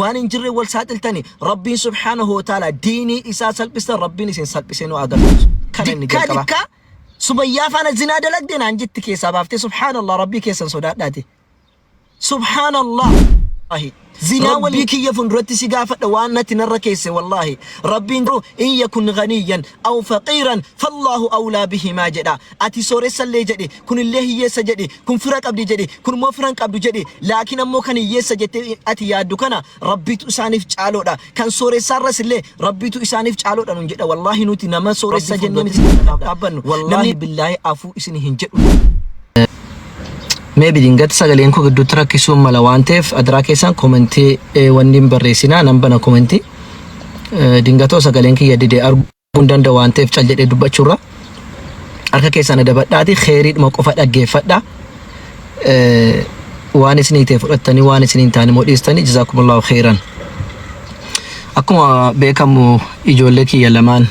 Waan hin jirre wal saaxiltani. Rabbiin subhaanahu wa ta'ala diinii isaa salphistan, Rabbiin isin salphisee nu agarsiisu. Kana inni Dikkaa jalqabaa. dikkaa Sumayyaa faana zinaa dalagde naan jetti keessaa baaftee. Subhaanallah, Rabbii keessan sodaadhaati. Subhaanallah. Zinaa walii kiyya fuulduratti si gaafadha waan natti narra keesse. Wallaahi, Rabbiin garuu "In yakun ghaniyan aw faqiiran fallaahu awlaa bihimaa" jedha. Ati sooressallee jedhi, kunillee hiyyeessa jedhi, kun fira qabdi jedhi, kun immoo fira hin qabdu jedhi, laakiin ammoo kan hiyyeessa jettee ati yaaddu kana Rabbiitu isaaniif caaloodha, kan sooressaarras illee Rabbiitu isaaniif caaloodha nun jedha. Wallaahi, nuti nama sooressa Rabbi jennee miti fuulduratti dhaabbannu. Wallaahi namni billaahi afuu isin hin jedhu. Maybe dingata sagaleen koo gidduutti rakkisuun mala waan ta'eef, adiraa keessan komentii wanni hin barreessinaa, nan bana komentii. Dingatoo sagaleen kiyya didee arguu hin danda'u waan ta'eef, cal jedhee dubbachuurra harka keessan adabadhaati kheeriidhuma qofa dhaggeeffadha. Waan isinii ta'e fudhattanii, waan isinii hin taane immoo dhiistanii. Jazaakumullahu khairan. Akkuma beekamu ijoollee kiyya lamaan,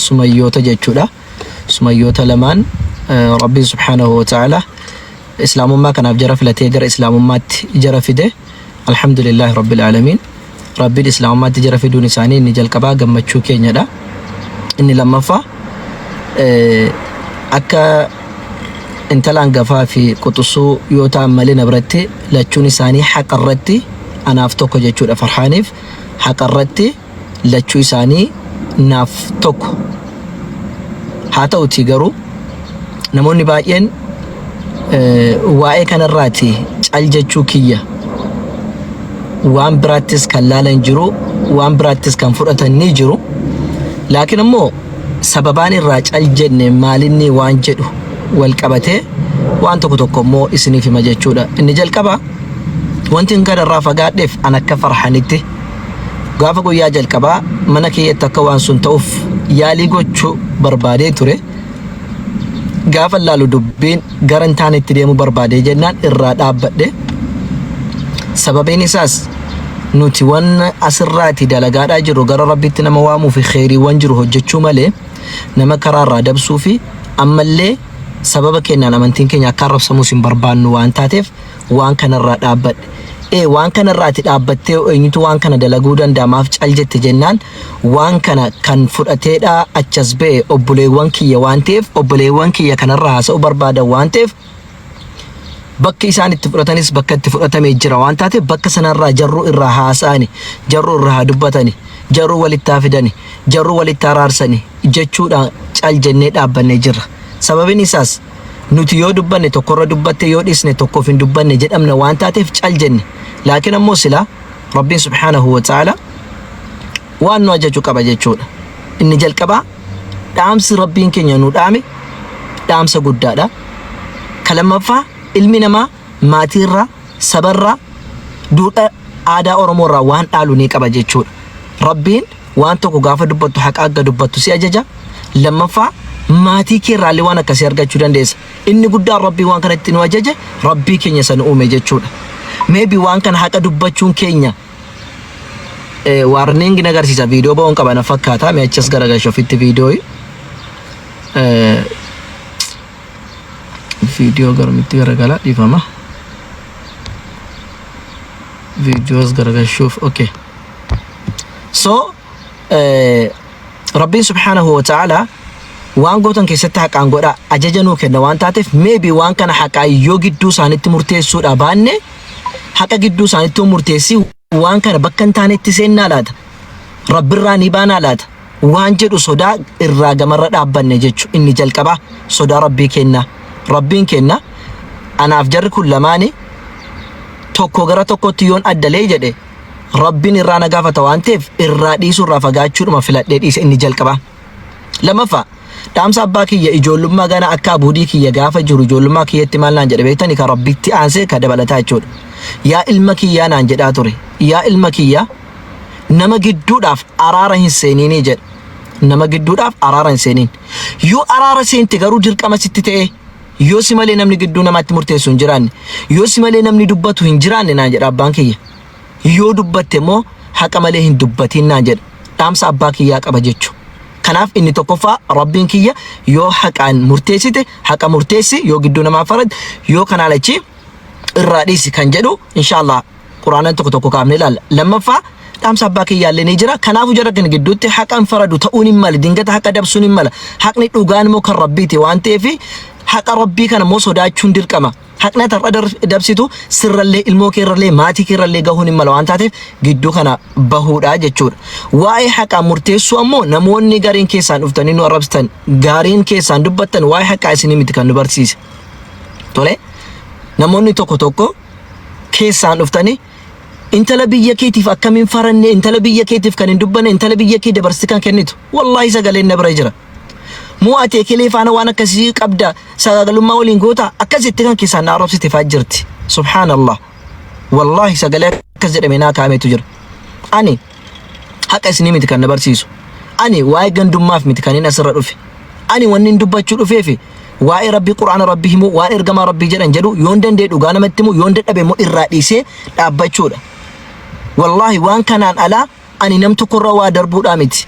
sumayyoota jechuudha. Sumayyoota lamaan Rabbiin subhaanahu wa ta'ala islaamummaa kanaaf jara filatee gara islaamummaatti jara fide. Alhamdulillahi rabbil aalamiin. Rabbiin islaamummaatti jara fiduun isaanii inni jalqabaa gammachuu keenyadha. Inni lammaffaa, akka intala hangafaa fi quxusuu yoo ta'an malee, na biratti lachuun isaanii haqa irratti anaaf tokko jechuudha. Farhaaniif haqa irratti lachuu isaanii naaf tokko. Haa ta'utii garuu namoonni baay'een waa'ee kanarraati cal jechuu kiyya waan biraattis kan laalan jiru, waan biraattis kan fudhatan ni jiru. Laakiin immoo sababaan irraa cal jenne maalinni waan jedhu wal qabatee waan tokko tokko immoo isiniif hima jechuudha. Inni jalqaba, wanti hin kanarraa fagaadheef, an akka Farhanitti gaafa guyyaa jalqabaa mana kiyyatti akka waan sun ta'uuf yaalii gochuu barbaadee ture. Gaafa laalu dubbiin gara hin taanetti deemuu barbaadee jennaan irraa dhaabbadhe. Sababiin isaas nuti waan asirraati dalagaadhaa jirru gara Rabbitti nama waamuu fi kheeriiwwan jiru hojjechuu malee, nama karaa irraa dabsuu fi ammallee sababa kennaan amantiin keenya akka arrabsamus hin barbaannu waan taateef waan kanarraa dhaabbadhe. Ee, waan kanarraati dhaabbattee eenyutu waan kana dalaguu danda'a, maaf cal jette jennaan, waan kana kan fudhateedha achas ba'e obboleewwan kiyya waan ta'eef, obboleewwan kiyya kanarraa haasa'uu barbaadan waan ta'eef, bakki isaan itti fudhatanis bakka itti fudhatamee jira waan taateef, bakka sanarraa jarruu irraa haasa'ani, jarruu irraa haa dubbatani, jarruu walitti haa fidani, jarruu walitti araarsani jechuudhaan cal jennee dhaabbannee jirra. Sababiin isaas nuti yoo dubbanne tokkorra dubbatte, yoo dhiisne tokkoof hin dubbanne jedhamna waan taateef cal jenne. Laakiin ammoo silaa Rabbiin subhaanahu wa ta'ala waan nu ajaju qaba jechuudha. Inni jalqabaa, dhaamsi Rabbiin keenya nu dhaame dhaamsa guddaadha. Ka lammaffaa, ilmi namaa maatiirraa, sabarraa, duudhaa aadaa Oromoorraa waan dhaalu ni qaba jechuudha. Rabbiin waan tokko gaafa dubbattu haqa akka dubbattu si ajaja. Lammaffaa, maatii keerraallee waan akkasii argachuu dandeessa. Inni guddaan Rabbii waan kanatti nu ajaje Rabbii keenya san uume jechuudha. Maybe waan kana haqa dubbachuun keenya warning na agarsiisa, viidiyoo ba'uun qaba na fakkaata. Mee achas garagalcha ofitti viidiyoo. Viidiyoo garamitti garagala? Dhiifama. Viidiyoos garagalchuuf, okay. So Rabbiin subhaanahu wa ta'ala waan gootan keessatti haqaan godhaa ajaja nuu kenna waan taateef, maybe waan kana haqaa yoo gidduu isaanitti murteessuudha baanne, haqa gidduu isaanitti yoo murteessi, waan kana bakka hin taanetti seennaa laata, Rabbirraa ni baanaa laata waan jedhu sodaa irraa gamarra dhaabbanne jechu. Inni jalqabaa sodaa Rabbii kennaa. Rabbiin kenna anaaf jarri kun lamaani tokko gara tokkotti yoon addalee jedhe Rabbiin irraa na gaafata waan ta'eef, irraa dhiisuu, irraa fagaachuudhuma filadhee dhiise inni jalqabaa. Lammaffaa, dhaamsa abbaa kiyya ijoollummaa gana akka abuudii kiyya gaafa jiru ijoollummaa kiyyatti maal naan jedhe beektani? Ka Rabbitti aansee ka dabalataa jechuudha. "Yaa ilma kiyyaa," naan jedhaa ture. "Yaa ilma kiyyaa, nama gidduudhaaf araara hin seeniinii," jedha. "Nama gidduudhaaf araara hin seeniin. Yoo araara seente garuu dirqama sitti ta'ee, yoo si malee namni gidduu namaatti murteessu hin jiraanne, yoo si malee namni dubbatu hin jiraanne," naan jedha abbaan kiyya. "Yoo dubbatte immoo haqa malee hin dubbatiin," naan jedha. Dhaamsa abbaa kiyyaa qaba jechu. Kanaaf inni tokkoffaa, Rabbiin kiyya yoo haqaan murteessite haqa murteessi, yoo gidduu namaa farad, yoo kanaan achi irraa dhiisi kan jedhu, inshallah. Qur'aana tokko tokko kaafnee ilaalla. Lammaffaa dhaamsa abbaa kiyyaallee ni jira. Kanaafuu jara kana gidduutti haqan faradu ta'uun hin mala. Dingata haqa dabsuun hin mala. Haqni dhugaan immoo kan Rabbiiti waan ta'eef haqa Rabbii kana immoo sodaachuun dirqama. Haqni ati har'a dabsitu sirrallee ilmoo keerrallee maatii keerrallee gahuun hin mala waan taateef gidduu kana bahuudha jechuudha. Waa'ee haqaa murteessuu ammoo namoonni gariin keessaan dhuftanii nu arrabsitan gaariin keessaan dubbattan waa'ee haqaa isinii miti kan nu barsiise. Tole namoonni tokko tokko keessaan dhuftanii intala biyya keetiif akkamiin faranne intala biyya keetiif kan hin dubbanne intala biyya kee dabarsite kan kennitu wallaahi sagaleen na bira jira. Moo ati ekelee faana waan akkasii qabda sagaagalummaa waliin goota akkasitti kan keessaan na arrabsite faa jirti. Subhaanallah. Wallaahi sagalee akkas jedhame naa kaa'ametu jira. Ani haqa isinii miti kan na barsiisu. Ani waa'ee gandummaaf miti kan inni asirra dhufe. Ani wanni hin dubbachuu dhufeefi waa'ee Rabbii Qur'aana Rabbii himuu waan ergamaa Rabbii jedhan jedhu yoon danda'e dhugaa namatti himuu yoon dadhabe immoo irraa dhiisee dhaabbachuudha. Wallaahi waan kanaan alaa ani nam tokkorra waa darbuudhaa miti.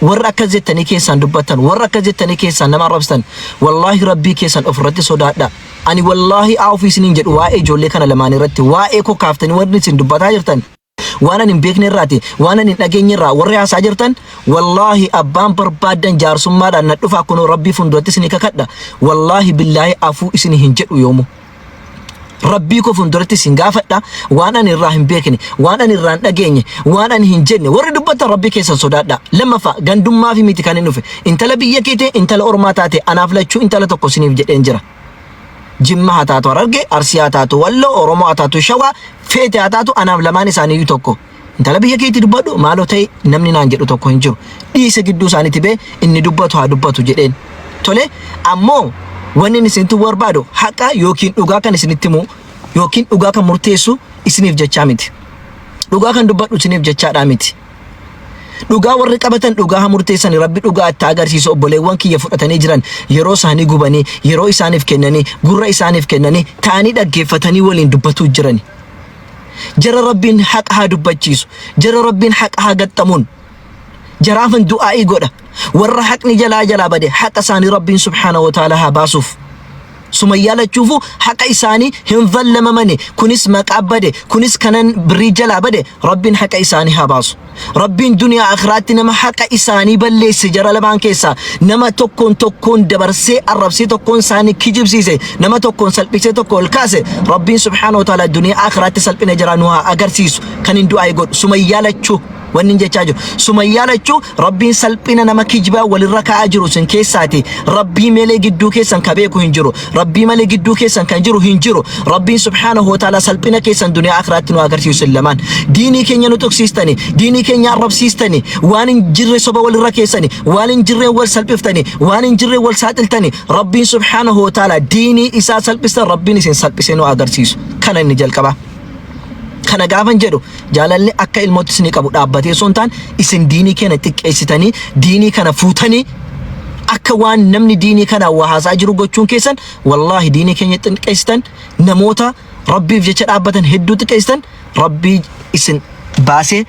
Warra akkas jettanii keessaan dubbattan, warra akkas jettanii keessaan nama arrabsitan, wallaahi Rabbii keessan ofirratti sodaadha. Ani wallaahi haa ofii isiniin jedhu waa'ee ijoollee kana lamaan irratti waa'ee koo kaaftanii warri isin dubbataa jirtan waan ani hin beekne irraati, waan ani hin dhageenye irraa warri haasaa jirtan wallaahi abbaan barbaaddan jaarsummaadhaan na dhufaa kunoo Rabbii fuulduratti isinii kakadha. Wallaahi billaahi afuu isinii hin jedhu yoomuu. Rabbii koo fuulduratti isin gaafadha waan ani irraa hin beekne waan ani irraa hin dhageenye waan ani hin jenne warri dubbattan Rabbii keessan sodaadha. Lammaffaa gandummaa fi miti kan hin dhufe intala biyya keetee intala ormaa taate anaaf lachuu intala tokko isiniif jedheen jira. Jimma haa taatu Hararge, Arsii haa taatu Walloo, Oromoo haa taatu Shawaa, feete haa taatu anaaf lamaan isaaniiyyuu tokko. Intala biyya keetii dubbadhu maaloo ta'e namni naan jedhu tokko hin jiru. Dhiise gidduu isaaniitti bee inni dubbatu haa dubbatu jedheen. Tole ammoo wanni inni isinitti barbaadu haqa yookiin dhugaa kan isinitti himu yookiin dhugaa kan murteessu isiniif jechaa miti. Dhugaa kan dubbadhu isiniif jechaadhaa miti. Dhugaa warri qabatan dhugaa haa murteessani Rabbi dhugaa itti agarsiisu obboleewwan kiyya fudhatanii jiran yeroo isaanii gubanii yeroo isaaniif kennanii gurra isaaniif kennanii ta'anii dhaggeeffatanii waliin dubbatuu jirani. Jara Rabbiin haqa haa dubbachiisu. Jara Rabbiin haqa haa gaxxamuun. Jaraafan du'aa'ii godha. Warra haqni jalaa jalaa bade haqa isaanii Rabbiin subhaanahu wa ta'ala haa baasuuf. Sumayyaa lachuufuu haqa isaanii hin zallamamani. Kunis maqaa bade, kunis kanan birrii jalaa bade Rabbiin haqa isaanii haa baasu. Rabbiin duniyaa akhiraatti nama haqa isaanii balleesse jara lamaan keessaa nama tokkoon tokkoon dabarsee arrabsee tokkoon isaanii kijibsiise nama tokkoon salphisee tokko ol kaase Rabbiin subhaanahu wa ta'ala duniyaa akhiraatti salphina jaraa nu haa agarsiisu kan hin du'aa godhu Sumayyaa lachuu wanni hin jechaa jiru Sumayyaa lachuu Rabbiin salphina nama kijibaa walirra kaa'aa jiru isin keessaati Rabbii malee gidduu keessan ka beeku hin jiru Rabbii malee gidduu keessan kan jiru hin jiru. Rabbiin subhaanahu wa ta'ala salphina keessan duniyaa akhiraatti nu agarsiisu isin lamaan. Diinii keenya nu tuqsiistani, diinii keenya arrabsiistani, waan hin jirre soba walirra keessani, waan hin jirreen wal salphiftani, waan hin jirreen wal saaxiltani. Rabbiin subhaanahu wa ta'ala diinii isaa salphistan Rabbiin isin salphisee nu agarsiisu. Kana inni jalqabaa. Kana gaafan jedhu jaalalli akka ilmootti isinii qabu dhaabbatee osoo hin taane isin diinii keenya xiqqeessitanii diinii kana fuutanii akka waan namni diinii kana waa haasaa jiru gochuun keessan wallaahi diinii keenya xiqqeessitan namoota Rabbiif jecha dhaabbatan hedduu xiqqeessitan Rabbii isin baasee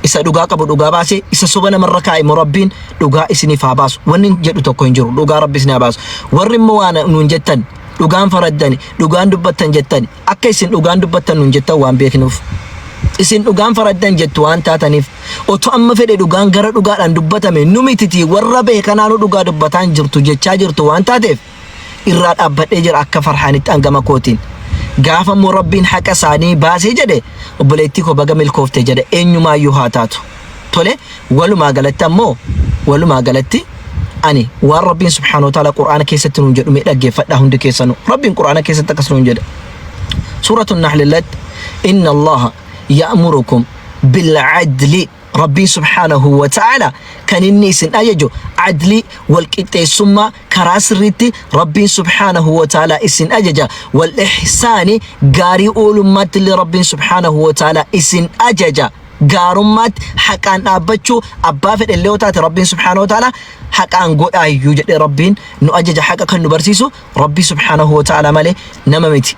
isa dhugaa qabu dhugaa baasee isa soba namarra kaa'e immoo Rabbiin dhugaa isiniif haa baasu wanni jedhu tokko hin jiru dhugaa Rabbi isin haa baasu warri immoo waan nuun jettan dhugaan faraddani dhugaan dubbattan jettani Akka isin dhugaan dubbattan nuun jettan waan beeknuuf. Isin dhugaan faraddan jettu waan taataniif. Otoo amma fedhe dhugaan gara dhugaadhaan dubbatame nu mititii warra bahe kanaanuu dhugaa dubbataan jirtu jechaa jirtu waan taateef irraa dhaabbadhee jira akka Farhaanitti an gama kootiin. Gaafa immoo Rabbiin haqa isaanii baasee jedhe obboleettii koo baga milkoofte jedha eenyumaayyuu haa taatu. Tole walumaa galatti ammoo walumaa galatti ani waan Rabbiin subhaanahu wa ta'ala Qur'aana keessatti nuun jedhu mee dhaggeeffadhaa hundi keessanuu. Rabbiin Qur'aana keessatti akkas nuun jedha. Suuratu Nahl irratti inna Allaha ya'murukum bil'adli Rabbiin subhaanahu wa ta'ala kan inni isin ajaju adlii wal qixxeessummaa karaa sirriitti Rabbiin subhaanahu wa ta'ala isin ajaja wal ihsaani gaarii oolummaatti illee Rabbiin subhaanahu wa ta'ala isin ajaja. Gaarummaatti haqaan dhaabbachuu abbaa fedhe illee yoo taate Rabbiin subhaanahu wa ta'ala haqaan godhaa iyyuu jedhee Rabbiin nu ajaja haqa kan nu barsiisu Rabbii subhaanahu wa ta'ala malee nama miti.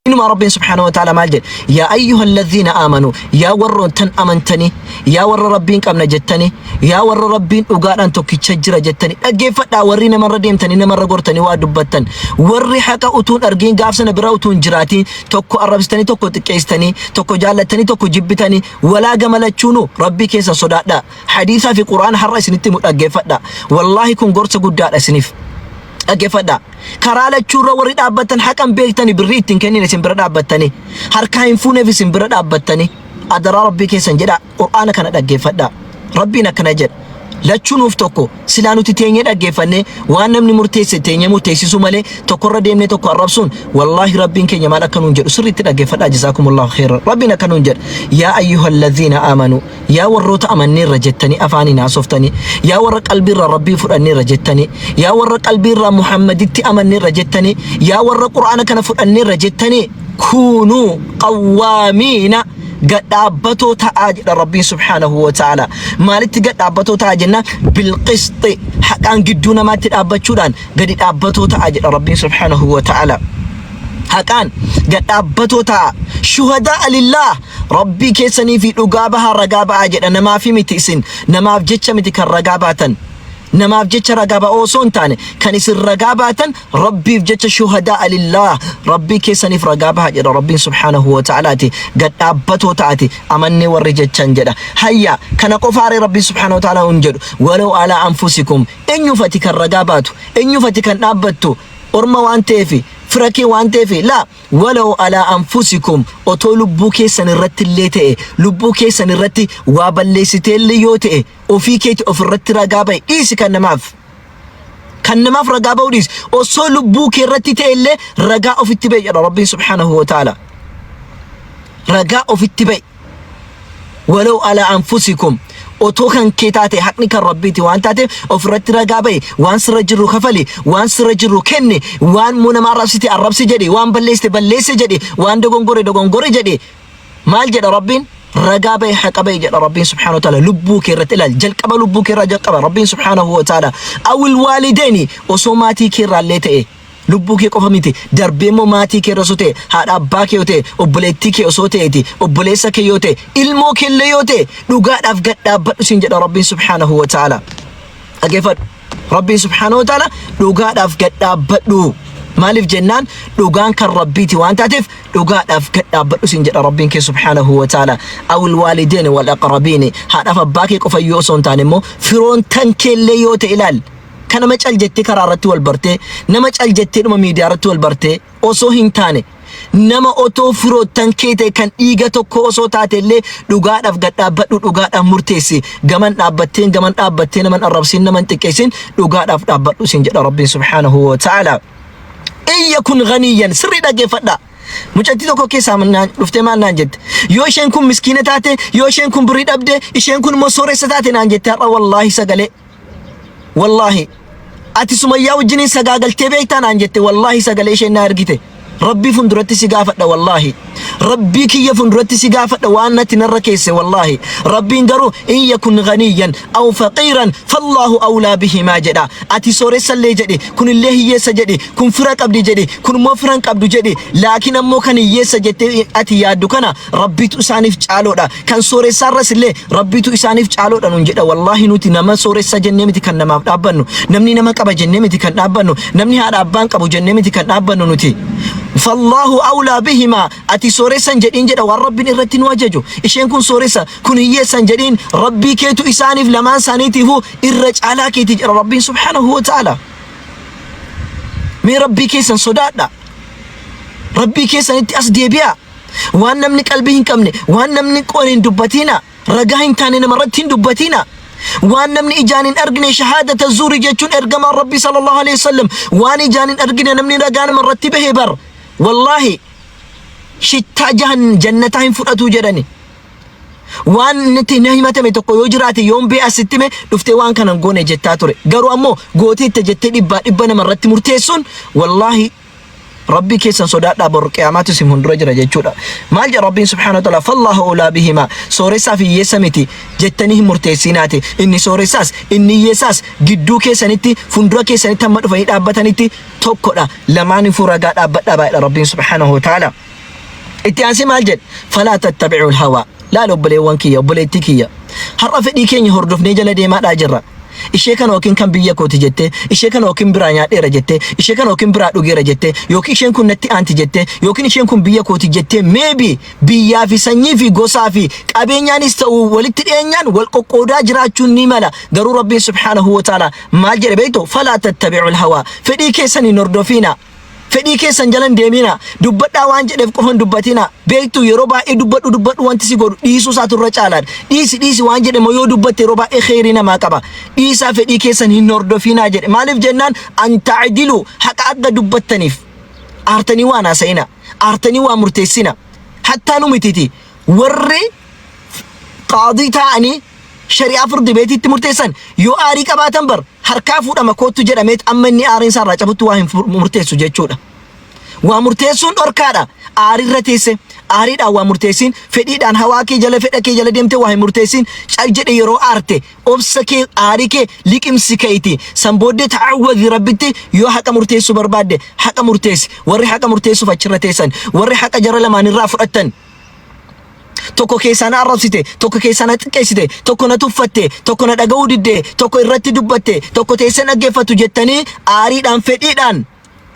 Inumaa Rabbiin subhaanahu wa ta'ala maal jedhe? Yaa ayyuhalladhiina aamanuu, yaa warroottan amantanii, yaa warra Rabbiin qabna jettanii, yaa warra Rabbiin dhugaadhaan tokkicha jira jettanii, dhaggeeffadhaa warri namarra deemtanii namarra gortanii waa dubbattan, warri haqa utuun argiin gaaf sana bira utuun jiraatiin tokko arrabsitanii tokko xiqqeessitanii, tokko jaallattanii tokko jibbitanii, walaa gama lachuunuu Rabbii keessan sodaadhaa. Hadiisaa fi Qur'aana har'a isinitti himu dhaggeeffadhaa. Wallaahi kun gorsa guddaadha isiniif. Dhaggeeffadhaa. Karaa lachuurra warri dhaabbattan haqa hin beektani birrii ittiin kennine isin bira dhaabbattanii harkaa hin fuuneef isin bira dhaabbattanii adaraa rabbii keessan jedhaa qur'aana kana dhaggeeffadhaa. Rabbiin akkana jedha. Lachuu nuuf tokko silaa nuti teenyee dhaggeeffannee waan namni murteesse teenyee murteessisuu malee tokkorra deemnee tokko arrabsuun wallaahi rabbiin keenya maal akka nuun jedhu sirriitti dhaggeeffadhaa jazaakumullahu khairan. Rabbiin akka nuun jedha yaa ayyuhalladhiina aamanuu Yaa warroota amanneerra jettanii afaaniin haasoftanii, yaa warra qalbiirraa Rabbii fudhanneerra jettanii, yaa warra qalbiirraa Muhammaditti amanneerra jettanii, yaa warra Qur'aana kana fudhanneerra jettanii, kuunuu qawwaamiina gadhaabbatoo ta'aa jedha Rabbiin subhaanahu wa ta'ala. Maalitti gadhaabbatoo ta'aa jenna? Bilqisxi haqaan gidduu namaatti dhaabbachuudhaan gadi dhaabbatoo ta'aa jedha Rabbiin subhaanahu wa ta'ala. Haqaan gad dhaabbatoo ta'a. Shuhadaa lillaah Rabbii keessanii fi dhugaa bahaa ragaa ba'aa jedha namaafi miti isin namaaf jecha miti kan ragaa baatan. Namaaf jecha ragaa ba'oo osoo hin taane kan isin ragaa baatan Rabbiif jecha shuhadaa lillaah Rabbii keessaniif ragaa baha jedha Rabbiin subhaanahu wa ta'alaati gad dhaabbatoo ta'ati amannee warri jechan jedha. Hayya kana qofaaree Rabbiin subhaanahu wa ta'ala hin jedhu walaw alaa anfusikum eenyuuf ati kan ragaa baatu eenyuuf ati kan dhaabbattu orma waan ta'eefi fira kee waan ta'eefi laa walaw alaa anfusikum otoo lubbuu keessan irratti illee ta'e lubbuu keessan irratti waa balleessitee illee yoo ta'e ofii keeti of irratti ragaa ba'i dhiisi kan namaaf kan namaaf ragaa ba'uu dhiisi osoo lubbuu kee irratti ta'e illee ragaa ofitti ba'i jedha rabbiin subhaanahu wa ta'ala ragaa ofitti ba'i Walaw alaa anfusikum otoo kan kee taate haqni kan Rabbiiti waan taateef ofirratti ragaa ba'i waan sirra jiru kafali waan sirra jiru kenni waan immoo nama arrabsite arrabsi jedhi waan balleessite balleesse jedhi waan dogongore dogongore jedhi maal jedha Rabbiin ragaa ba'i haqa ba'i jedha Rabbiin subhaanahu wa ta'ala lubbuu kee irratti ilaali jalqaba lubbuu kee irraa jalqaba Rabbiin subhaanahu wa ta'ala awil waalideeni osoo maatii kee irraa illee ta'e Lubbuu kee qofa miti, darbee immoo maatii kee irra osoo ta'e, haadha abbaa kee yoo ta'e, obboleettii kee osoo ta'eeti, obboleessa kee yoo ta'e, ilmoo kee illee yoo ta'e, dhugaadhaaf gad dhaabbadhu siin jedha Rabbiin subhaanahu wa ta'ala. Dhaggeeffadhu. Rabbiin subhaanahu wa ta'ala dhugaadhaaf gad dhaabbadhu. Maaliif jennaan dhugaan kan Rabbiiti waan taateef dhugaadhaaf gad dhaabbadhu siin jedha Rabbiin kee subhaanahu wa ta'ala. Awil waalideeni wal aqrabiini haadhaaf abbaa kee qofa yoo osoo hin taane immoo firoon tan kee illee yoo ta'e ilaali. Ka nama cal jettee karaa irratti wal bartee, nama cal jettee dhuma miidiyaa irratti wal bartee osoo hin taane, nama otoo firoottan kee ta'e kan dhiiga tokko osoo taate illee dhugaadhaaf gad dhaabbadhu dhugaadhaaf murteessi. Gaman dhaabbatteen gaman dhaabbattee naman arrabsiin naman xiqqeessin dhugaadhaaf dhaabbadhu siin jedha Rabbiin subhaanahu wa ta'ala. In yakun ghaniyan sirrii dhaggeeffadhaa. Mucattii tokko keessaa naan dhuftee maal naan jette? Yoo isheen kun miskiina taate, yoo isheen kun birrii dhabde, isheen kun immoo sooressa taate naan jette har'a wallaahi sagalee. Wallaahi ati sumayyaa wajjiniin sagaagaltee beektaa naan jette wallaahi sagalee isheen naa ergite. Rabbii funduratti si gaafadha wallaahi. Rabbii kiyya funduratti si gaafadha waan natti narra keesse wallaahi. Rabbiin garuu in yakun ganiyyan aw faqiiran fallaahu awlaa bihimaa jedha. Ati sooressallee jedhi kunillee hiyyeessa jedhi kun fira qabdi jedhi kun immoo fira hin qabdu jedhi laakiin ammoo kan hiyyeessa jettee ati yaaddu kana Rabbiitu isaaniif caaloodha. Kan sooressaarras illee Rabbiitu isaaniif caaloodha nuun jedha. Wallaahi nuti nama sooressa jennee miti kan namaaf dhaabbannu. Namni nama qaba jennee miti kan dhaabbannu. Namni haadha abbaan qabu jennee miti kan dhaabbannu nuti. Fallaahu awlaa bihimaa ati sooressan jedhiin jedha waan Rabbiin irratti nu ajaju. Isheen kun sooressa kun hiyyeessan jedhiin Rabbii keetu isaaniif lamaan isaaniitiifuu irra caalaa keeti jedha Rabbiin subhaanahu wa ta'ala. Mee Rabbii keessan sodaadha. Rabbii keessanitti as deebi'aa. Waan namni qalbii hin qabne, waan namni qoone hin dubbatiina. Ragaa hin taane namarratti hin dubbatiina. Waan namni ijaan hin argine shahaadata zuuri jechuun ergamaan Rabbii sallallahu alaihi wasallam waan ijaan hin argine namni ragaa namarratti bahe bar. Wallaahi shittaa jahan jannataa hin fudhatuu jedhani. Waan nuti na himatame tokko yoo jiraate yoon bee asitti hime dhuftee waan kana hin goone jettaa ture. Garuu ammoo gooteetta jettee dhibbaa dhibba namarratti murteessuun wallaahi Rabbii keessan sodaadhaa bor qiyaamaatu isin fuuldura jira jechuudha. Maal jedha Rabbiin subhaanahu wa ta'ala fallaahu awlaa bihimaa sooressaa fi hiyyeessa miti jettanii hin murteessinaati. Inni sooressaas inni hiyyeessaas gidduu keessanitti fuuldura keessanitti hamma dhufanii dhaabbatanitti tokkodha. Lamaaniifuu ragaa dhaabbadhaa baay'eedha Rabbiin subhaanahu wa ta'ala. Itti aansee maal jedhe? Falaa tattabi'ul hawaa. Laal obboleewwan kiyya, obboleettii kiyya. Har'a fedhii keenya hordofnee jala deemaadhaa jirra. Ishee kana yookiin kan biyya kooti jettee, ishee kana yookiin biraa nyaadheera jettee, ishee kana yookiin biraa dhugeera jettee, yookiin isheen kun natti aanti jettee, yookiin isheen kun biyya kooti jettee, maybe biyyaa fi sanyii fi gosaa fi qabeenyaanis ta'u walitti dhiyeenyaan wal qoqqoodaa jiraachuun ni mala. Garuu Rabbiin subhaanahu wa ta'ala maal jedhe beektu? Falaa tattabi'ul hawaa. Fedhii keessan hin hordofiina. Fedhii keessan jala hin deemina. Dubbadhaa waan jedheef qofa hin dubbatina. Beektu, yeroo baay'ee dubbadhu dubbadhu wanti si godhu dhiisuu isaatu irra caalaadha. Dhiisi dhiisi waan jedhe immoo yoo dubbatte yeroo baay'ee kheyrii namaa qaba. Dhiisaa, fedhii keessan hin hordofinaa jedhe. Maaliif jennaan, an ta'dilu, haqa akka dubbattaniif. Aartanii waan haasa'ina. Aartanii waan murteessina. Hattaa nu mititi. Warri qaadii taa'anii shari'aa furdi beetiitti murteessan yoo aarii qabaatan bar harkaa fuudhama koottu jedhameet amma inni aariin isaa irraa cabutti waa hin murteessu jechuudha. Waa murteessuun dhorkaadha. Aariirra teesse aariidhaan waa murteessin, fedhiidhaan hawaa kee jala, fedha kee jala deemtee waa hin murteessin. Cal jedhe, yeroo aarte obsa kee, aarii kee liqimsi ka'iti. San booddee ta'awwadhi Rabbitti, yoo haqa murteessuu barbaadde haqa murteessi. Warri haqa murteessuuf achirra teessan, warri haqa jara lamaan irraa fudhattan, tokko keessaa na arrabsite, tokko keessaa na xiqqeessite, tokko na tuffatte, tokko na dhaga'uu didde, tokko irratti dubbatte, tokko teessee dhaggeeffattu jettanii aariidhaan fedhiidhaan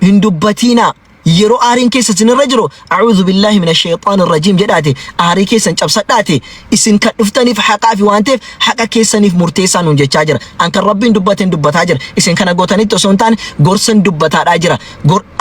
hin dubbatiinaa. Yeroo aariin keessa isinirra jiru a'uudhu billaahi mina shayxaan rajiim jedhaati aarii keessan cabsadhaati. Isin kan dhuftaniif haqaafi waan ta'eef haqa keessaniif murteessaa nuun jechaa jira. An kan Rabbiin dubbateen dubbataa jira. Isin kana gootanitti osoo hin taane gorsan dubbataadhaa jira.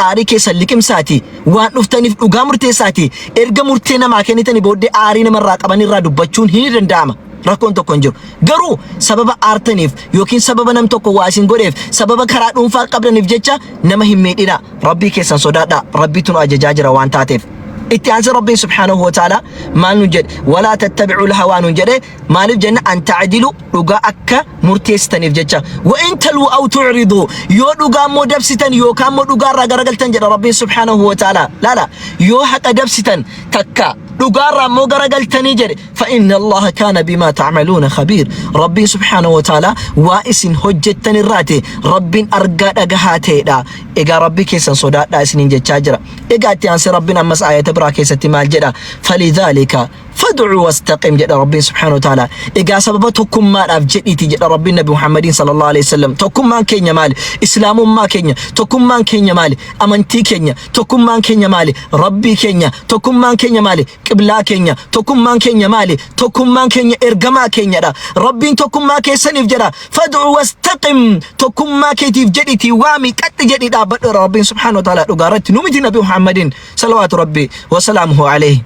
Aarii keessan liqimsaati, waan dhuftaniif dhugaa murteessaati. Erga murtee namaa kennitanii booddee aarii namarraa qabanirraa dubbachuun hin danda'ama. Rakkoon tokko hin jiru. Garuu sababa aartaniif yookiin sababa nam tokko waa isin godheef, sababa karaa dhuunfaa qabdaniif jecha nama hin miidhina. Rabbii keessan sodaadhaa. Rabbiitu nu ajajaa jira waan taateef. Itti aansee Rabbiin subhaanahu wa ta'ala maal nu jedhe? Walaa tattabi'ul hawaa nu jedhe. Maaliif jenna? An ta'dilu, dhugaa akka murteessitaniif jecha. Wa in talwu aw tu'ridu, yoo dhugaa immoo dabsitan yookaan immoo dhugaa irraa garagaltan jedha Rabbiin subhaanahu wa ta'ala. Laala, yoo haqa dabsitan takka dhugaarraa immoo garagaltanii jedhe, fa inna Allaha kaana bimaa ta'maluuna khabiir. Rabbiin subhaanahu wa ta'ala waa isin hojjettan irraati Rabbiin argaa dhagahaa ta'edha. Egaa Rabbii keessan sodaadhaa isiniin jechaa jira. Egaa itti aansee Rabbiin ammas aayata biraa keessatti maal jedha? Falidhaalika fad'u wastaqim jedha Rabbiin subhaanahu wa ta'ala. Egaa sababa tokkummaadhaaf jedhiiti jedha Rabbiin Nabi Muhammadiin sallallahu alaihi wasallam. Tokkummaan keenya maali? Islaamummaa keenya. Tokkummaan keenya maali? Amantii keenya. Tokkummaan keenya maali? Rabbii keenya. Tokkummaan keenya maali? Qiblaa keenya. Tokkummaan keenya maali? Tokkummaan keenya ergamaa keenyadha. Rabbiin tokkummaa keessaniif jedha. Fad'u wastaqim, tokkummaa keetiif jedhiti waami, qaxxi jedhi dhaabbadhu Rabbiin subhaanahu wa ta'ala dhugaa irratti nu miti Nabi Muhammadiin salawaatu Rabbii wasalaamuhu alayhi.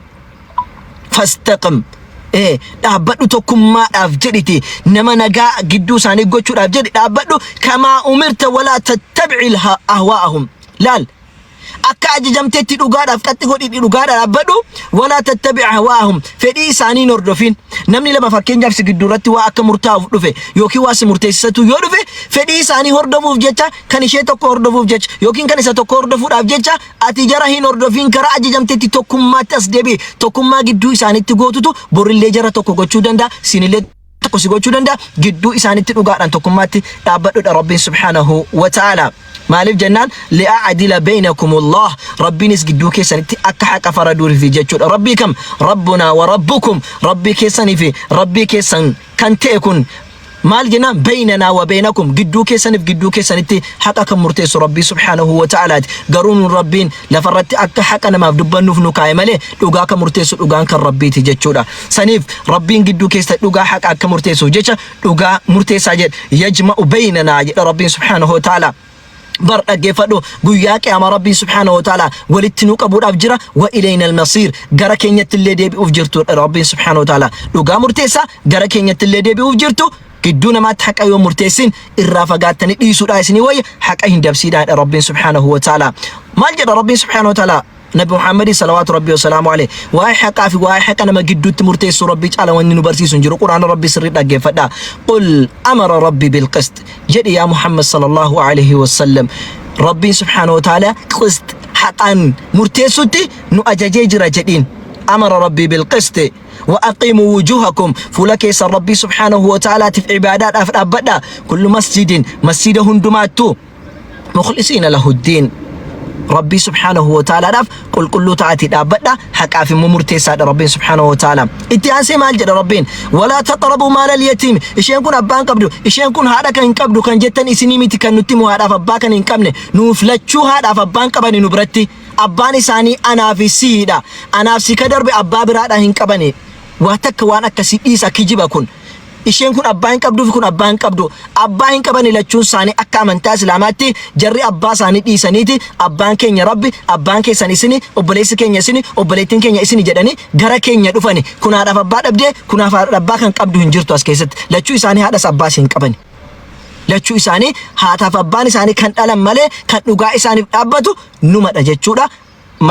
Fastaqim, dhaabbadhu, tokkummaadhaaf jedhiti nama nagaa gidduu isaanii gochuudhaaf jedhi dhaabbadhu. Kamaa umirta walaa tattabi'i ahwaa'ahum. Laal, akka ajajamtetti dhugaadhaaf qaxxi godhi, dhugaadha dhaabbadhu. Walaa tattabi ahwaa'ahum, fedhii isaanii hin hordofin. Namni lama fakkeenyaaf si gidduu irratti waa akka murtaa'uuf dhufe yookiin waa si murteessisatu yoo dhufe, fedhii isaanii hordofuuf jecha, kan ishee tokko hordofuuf jecha yookiin kan isa tokko hordofuudhaaf jecha ati jara hin hordofin. Karaa ajajamtetti tokkummaatti as deebi'i. Tokkummaa gidduu isaanitti gootutu borillee jara tokko gochuu danda'a, sinillee tokko si gochuu danda'a. Gidduu isaanitti dhugaadhaan tokkummaatti dhaabbadhudha Rabbiin subhaanahu wa ta'ala. Maaliif jennaan, li'a'dila baynakumullah, Rabbiinis gidduu keessanitti akka haqa faraduufi jechuudha. Rabbii kam? Rabbunaa wa rabbukum, Rabbii keessanii fi Rabbii keessan kan ta'e kun. Maal jennaan, baynanaa wa baynakum, gidduu keessaniif gidduu keessanitti haqa kan murteessu Rabbii subhaanahu wa ta'alaati. Garuu nun Rabbiin lafarratti akka haqa namaaf dubbannuuf nu kaa'e malee dhugaa kan murteessu dhugaan kan Rabbiiti jechuudha. Saniif Rabbiin gidduu keessa dhugaa haqa akka murteessuuf jecha dhugaa murteessaa jedhe. Yajma'u baynanaa jedha Rabbiin subhaanahu wa ta'ala. Bar dhaggeeffadhu, guyyaa qiyaamaa Rabbiin subhaanahu wa ta'ala walitti nu qabuudhaaf jira. Wa ilayna al-masiir, gara keenyatti illee deebi'uuf jirtu Rabbiin subhaanahu wa ta'ala. Dhugaa murteessaa, gara keenyatti illee deebi'uuf jirtu. Gidduu namaatti haqa yoo murteessin irraa fagaattanii dhiisuudhaa isinii wayya, haqa hin dabsiidhaa Rabbiin subhaanahu wa ta'ala. Maal jedha Rabbiin subhaanahu wa ta'ala Nabi Muhammadin salawaatu Rabbii wasalaamu alayhi? Waa'ee haqaa fi waa'ee haqa nama gidduutti murteessuu Rabbii caala wanni nu barsiisu hin jiru. Quraana Rabbii sirrii dhaggeeffadha. Qul amara Rabbi bilqist jedhi yaa Muhammad sallallahu alayhi wasallam, Rabbiin subhaanahu wa ta'ala qist, haqaan murteessutti nu ajajee jira jedhiin. Amara Rabbii bilqist wa aqiimuu wujuhakum, fuula keessan Rabbii subhaanahu wa ta'alaatiif ibaadaadhaaf dhaabbadha. Kullu masjidin, masjida hundumaattuu, mukhlisiina lahu ddiin, Rabbii subhaanahu wa ta'aalaadhaaf qulqulluu ta'aatii dhaabbadha, haqaaf immoo murteessaadha Rabbiin subhaanahu wa ta'aala. Itti aansee maal jedha Rabbiin? Walaa taqrabuu maalal yatiim. Isheen kun abbaan qabdu, isheen kun haadha kan hin qabdu kan jettan isinii miti kan nutti himu haadhaaf abbaa kan hin qabne. Nuuf lachuu haadhaaf abbaan qabani nu biratti. Abbaan isaanii anaa fi siidha. Anaaf si ka darbe abbaa biraadhaa hin qabani. Waa takka waan akkasii dhiisa kijiba kun. Isheen kun abbaa hin qabduufi kun abbaa hin qabdu. Abbaa hin qabani lachuun isaanii akka amantaa Islaamaatti jarri abbaa isaanii dhiisaniiti abbaan keenya Rabbi, abbaan keessan isini, obboleessi keenya isini, obboleettiin keenya isini jedhanii gara keenya dhufani. Kun haadhaaf abbaa dhabdee, kunaaf haadha abbaa kan qabdu hin jirtu as keessatti. Lachuu isaanii haadhas abbaas hin qabani. Lachuu isaanii haataaf abbaan isaanii kan dhalan malee kan dhugaa isaaniif dhaabbatu numadha jechuudha.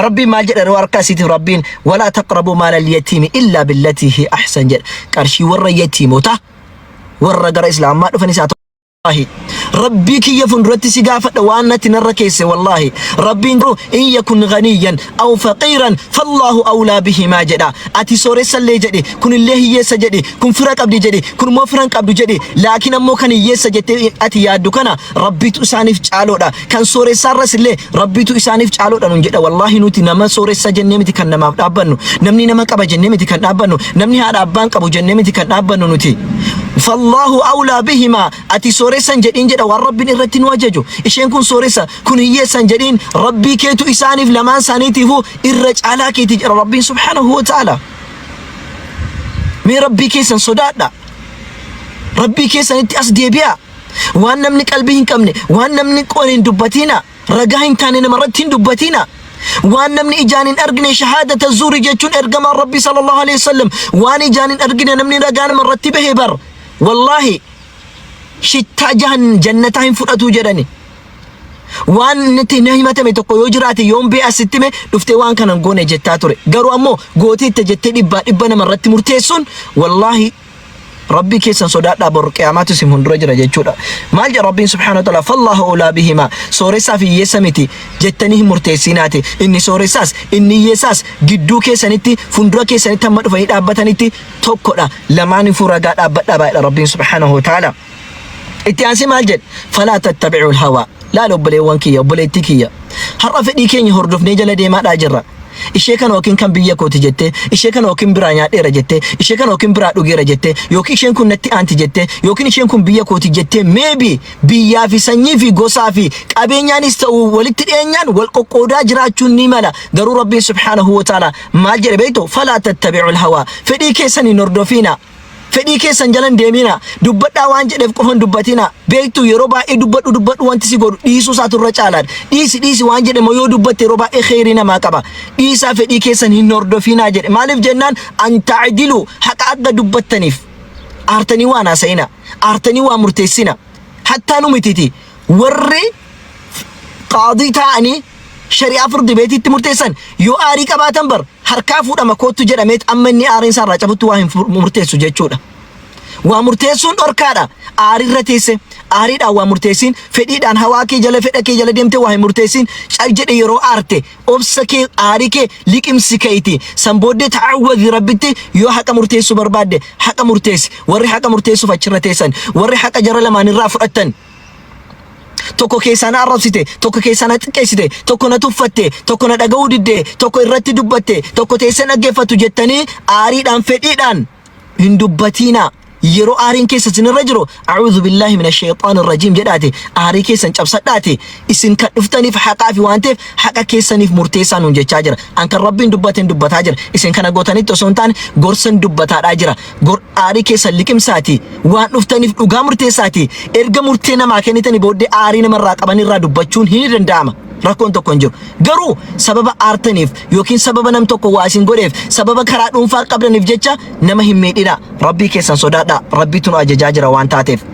Rabbiin maal jedha yeroo harka isiitiif Rabbiin walaa taqrabuu maalal yatiimi illaa billatii hi ahsan jedha. Qarshii warra yatiimota warra gara islaamummaa dhufanis haa ta'u wallaahi Rabbii kiyya funduratti si gaafadha waan natti narra keesse wallaahi Rabbiin garuu in yakun ganiyyan aw faqiiran fallaahu awlaa bihimaa jedha. Ati sooressallee jedhi kunillee hiyyeessa jedhi kun fira qabdi jedhi kun immoo fira hin qabdu jedhi laakiin ammoo kan hiyyeessa jettee ati yaaddu kana Rabbiitu isaaniif caaloodha. Kan sooressaarras illee Rabbiitu isaaniif caaloodha nun jedha. Wallaahi nuti nama sooressa jennee miti kan namaaf dhaabbannu. Namni nama qaba jennee miti kan dhaabbannu. Namni haadha abbaan qabu jennee miti kan dhaabbannu nuti. Fallaahu awlaa bihimaa ati sooressa hin jedhiin jedha waan Rabbiin irratti nu ajaju. Isheen kun sooressa kun hiyyeessa hin jedhiin Rabbii keetu isaaniif lamaan isaaniitiifuu irra caalaa keeti jedha Rabbiin subhaanahu wa ta'ala. Mee Rabbii keessan sodaadha. Rabbii keessanitti as deebi'aa. Waan namni qalbii hin qabne, waan namni qoone hin dubbatiina. Ragaa hin taane namarratti hin dubbatiina. Waan namni ijaan hin argine shahaadata zuuri jechuun ergamaan Rabbii sallallahu alaihi wasallam waan ijaan hin argine namni ragaa namarratti bahe bar wallaahi shittaa jahan jannataa hin fudhatu jedhani. Waan natti na himatame tokko yoo jiraate yoon bee asitti hime dhuftee waan kana hin goone jettaa ture. Garuu ammoo gooteetta jettee dhibbaa dhibba namarratti murteessuun wallaahi Rabbii keessan sodaadhaa bor qiyaamaatu isin fuuldura jira jechuudha. Maal jedha Rabbiin subhaanahu wa ta'ala fallaahu awlaa bihimaa sooressaa fi hiyyeessa miti jettanii hin murteessinaati. Inni sooressaas inni hiyyeessaas gidduu keessanitti fuuldura keessanitti hamma dhufanii dhaabbatanitti tokkodha. Lamaaniifuu ragaa dhaabbadhaa baay'eedha Rabbiin subhaanahu wa ta'ala. Itti aansee maal jedhe? Falaa tattabi'ul hawaa. Laal obboleewwan kiyya, obboleettii kiyya. Har'a fedhii keenya hordofnee jala deemaadhaa jirra. Ishee kana yookiin kan biyya kooti jettee, ishee kana yookiin biraa nyaadheera jettee, ishee kana yookiin biraa dhugeera jettee, yookiin isheen kun natti aanti jettee, yookiin isheen kun biyya kooti jettee maybe biyyaa fi sanyii fi gosaa fi qabeenyaanis ta'u walitti dhiyeenyaan wal qoqqoodaa jiraachuun ni mala. Garuu Rabbiin subhaanahu wa ta'ala maal jedhe beektu? Falaa tattabi'ul hawaa. Fedhii keessan hin hordofiina. Fedhii keessan jala hin deeminaa. Dubbadhaa waan jedheef qofa hin dubbatinaa. Beektuu yeroo baay'ee dubbadhu dubbadhu wanti si godhu dhiisuu isaatu irra caalaadha. Dhiisi dhiisi waan jedhe immoo yoo dubbatte yeroo baay'ee kheyrii namaa qaba. Dhiisaa fedhii keessan hin hordofinaa jedhe. Maaliif jennaan an ta'dilu haqa akka dubbattaniif. Aartanii waan haasa'ina. Aartanii waa murteessina. Hattaa nu mititi. Warri qaadii taa'anii shari'aa furdi beetiitti murteessan yoo aarii qabaatan bar harkaa fuudhama koottu jedhameet amma inni aariin isaa irraa cabutti waa hin murteessu jechuudha. Waa murteessuun dhorkaadha. Aariirra teesse aariidhaan waa murteessin fedhiidhaan hawaa kee jala fedha kee jala deemtee waa hin murteessin cal jedhe yeroo aarte obsa kee aarii kee liqimsi ka'iti san booddee ta'awwadhi rabbitti yoo haqa murteessuu barbaadde haqa murteessi warri haqa murteessuuf achirra teessan warri haqa jara lamaan irraa fudhattan Tokko keessaa na arrabsite, tokko keessaa na xiqqeessite, tokko na tuffatte, tokko na dhaga'uu didde, tokko irratti dubbatte, tokko teessee dhaggeeffattu jettanii aariidhaan fedhiidhaan hin dubbatiinaa. Yeroo aariin keessa isinirra jiru a'uudhu billaahi mina shayxaani rajiim jedhaati aarii keessan cabsadhaati isin kan dhuftaniif haqaafi waan ta'eef haqa keessaniif murteessaa nuun jechaa jira. An kan Rabbiin dubbateen dubbataa jira. Isin kana gootanitti osoo hin taane gorsan dubbataadhaa jira. Gor aarii keessan liqimsaati waan dhuftaniif dhugaa murteessaati erga murtee namaa kennitanii booddee aarii namarraa qaban irraa dubbachuun hin danda'ama. Rakkoon tokko hin jiru. Garuu sababa aartaniif yookiin sababa nam tokko waa isin godheef sababa karaa dhuunfaa qabdaniif jecha nama hin miidhinaa. Rabbii keessan sodaadhaa. Rabbiitu nu ajajaa jira waan taateef.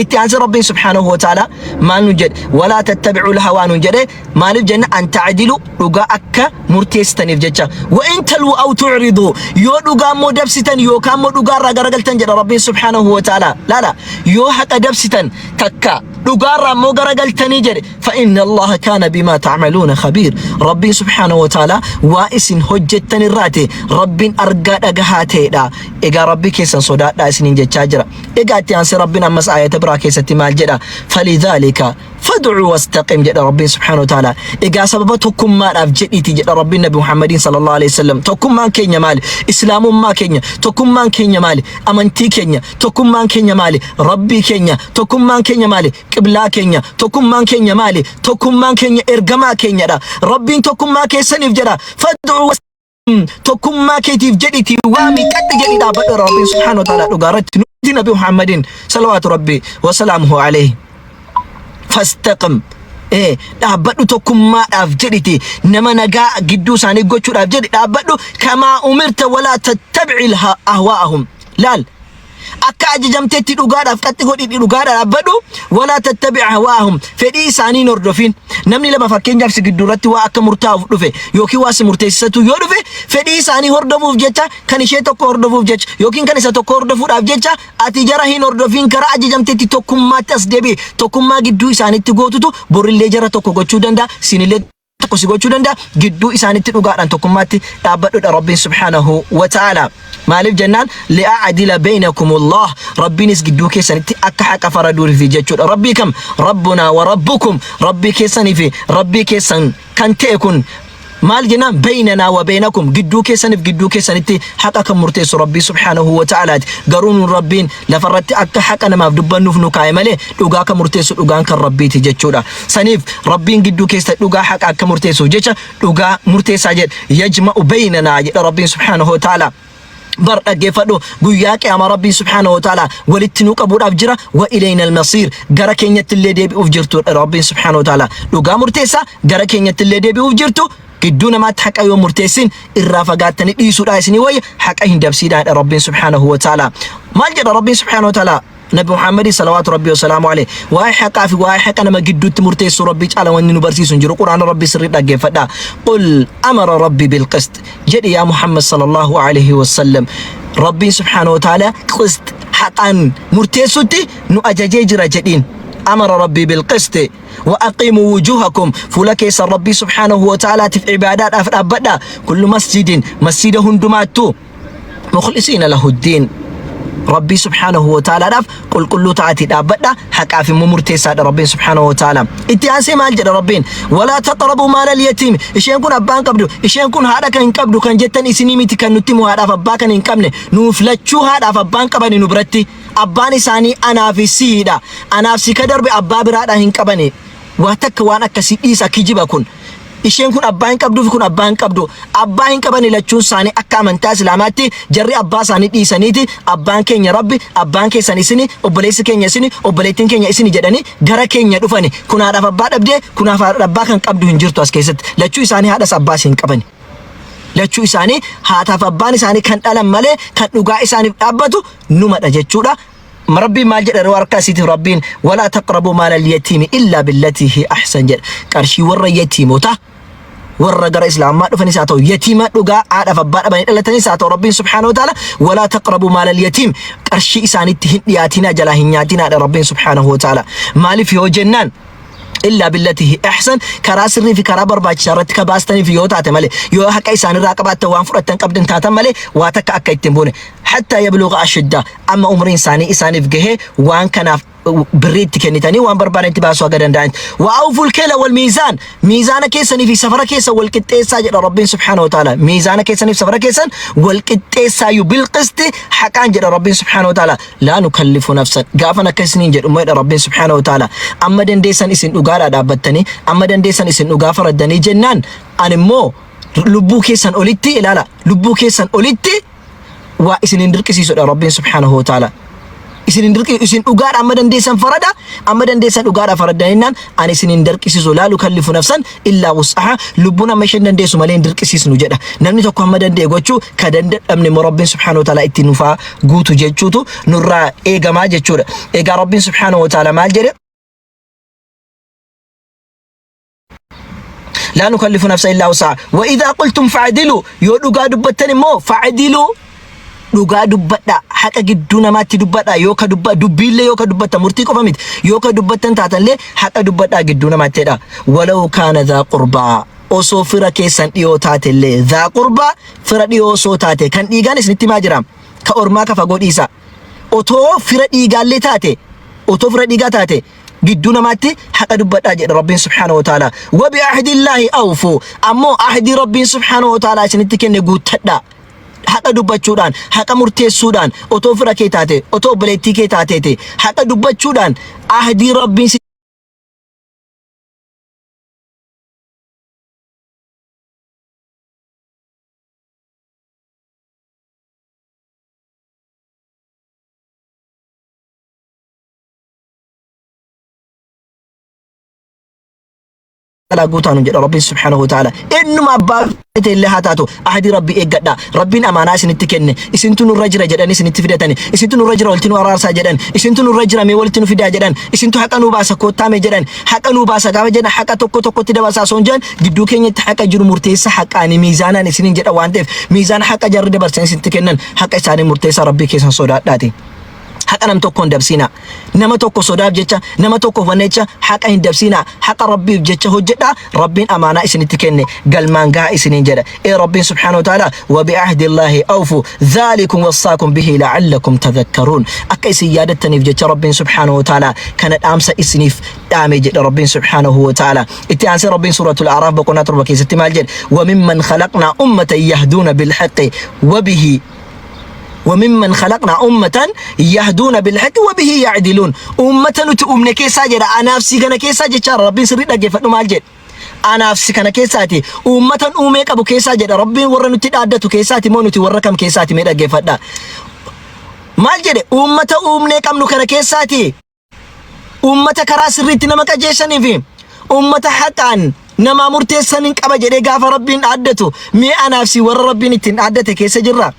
Itti aansee Rabbiin subhaanahu wa ta'ala maal nu jedhe? Walaa tattabi'ul hawaa nuun jedhe. Maaliif jenna an ta'dilu dhugaa akka murteessitaniif jecha. Wa in talwu aw tu'ridu yoo dhugaa immoo dabsitan yookaan immoo dhugaa irraa garagaltan jedha Rabbiin subhaanahu wa ta'ala. Laala yoo haqa dabsitan takka Dhugaarraa immoo garagaltanii jedhe. Fa inna Allaha kaana bimaa ta'maluuna khabiir. Rabbiin subhaanahu wa ta'aalaa waa isin hojjettan irraati Rabbiin argaa dhagahaa ta'edha. Egaa Rabbii keessan sodaadhaa isiniin jechaa jira. Egaa itti aansee Rabbiin ammas aayata biraa keessatti maal jedha? Falidhaalika fad'u wastaqim jedha Rabbiin subhaanahu wa ta'aalaa. Egaa sababa tokkummaadhaaf jedhiiti jedha Rabbiin Nabi Muhammadiin sallallahu alaihi wasallam. Tokkummaan keenya maali? Islaamummaa keenya. Tokkummaan keenya maali? Amantii keenya. Tokkummaan keenya maali? Rabbii keenya. Tokkummaan keenya maali? Qiblaa keenya. Tokkummaan keenya maali? Tokkummaan keenya ergamaa keenyadha. Rabbiin tokkummaa keessaniif jedha. Fad'u tokkummaa keetiif jedhiti waami qaxxi jedhi dhaabbadhu Rabbiin subhaanahu wa ta'ala dhugaa irratti nuti Nabi Muhammadiin salawaatu Rabbii wasalaamuhu alayhi. Fastaqim ee dhaabbadhu tokkummaadhaaf jedhiti nama nagaa gidduu isaanii gochuudhaaf jedhi dhaabbadhu kamaa umirta walaa tattabi'i ahwaa'ahum laal Akka ajajamtetti dhugaadhaaf qaxxi godhidhi dhugaadha dhaabbadhu walaa tattabi' ahwaa'ahum fedhii isaanii hin hordofin. Namni lama fakkeenyaaf si gidduu irratti waa akka murtaa'uuf dhufe yookiin waa si murteessisatu yoo dhufe fedhii isaanii hordofuuf jecha kan ishee tokko hordofuuf jecha yookiin kan isa tokko hordofuudhaaf jecha ati jara hin hordofin karaa ajajamtetti tokkummaatti as deebi'i. Tokkummaa gidduu isaaniitti gootutu borillee jara tokko gochuu danda'a siinillee tokko si gochuu danda'a gidduu isaanitti dhugaadhaan tokkummaatti dhaabbadhudha Rabbiin subhaanahu wa ta'ala. Maaliif jennaan li'a'adila beeynakumullah Rabbiinis gidduu keessanitti akka haqa faraduufi jechuudha. Rabbii kam Rabbunaa wa Rabbukum Rabbii keessanii fi Rabbii keessan kan ta'e kun maal jennaan beeynanaa wa beeynakum gidduu keessaniif gidduu keessanitti haqa kan murteessu Rabbii subhaanahu wa ta'alaati. Garuu nun Rabbiin lafarratti akka haqa namaaf dubbannuuf nu kaa'e malee dhugaa kan murteessu dhugaan kan Rabbiiti jechuudha. Saniif Rabbiin gidduu keessa dhugaa haqa akka murteessuuf jecha dhugaa murteessaa jedhe yajma'u beynanaa jedha Rabbiin subhaanahu wa ta'ala. Bar dhaggeeffadhu guyyaa qiyaamaa Rabbiin subhaanahu wa ta'ala walitti nu qabuudhaaf jira wa ilayna al-masiir gara keenyatti illee deebi'uuf jirtu Rabbiin subhaanahu wa ta'ala dhugaa murteessaa gara keenyatti illee deebi'uuf jirtu gidduu namaatti haqa yoo murteessin irraa fagaattanii dhiisuudhaa isinii wayya haqa hin dabsiidhaadha Rabbiin subhaanahu wa ta'ala. Maal jedha Rabbiin subhaanahu wa ta'ala Nabi Muhammad salawaatu Rabbii wasalaamu alayhi waa'ee haqaa fi waa'ee haqa nama gidduutti murteessuu Rabbii caala wanni nu barsiisu hin jiru. Quraana Rabbii sirrii dhaggeeffadha. Qul amara Rabbii bilqist jedhi yaa Muhammad sallallahu alayhi wasallam Rabbiin subhaanahu wa ta'ala qist haqaan murteessutti nu ajajee jira jedhiin. Amara Rabbii bilqist wa aqiimu wujuhakum fuula keessan Rabbii subhaanahu wa ta'alaatiif ibaadaadhaaf dhaabbadha. Kullu masjidin masjida hundumaattuu mukhlisiina lahu ddiin Rabbii subhaanahu wa ta'alaadhaaf qulqulluu ta'atii dhaabbadha haqaaf immoo murteessaadha Rabbiin subhaanahu wa ta'ala. Itti aansee maal jedha Rabbiin? Walaa taqrabu maalal yatiim isheen kun abbaan qabdu isheen kun haadha kan hin qabdu kan jettan isinii miti kan nutti himu haadhaaf abbaa kan hin qabne nuuf lachuu haadhaaf abbaan qabani nu biratti abbaan isaanii anaa fi siidha anaaf si ka darbe abbaa biraadhaa hin qabani waa takka waan akkasii dhiisa kijiba kun. Isheen kun abbaa hin qabduufi kun abbaa hin qabdu. Abbaa hin qabani lachuun isaanii akka amantaa Islaamaatti jarri abbaa isaanii dhiisaniiti abbaan keenya Rabbi, abbaan keessan isini, obboleessi keenya isini, obboleettiin keenya isini jedhanii gara keenya dhufani. Kun haadhaaf abbaa dhabdee, kunaaf haadha abbaa kan qabdu hin jirtu as keessatti. Lachuu isaanii haadhas abbaas hin qabani. Lachuu isaanii haataaf abbaan isaanii kan dhalan malee kan dhugaa isaaniif dhaabbatu numadha jechuudha. Rabbiin maal jedha yeroo harka isiitiif Rabbiin walaa taqrabuu maalal yatiimi illaa billatii hi ahsan jedha. Qarshii warra yatiimota warra gara islaamummaa dhufanis haa ta'u yatiima dhugaa haadhaaf abbaa dhabanii dhalatanis haa ta'u Rabbiin subhaanahu wa ta'ala walaa taqrabuu maalal yatiim qarshii isaanitti hin dhiyaatinaa jalaa hin nyaatinaadha Rabbiin subhaanahu wa ta'ala. Maaliif yoo jennaan illaa billati hi ahsan karaa sirrii fi karaa barbaachisaa irratti ka baastaniif yoo taate malee yoo haqa isaanirraa qabaattan waan fudhattan qabdan taatan malee waa takka akka ittiin buune hatta yabluga ashudda amma umriin isaanii isaaniif gahee waan kanaaf birrii itti kennitanii waan barbaadan itti baasuu haga danda'an wa awful keela wal miizaan miizaana keessanii fi safara keessan wal qixxeessaa jedha Rabbiin subhaanahu wa ta'ala miizaana keessanii fi safara keessan wal qixxeessaayyuu bilqisti haqaan jedha Rabbiin subhaanahu wa ta'ala Laa nukallifu nafsan gaafan akka isiniin jedhu immoo jedha Rabbiin subhaanahu wa ta'ala amma dandeessan isin dhugaadhaa dhaabbattanii amma dandeessan isin dhugaa faraddanii jennaan ani immoo lubbuu keessan olitti ilaala lubbuu keessan olitti waa isin hin dirqisiisudha Rabbiin subhaanahu wa ta'ala isin hin dirqi isin dhugaadha amma dandeessan farada amma dandeessan dhugaadha faraddaninnaan ani isin hin dirqisiisu laa nukallifu nafsan illaa wus'aha lubbuun amma isheen dandeessu malee hin dirqisiisnu jedha namni tokko hamma danda'e gochuu ka dandadhabne immoo Rabbiin subhaanahu wa ta'ala itti nufaa guutu jechuutu nurraa eegamaa jechuudha egaa Rabbiin subhaanahu wa ta'ala maal jedhe laa nukallifu nafsa illaa wusaha wa idhaa qultum fa'adilu yoo dhugaa dubbattan immoo fa'adilu Dhugaa dubbadhaa, haqa gidduu namaatti dubbadhaa, yoo ka dubba dubbiillee yoo ka dubbattan murtii qofa miti, yoo ka dubbattan taatanillee haqa dubbadhaa gidduu namaatti jedha. Walaw kaana dhaa qurbaa osoo fira keessan dhiyoo taatellee, dhaa qurbaa fira dhiyoo osoo taate, kan dhiigaan isinitti himaa jira, ka ormaa ka fagoo dhiisaa. Otoo fira dhiigaallee taate, otoo fira dhiigaa taate gidduu namaatti haqa dubbadhaa jedha Rabbiin subhaanahu wa ta'ala. Wa bi'ahdillaahi awfu, ammoo ahdii Rabbiin subhaanahu wa ta'ala isinitti kenne guuttadhaa. Haqa dubbachuudhaan, haqa murteessuudhaan, otoo fira kee taate, otoo obboleettii kee taateeti, haqa dubbachuudhaan ahdii Rabbiin si alaa guutaa nuun jedha Rabbiin subhaanahu wa ta'ala. Innuma abbaa feete illee haa taatu ahdii Rabbii eeggadha. Rabbiin amaanaa isinitti kenne, isintu nurra jira jedhanii isinitti fidatani, isintu nurra jira walitti nu araarsaa jedhan, isintu nurra jira mee walitti nu fidaa jedhan, isintu haqa nuu baasa koottaa mee jedhan. Haqa nuu baasa gaafa jedhan haqa tokko tokkotti dabarsaa osoo hin jedhan gidduu keenyatti haqa jiru murteessa haqaani miizaanaan isiniin jedha waan ta'eef miizaan haqa jarri dabarsanii isinitti kennan haqa isaanii murteessaa Rabbii keessan sodaadhaati. Haqa nam tokko hin dabsiinaa. Nama tokko sodaaf jecha, nama tokkoof wanna jecha haqa hin dabsiinaa. Haqa Rabbiif jecha hojjedhaa. Rabbiin amaanaa isinitti kenne galmaan gahaa isiniin jedha. Ee Rabbiin subhaanahu wa ta'ala wa bi'ahdillaahi awfu dhaalikum wassaakum bihi la'allakum tadhakkaruun. Akka isin yaadattaniif jecha Rabbiin subhaanahu wa ta'ala kana dhaamsa isiniif dhaame jedha Rabbiin subhaanahu wa ta'ala. Itti aansee Rabbiin suuratul A'raaf boqonnaa 7 keessatti maal jedhe? Wa mimman khalaqnaa ummatan yahduuna bil haqqi wa bihi وممن خلقنا أمة يهدون بالحق وبه يعدلون. Ummata nuti uumne keessaa jedha, anaaf si kana keessaa jechaa Rabbiin sirrii dhaggeeffadhu maal jedhe? Anaaf si kana keessaati uummatan uumee qabu keessaa jedha Rabbiin. Warra nutti dhaaddatu keessaati moo nuti warra kam keessaati? Mee dhaggeeffadha maal jedhe? Uummata uumnee qabnu kana keessaati uummata karaa sirriitti nama qajeelchanii fi uummata haqaan namaa murteessan hin qaba jedhee gaafa Rabbiin dhaaddatu, mee anaaf si warra Rabbiin ittiin dhaaddate keessa jirra?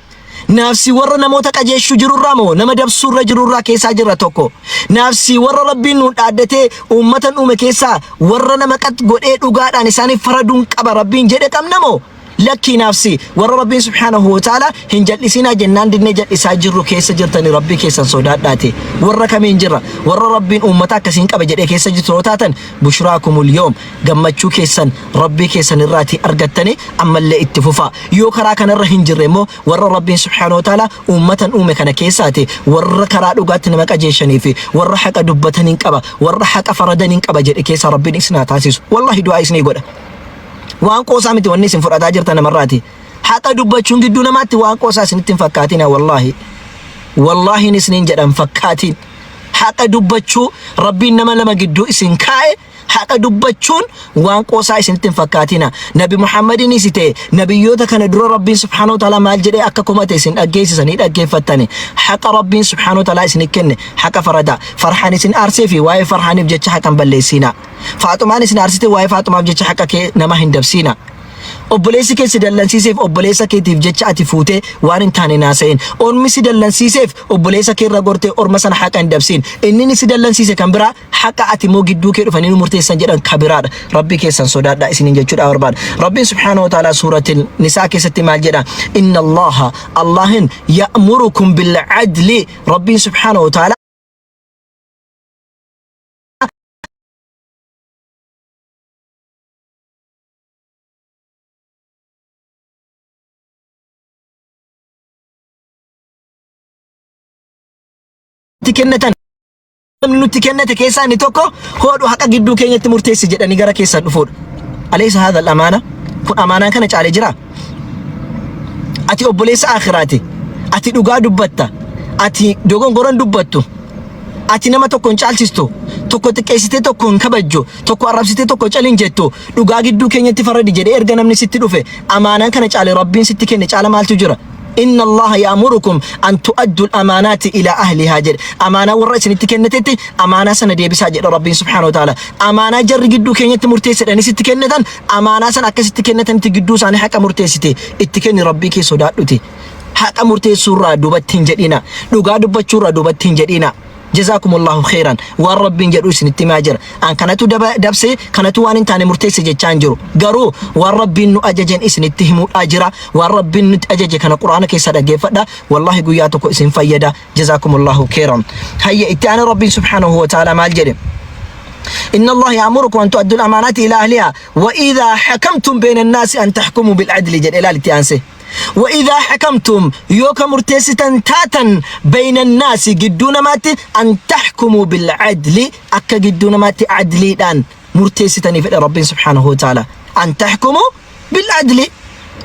Naaf si warra namoota qajeelchuu jirurraa moo nama dabsuurra jirurraa keessaa jirra tokko? Naaf si warra Rabbiin nuun dhaaddatee uummatan uume keessaa warra nama qat godhee dhugaadhaan isaaniif faraduun qaba Rabbiin jedhe qabna moo lakkii naaf si warra Rabbiin subhaanahu wa ta'ala hin jal'isinaa jennaan dinnee jal'isaa jirru keessa jirtanii? Rabbii keessan sodaadhaati. Warra kamiin jirra? Warra Rabbiin uummata akkasiin qaba jedhee keessa jirtu yoo taatan, bushraakumul yoom, gammachuu keessan Rabbii keessan irraatii argattanii ammallee itti fufaa. Yoo karaa kanarra hin jirre immoo warra Rabbiin subhaanahu wa ta'ala uummatan uume kana keessaati warra karaa dhugaatti nama qajeeshanii fi warra haqa dubbataniin qaba, warra haqa faradaniin qaba jedhe keessaa Rabbiin isin haa taasisu. Wallahi du'aa isinii godha. Waan qoosaa miti wanni isin fudhataa jirtan namarraati. Haqa dubbachuun gidduu namaatti waan qoosaa isinitti hin fakkaatina wallaahi. Wallaahiin isiniin jedhan fakkaatiin. Haqa dubbachuu Rabbiin nama lama gidduu isin kaa'e haqa dubbachuun waan qoosaa isinitti hin fakkaatina. Nabi Muhammadiinis ta'e nabiyyoota kana dura Rabbiin subhaanahu wa ta'ala maal jedhee akka komate isin dhaggeessisanii dhaggeeffattani. Haqa Rabbiin subhaanahu wa ta'ala isin kenne haqa farada. Farhaan isin aarsee fi waa'ee farhaaniif jecha haqa hin balleessinaa. Faaxumaan isin aarsite waa'ee Faaxumaaf jecha haqa kee nama hin dabsiina. Obboleessi kee si dallansiiseef obboleessa keetiif jecha ati fuutee waan hin taane hin haasa'in. Ormi si dallansiiseef obboleessa kee irra gortee orma sana haqa hin dabsiin. Inni inni si dallansiise kan biraa, haqa ati immoo gidduu kee dhufanii nu murteessan jedhan ka biraadha. Rabbii keessan sodaadhaa isiniin jechuudha barbaada. Rabbiin subhaanahu wa ta'ala suuratil Nisaa keessatti maal jedha? Inna Allaha, Allahin, ya'murukum bil adli. Rabbiin subhaanahu wa ta'ala nutti kennatan, namni nutti kennate keessaa inni tokko hoodhu haqa gidduu keenyatti murteessi jedhanii gara keessan dhufuudha. Alaysa haadha amaana? Kun amaanaan kana caalee jira? Ati obboleessa aakhiraati. Ati dhugaa dubbatta. Ati dogongoran dubbattu. Ati nama tokko hin caalchistu. Tokko xiqqeessitee tokko hin kabajju. Tokko arrabsitee tokko cal hin jettu. Dhugaa gidduu keenyatti faradi jedhee erga namni sitti dhufe, amaanaan kana caale Rabbiin sitti kenne caala maaltu jira? Inna Allaha ya'murukum an tu'addu al-amaanaati ila ahlihaa jedhe. Amaanaa warra isinitti kennatetti amaanaa sana deebisaa jedha Rabbiin subhaanahu wa ta'ala. Amaanaa jarri gidduu keenyatti murteessedhanii sitti kennatan, amaanaa sana akka sitti kennatanitti gidduu isaanii haqa murteessite itti kenni, Rabbii kee sodaadhuti. Haqa murteessuurraa duubatti hin jedhina. Dhugaa dubbachuurraa duubatti hin jedhina. Jazaakumullahu kheyran. Waan Rabbiin jedhu isinitti himaa jira. An kanatu daba dabse, kanatu waan hin taane murteesse jechaa hin jiru. Garuu waan Rabbiin nu ajajen isinitti himuudhaa jira. Waan Rabbiin nutti ajaje kana Qur'aana keessaa dhaggeeffadha. Wallahi guyyaa tokko isin fayyada. Jazaakumullahu kheyran. Hayya itti aanee Rabbiin subhaanahu wa ta'ala maal jedhe? إن الله يأمركم أن تؤدوا الأمانات إلى أهلها وإذا حكمتم بين الناس أن تحكموا بالعدل جل إلى التي وإذا حكمتم يوكا مرتيستان تاتا بين الناس جدو نماتي أن تحكموا بالعدل أكا جدو نماتي عدلي دان مرتيستان في ربي سبحانه وتعالى أن تحكموا بالعدل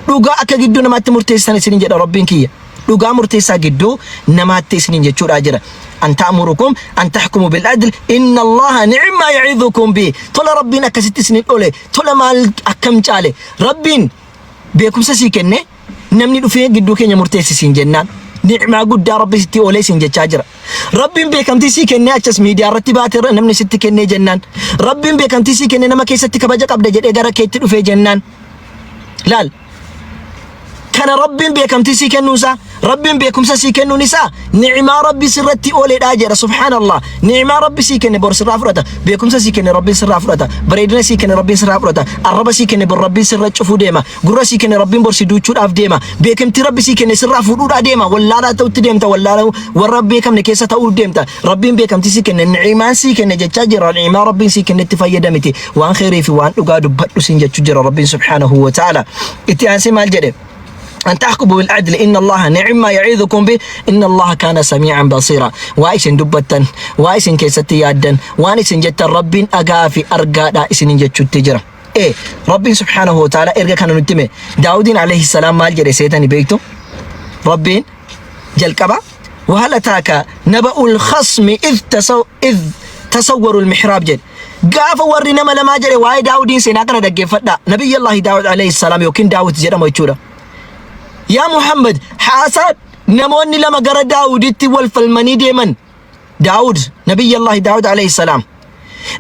dhugaa akka gidduu namaatti murteessitan isinin jedha Rabbiin kiyya. Dhugaa murteessaa gidduu namaatti isinin jechuudhaa jira. An ta'murukum an tahkumu bil adl inna Allaha ni'ma ya'idukum bi. Tola Rabbiin akkasitti isinin dhole tola maal akkam caale Rabbiin beekumsa sii kenne namni dhufee gidduu keenya murteessi siin jennaan ni'maa guddaa Rabbi sitti oolee siin jechaa jira. Rabbiin beekamtii sii kennee achas miidiyaa irratti baate irra namni sitti kennee jennaan Rabbiin beekamtii sii kennee nama keessatti kabaja qabda jedhee gara keetti dhufee jennaan laal kana Rabbiin beekamtii sii kennuun isaa Rabbiin beekumsa sii kennuun isaa ni'imaa Rabbi sirratti ooledha jedha. Subhaanallah, ni'imaa Rabbi sii kenne bor sirraa fudhata. Beekumsa sii kenne Rabbiin sirraa fudhata. Bareedina sii kenne Rabbiin sirraa fudhata. Arraba sii kenne bor Rabbiin sirra cufuu deema. Gurra sii kenne Rabbiin bor si duuchuudhaaf deema. Beekamtii Rabbi sii kenne sirraa fuudhuudhaa deema. Wallaalaa ta'utti deemta. Wallaalaa warra beekamne keessa ta'uu deemta. Rabbiin beekamtii sii kenne, ni'imaan sii kenne jechaa jira. Ni'imaa Rabbiin sii kennetti fayyadamiti waan kheyrii fi waan dhugaa dubbadhu siin jechuu jira Rabbiin subhaanahu wa ta'ala. Itti aansee maal jedhe? أن تحكموا بالعدل إن الله نعم ما يعظكم به إن الله كان سميعا بصيرا. Waa isin dubbattan, waa isin keessatti yaaddan, waan isin jettan Rabbiin dhagaa fi argaadha isinin jechuutti jira. Ee Rabbiin subhaanahu wa ta'ala erga kana nutti hime, Daawudiin alayhi salaam maal jedhe seetani beektu? Rabbiin jalqaba وهل أتاك نبأ الخصم إذ تسوروا المحراب jedhe. Gaafa warri nama lamaa jedhe waa'ee Daawudiin seenaa kana dhaggeeffadha. Nabiyyallaahi Daawud alayhi salaam yookiin Daawud jedhama jechuudha. Yaa Muhammad, haasaa namoonni lama gara Daawuditti wal falmanii deeman. Daawud, Nabiyyallaahi Daawud alayhi salaam.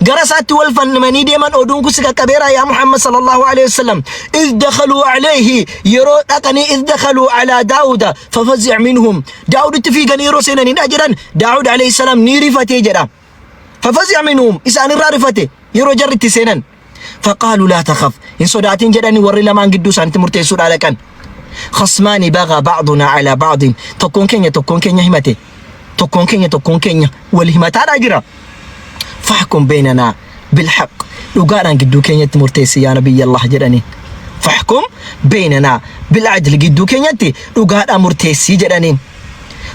Gara isaatti wal falmanii deeman, oduun kun si qaqqabeera yaa Muhammad sallallahu alayhi wasallam. إذ دخلوا عليه yeroo dhaqanii إذ دخلوا على داود ففزع منهم. Daawuditti fiiganii yeroo seenanii jedhan Daawud alayhi salaam ni rifatee jedha. ففزع منهم isaanirraa rifate yeroo jarri itti seenan. فقالوا لا تخف hin sodaatin jedhani warri lamaan gidduu isaanitti murteessuudhaa dhaqan. خصمان بغى بعضنا على بعض tokkoon keenya tokkoon keenya himate, tokkoon keenya tokkoon keenya wal himataadhaa jira. فاحكم بيننا بالحق dhugaadhaan gidduu keenyatti murteessi yaa nabiyya Allah jedhaniin. فاحكم بيننا بالعدل gidduu keenyatti dhugaadhaan murteessii jedhaniin.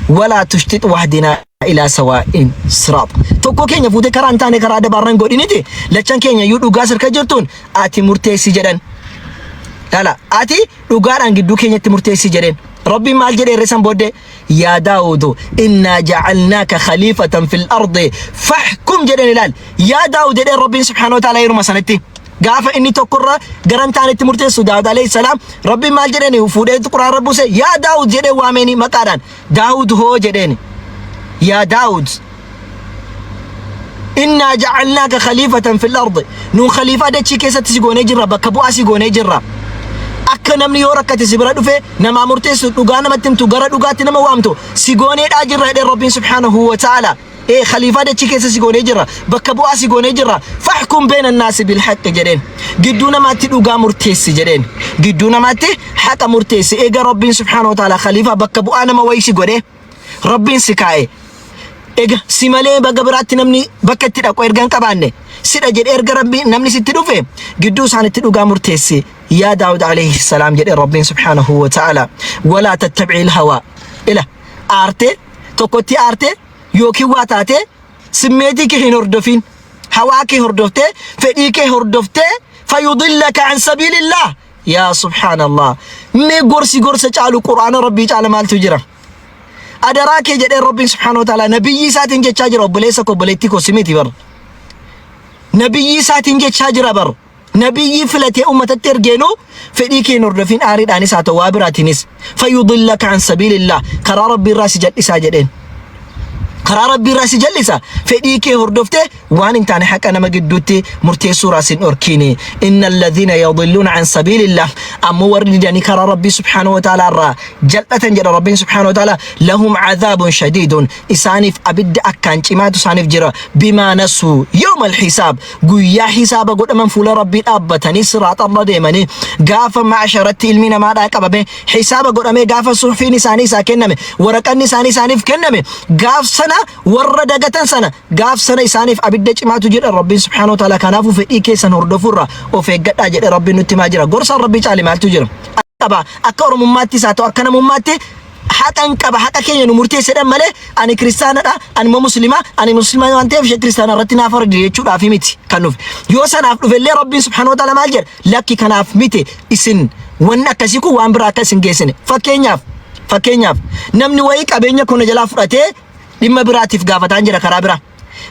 ولا تشطط واهدنا إلى سواء الصراط tokko keenya fuutee karaa hin taane karaa dabaarran godhiniti lachan keenya iyyuu dhugaa sirka jirtuun ati murteessi jedhan. Lala ati dhugaadhaan gidduu keenyatti murteessi jedheen. Rabbiin maal jedhee irra san booddee? يا داود إنا جعلناك خليفة في الأرض فاحكم jedheen. Ilaal, yaa Daawud jedheen Rabbiin subhaanahu wa ta'ala. Yeruma sanatti gaafa inni tokkorra garan taanetti murteessu Daawud alayhi salaam Rabbiin maal jedheen? Fuudhee Quraan buuse. Yaa Daawud jedhee waameeni maqaadhaan. Daawud hoo jedheen. Yaa Daawud, إنا جعلناك خليفة في الأرض nuun khaliifaa dachii keessatti si goonee jirra, bakka bu'aa si goonee jirra, akka namni yoo rakkate si bira dhufe namaa murteessu, dhugaa namatti himtu, gara dhugaatti nama waamtu si gooneedhaa jirra jedheen Rabbiin subhaanahu wa ta'ala. Ee khaliifaa dachii keessa si goonee jirra, bakka bu'aa si goonee jirra. فاحكم بين الناس بالحق jedheen, gidduu namaatti dhugaa murteessi jedheen, gidduu namaatti haqa murteessi. Eega Rabbiin subhaanahu wa ta'ala khaliifaa bakka bu'aa nama wayii si godhee Rabbiin si kaa'e, ega si malee bakka biraatti namni bakka itti dhaqu erga hin qabaanne sidha jedhee erga Rabbi namni sitti dhufe gidduu isaanitti dhugaa murteessi yaa Daawud alayhi salaam jedhe Rabbiin subhaanahu wa ta'ala. ولا تتبع الهوى ila aartee tokkotti aartee yookiin waa taatee simmeetii kee hin hordofin, hawaa kee hordoftee, fedhii kee hordoftee فيضلك عن سبيل الله. Yaa subhaanallah, mee gorsi gorsa caalu, Qur'aana Rabbii caala maaltu jira? Adaraa kee jedhee Rabbiin subhaanahu wa ta'ala nabiyyi isaatiin jechaa jira. Obboleessa koo, obboleettii koo, simiti bar nabiyyi isaatiin jechaa jira bar. Nabiyyi filatee ummatatti ergeenu fedhii kee hin hordofin, aariidhaanis haa ta'u waa biraatiinis. فيضلك عن سبيل الله karaa Rabbii irraa si jal'isaa jedheen. Karaa Rabbii irraa si jallisa. Fedhii kee hordoftee waan hin taane haqa nama gidduutti murteessuu irraa sin dhorkiini. Inna alladhiina yadilluuna an sabiilillah ammoo warri didanii karaa Rabbii subhaanahu wa ta'aalaa irraa jal'atan jedha Rabbiin subhaanahu wa ta'aalaa lahum adhaabun shadiidun isaaniif abidda akkaan cimaatu isaaniif jira bimaa nasuu yawmal hisaab guyyaa hisaaba godhaman fuula Rabbii dhaabbatanii siraaxarra deemanii gaafa ma'asharatti ilmi namaadhaa qabame hisaaba godhamee gaafa suhfiin isaanii isaa kenname waraqanni isaanii isaaniif kenname gaaf sana warra dagatan sana gaaf sana isaaniif abidda cimaatu jedha Rabbiin subhaanahu wa ta'ala. Kanaafuu fedhii keessan hordofuurra of eeggadhaa jedhe Rabbiin nutti himaa jira. Gorsaan Rabbii caale maaltu jira? Qaba akka Oromummaattis haa ta'u akka namummaatti haqan qaba, haqa keenya nu murteessedhan malee ani kiristaanadha, ani immoo muslima, ani muslima waan ta'eef ishee kiristaana irratti naaf fardi jechuudhaaf miti kan dhufe. Yoo sanaaf dhufellee Rabbiin subhaanahu wa ta'ala maal jedha? Lakki, kanaaf miti. Isin wanni akkasii kun waan biraa akka isin geessine. Fakkeenyaaf namni wayii qabeenya koo na jalaa fudhatee dhimma biraatiif gaafataan jira karaa biraa.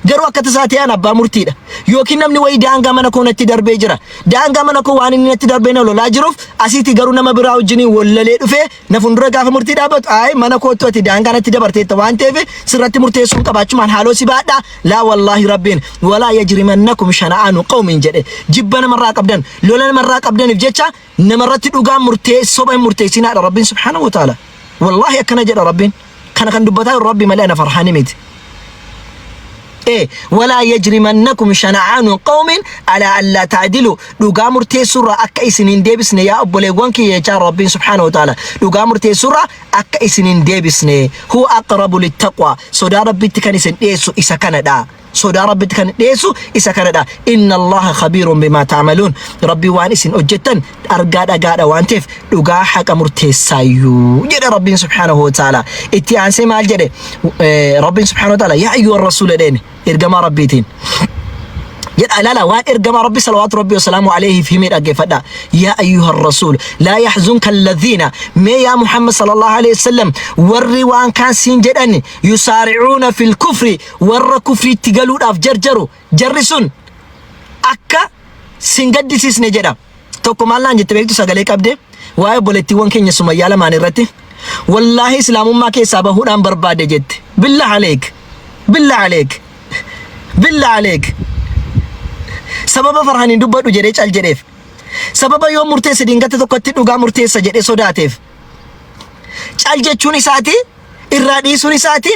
Garuu akka tasaa ta'e an abbaa murtiidha. Yookiin namni wayii daangaa mana koo natti darbee jira. Daangaa mana koo waan inni natti darbee na lolaa jiruuf asiiti garuu nama biraa wajjiniin wallalee dhufee na fuuldura gaafa murtii dhaabbatu, ayi, mana kootu ati daangaa natti dabarteetta waan ta'eef sirratti murteessuun qabaachumaan haaloo si baadhaa. Laa wallaahi, Rabbiin walaa yajrimannakum shana'aanu qawmin jedhe. Jibba namarraa qabdan, lola namarraa qabdaniif jecha namarratti dhugaa murtee soba hin murteessinaadha Rabbiin subhaanahu wa ta'ala. Wallaahi akkana jedha Rabbiin. Kana kan dubbataa jiru Rabbi malee ana Farhaani miti. Walaa yajrimannakum shana'aanu qawmin alaa allaa ta'dilu, dhugaa murteessuurraa akka isin hin deebisne yaa obboleewwan kiyya jechaa Rabbiin subhaanahu wa ta'ala, dhugaa murteessuurraa akka isin hin deebisne. Huwa aqrabu littaqwa, sodaa Rabbitti kan isin dhiyeessu isa kanadha. Sodaa Rabbitti kan dhiyeessu isa kanadha. Inna Allaha khabiirun bimaa ta'maluun, Rabbi waan isin hojjettan argaa dhagaadha waan ta'eef dhugaa haqa murteessaayyuu jedhe Rabbiin subhaanahu wa ta'ala. Itti aansee maal jedhe Rabbiin subhaanahu wa ta'ala? Yaa ayyuha rasuula jedheen ergamaa Rabbiitiin. Jedha, ilaala, waan ergamaa Rabbi salawaatu Rabbi wasalaamu alayhiif himee dhaggeeffadha. Yaa ayyuha rasuul laa yaxzunka alladhiina, mee yaa Muhammad sallallahu alayhi wasallam, warri waan kaan siin jedhan, yusaaricuuna fil kufri, warra kufriitti galuudhaaf jarjaru, jarri sun akka sin gaddisiisne jedha. Tokko maal naan jette beektu? Sagalee qabde waa'ee obboleettiiwwan keenya Sumayyaa lamaan irratti wallaahi islaamummaa keessaa bahuudhaan barbaade jette. Billah aleek, billah aleek, billah aleek. Sababa Farhaniin dubbadhu jedhee cal jedheef, sababa yoo murteesse dingata tokkotti dhugaa murteessa jedhee sodaateef cal jechuun isaati, irraa dhiisuun isaati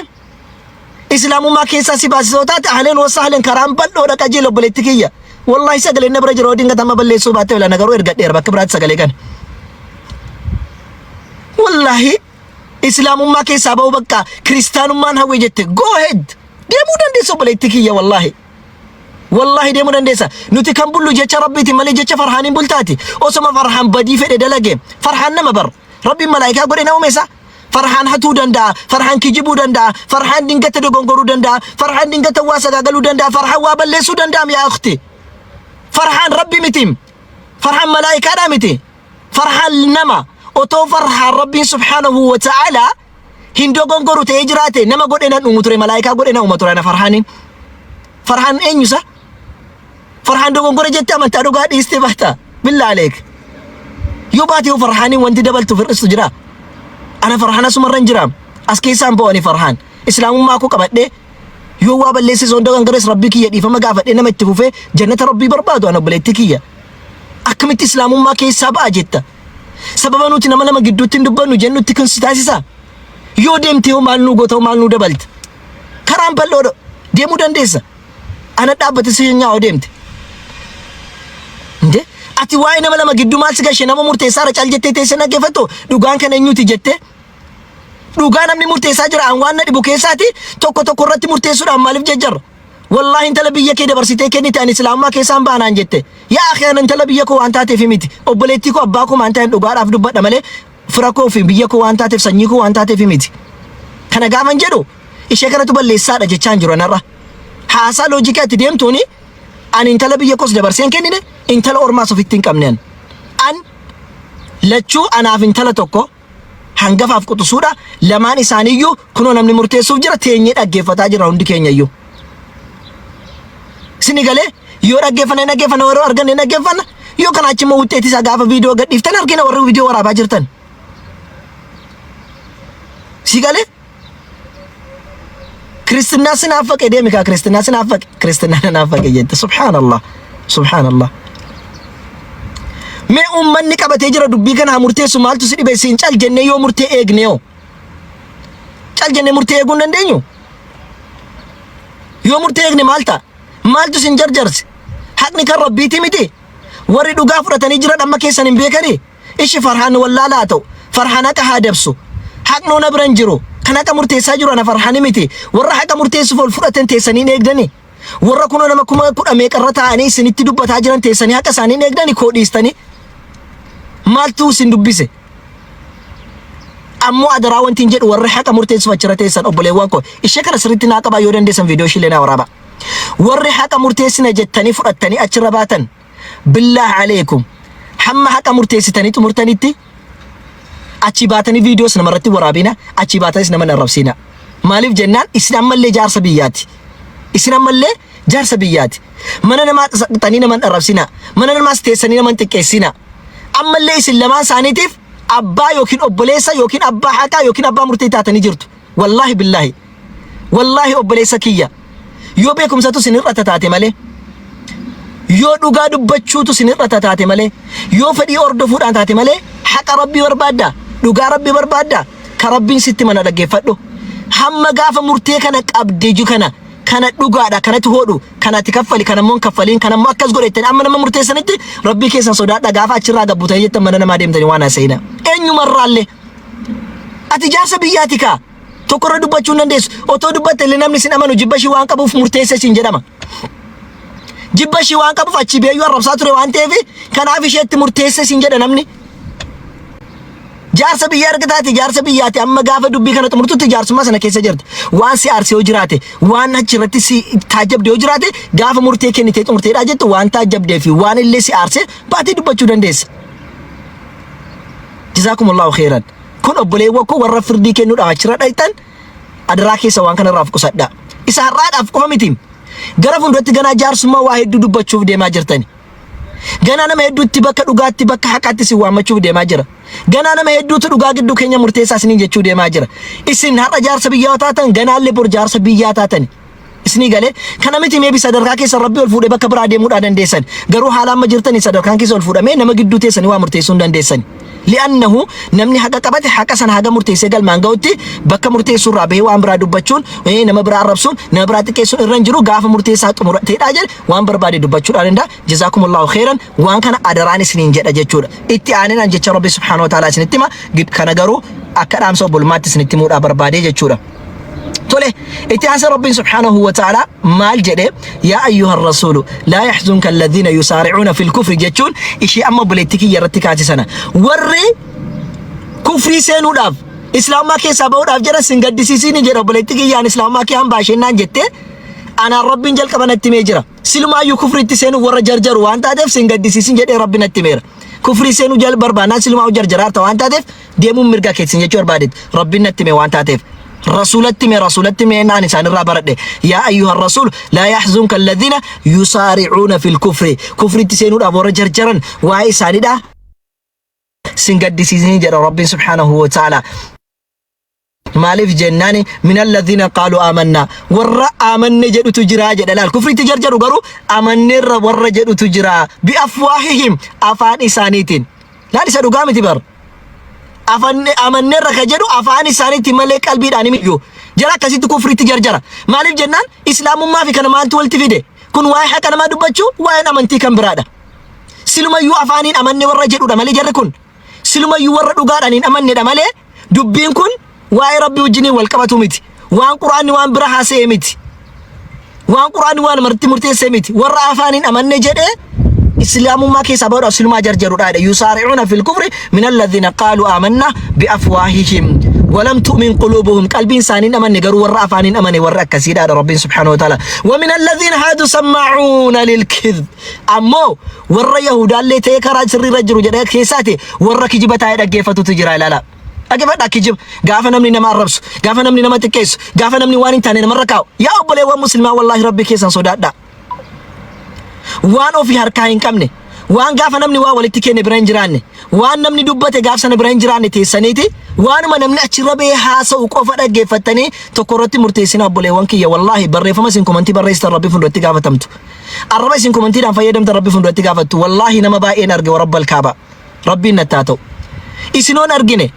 islaamummaa keessaa si baasisoo taate, ahleen wasahleen, karaan bal'oodha, qajeela obboleetti kiyya. Wallaahi sagaleen na bira jira, dingata amma balleessuu baatte bila garuu ergadheera bakka biraatti sagalee kana. Wallaahi islaamummaa keessaa ba'uu bakka kiristaanummaan hawwe jette, go ahead, deemuu dandeessa obboleetti kiyya. Wallaahi, wallaahi deemuu dandeessa. Nuti kan bullu jecha Rabbiiti malee jecha Farhaaniin bultaati. Osoma Farhaan badii fedhe dalage, Farhaan nama bar Rabbiin malaayikaa godhe nama uume. Isaa Farhaan hatuu danda'a, Farhaan kijibuu danda'a, Farhaan dingata dogongoruu danda'a, Farhaan dingata waa sagaagaluu danda'a, Farhaan waa balleessuu danda'a. Yaa ukhti, Farhaan Rabbi miti, Farhaan malaayikaadhaa miti, Farhaan nama. Otoo Farhaan Rabbiin subhaanahu wa ta'ala hin dogongoru ta'ee jiraate nama godhe nan uumu ture, malaayikaa godhe na uuma ture ana Farhaaniin. Farhaan eenyusa? Farhaan dogongora jette amantaa dhugaa dhiistee baata? Billaa aleek. Yoo baate yoo Farhaaniin wanti dabaltu hir'istu jira? Ana Farhaan asumarra hin jira. As keessaan ba'u ani Farhaan. Islaamummaa koo qabadhee yoo waa balleesse osoo hin dogongores Rabbii kiyya dhiifama gaafadhee nama itti fufee jannata Rabbii barbaadu ana obboleettii kiyya. Akkamitti islaamummaa keessaa ba'a jetta? Sababa nuti nama lama gidduutti hin dubbannu jennutti kun si taasisa? Yoo deemte hoo maal nuu goota, hoo maal nuu dabalta? Karaan bal'oodha. Deemuu dandeessa. Ana dhaabbate si nyaa yoo deemte. Nde ati waa'ee nama lama gidduu maal si gashe? Nama murteessaarra cal jettee teessee dhaggeeffattu, dhugaan kan eenyuti jettee? Dhugaa namni murteessaa jira. An waan na dhibu keessaati tokko tokko irratti murteessuudhaan maaliif jajjarra? Wallaahi intala biyya kee dabarsitee kennite ani islaamummaa keessaan baanaan jette. Yaa akhi, ani intala biyya koo waan taateef miti. Obboleettii koo, abbaa koo waan ta'een dhugaadhaaf dubbadha malee fira koo fi biyya koo waan taateef, sanyii koo waan taateef miti. Kana gaafan jedhu ishee kanatu balleessaadha jechaan jiru anarra. Haasaa loojikii ati deemtuuni ani intala biyya koos dabarsee hin kennine, intala ormaas ofitti hin qabne. An lachuu anaaf intala tokko hangafaaf quxisuudha. Lamaan isaaniiyyuu kunoo namni murteessuuf jira, teenyee dhaggeeffataa jira hundi keenya iyyuu. Sini galee yoo dhaggeeffanne dhaggeeffanna, yeroo arganne dhaggeeffanna. Yoo kana achi immoo wuxxeetii isaa gaafa viidiyoo gadhiiftan argina, warri viidiyoo waraabaa jirtan. Si galee? Kiristinnaa si naaffaqe deemi kaa kiristinnaa si naaffaqe kiristinnaa na naaffaqe jette subhaanallah subhaanallah. Mee uummanni qabatee jira dubbii kana haa murteessu maaltu si dhibe siin cal jennee yoo murtee eegne hoo? Cal jennee murtee eeguu hin dandeenyu? Yoo murtee eegne maal ta'a? Maaltu isin jarjarse? Haqni kan Rabbiiti miti? Warri dhugaa fudhatanii jiran amma keessan hin beekanii? Ishi Farhaan wallaala haa ta'u. Farhaan haqa haa dabsu. Haqnoo na bira hin jiru. Kan haqa murteessaa jiru ana Farhaani miti. Warra haqa murteessuuf ol fudhatan teessanii hin eegdanii? Warra kunoo nama 10,000 meeqarra taa'anii isinitti dubbataa jiran teessanii haqa isaanii hin eegdanii koo dhiistanii? Maaltu isin dubbise? Ammoo adaraa wanti hin jedhu warri haqa murteessuuf achirra teessan obboleewwan koo ishee kana sirriitti naa qabaa yoo dandeessan viidiyoo ishiillee naa waraabaa. Warri haqa murteessina jettanii fudhattanii achirra baatan billaah aleekum hamma haqa murteessitanii xumurtanitti achii baatanii viidiyoos namarratti waraabina achii baatanis nama hin arrabsiina. Maaliif jennaan isin ammallee jaarsa biyyaati. Isin ammallee jaarsa biyyaati. Mana namaa dhaqxanii nama hin arrabsina. Mana namaas teessanii nama hin xiqqeessina. Ammallee isin lamaan isaaniitiif abbaa yookiin obboleessa yookiin abbaa haqaa yookiin abbaa murtii taatanii jirtu. Wallaahi billaahi. Wallaahi obboleessa kiyya. Yoo beekumsatu sin hir'ata taate malee. Yoo dhugaa dubbachuutu sin hir'ata taate malee. Yoo fedhii hordofuudhaan taate malee haqa Rabbii barbaadda. Dhugaa Rabbii barbaadda. Ka Rabbiin sitti mana dhaggeeffadhu. Hamma gaafa murtee kana qabde ju kana kana dhugaadha kanatti hodhu kanatti kaffali kana immoo hin kaffaliin kana immoo akkas godhe jettanii amma nama murteessanitti Rabbii keessan sodaadha gaafa achirraa gabbutanii jettan mana namaa deemtanii waan haasa'ina. Eenyumarraallee. Ati jaarsa biyyaati kaa. Tokko irra dubbachuu hin dandeessu. Otoo dubbatte illee namni sin amanu jibba ishii waan qabuuf murteesse siin jedhama. Jibba ishii waan qabuuf achii beeyyuu arrabsaa ture waan ta'eef kanaaf isheetti murteesse siin jedha namni. Jaarsa biyyaa erga taate jaarsa biyyaati amma gaafa dubbii kana xumurtutti jaarsummaa sana keessa jirta. Waan si aarse yoo jiraate waan achi irratti si taajjabde yoo jiraate gaafa murtee kennitee xumurteedhaa jettu waan taajjabdee fi waan illee si aarse baatee dubbachuu dandeessa. Jazaakumullahu khairan. Kun obboleewwan koo warra firdii kennuudhaaf achirra dhayxan adaraa keessa waan kanarraa of qusadhaa. Isa har'aadhaaf qofa miti. Gara fuulduratti ganaa jaarsummaa waa hedduu dubbachuuf deemaa jirtani. Ganaa nama hedduutti bakka dhugaatti bakka haqaatti isin waammachuuf deemaa jira. Ganaa nama hedduutu dhugaa gidduu keenya murteessaa isiniin jechuu deemaa jira. Isin har'a jaarsa biyyaa taatan ganaallee bor jaarsa biyyaa taatani. Isinii galee kana miti meebi sadarkaa keessan rabbi ol fuudhee bakka biraa deemuudhaa dandeessan. Garuu haala amma jirtanii sadarkaan keessa ol fuudhamee nama gidduu teessanii waa murteessuu hin dandeessan. Li'annahu namni haqa qabate haqa sana haga murteessee galmaan ga'utti bakka murteessuu irraa bahee waan biraa dubbachuun nama biraa arrabsuun nama biraa xiqqeessuun irra hin jiru gaafa murteessaa xumurateedhaa jedhe waan barbaade dubbachuudhaa danda'a. Jazaakumullahu khairan waan kana adaraan isiniin jedha jechuudha. Itti aaneen an jecha rabbi subhaanahu wa ta'ala isinitti hima kana garuu akka dhaamsa obbolummaatti isinitti himuudhaa barbaadee jechuudha. Tole itti aansee Rabbiin subhaanahu wa ta'ala maal jedhe yaa ayyuha rasuulu laa yaxzunka alladhiina yusaari'uuna fil kufri jechuun ishee amma obboleettii kiyya irratti kaase sana warri kufrii seenuudhaaf islaamummaa keessaa bahuudhaaf jedhan sin gaddisiisiin jedha obboleettii kiyyaan islaamummaa kee hambaa isheen naan jettee anaan Rabbiin jalqaba natti himee jira silumaayyuu kufriitti seenuuf warra jarjaru waan taateef sin gaddisiisin jedhee Rabbi natti himeera kufrii seenuu jal barbaannaan silumaa jarjaraarta waan taateef deemuun mirga keessan jechuu barbaadeet Rabbiin natti hime waan taateef rasuulatti hime rasuulatti hime naan isaanirraa baradhe yaa ayyuha rasuul laa yaxzunka alladhiina yusaaricuuna fil kufri kufritti seenuudhaaf warra jarjaran waa'ee isaaniidha sin gaddisiisini jedha Rabbiin subhaanahu wa ta'ala. Maaliif jennaani min alladhiina qaalu aamanna warra amanne jedhutu jira jedha laal kufritti jarjaru garuu amanneerra warra jedhutu jira bi afwaahihim afaan isaaniitiin laal isa dhugaa miti bar afan amanneerra ka jedhu afaan isaaniitiin malee qalbiidhaan himiyyuu jara akkasitti kufritti jarjara maaliif jennaan islaamummaa fi kana maaltu walitti fide kun waa'ee haqa namaa dubbachuu waa'een amantii kan biraadha silumayyuu afaaniin amanne warra jedhudha malee jarri kun silumayyuu warra dhugaadhaan hin amannedha malee dubbiin kun waa'ee rabbii wajjiniin wal qabatu miti. Waan quraanni waan bira haasa'e miti. Waan quraanni waan marti murteesse miti. Warra afaan hin amanne jedhee islaamummaa keessaa bahuudhaaf silumaa jarjarudha jedhe. Yusaari'uuna fil kufri min alladhiina qaaluu aamanna bi afwaahihim walam tu'min quluubuhum qalbiin isaanii hin amanne garuu warra afaan hin amane warra akkasiidha jedha Rabbiin subhaanahu wa ta'ala. Wa min alladhiina haadu sammaa'uuna lil kidhb Ammoo warra Yahudaallee ta'ee karaa sirriirra jiru jedhee keessaati warra kijiba taa'ee dhaggeeffatutu jira ilaala. Dhaggeeffadhaa kijiba. Gaafa namni nama arrabsu, gaafa namni nama xiqqeessu, gaafa namni waan hin taane namarra kaa'u. Yaa obboleewwan muslimaa wallaahi rabbi keessan sodaadhaa. Waan ofii harkaa hin qabne, Waan gaafa namni waa walitti kenne bira hin jiraanne, waan namni dubbate gaaf sana bira hin jiraanne teessaniiti waanuma namni achirra ba'ee haasa'u qofa dhaggeeffattanii tokko irratti murteessina obboleewwan kiyya wallaahi barreeffama isin komantii barreessitan rabbi fuulduratti gaafatamtu. Arraba isin komantiidhaan fayyadamtan rabbi fuulduratti gaafattu wallaahi nama baay'een arge warabbal kaaba. Rabbiin natti haa ta'u. Isinoon argine.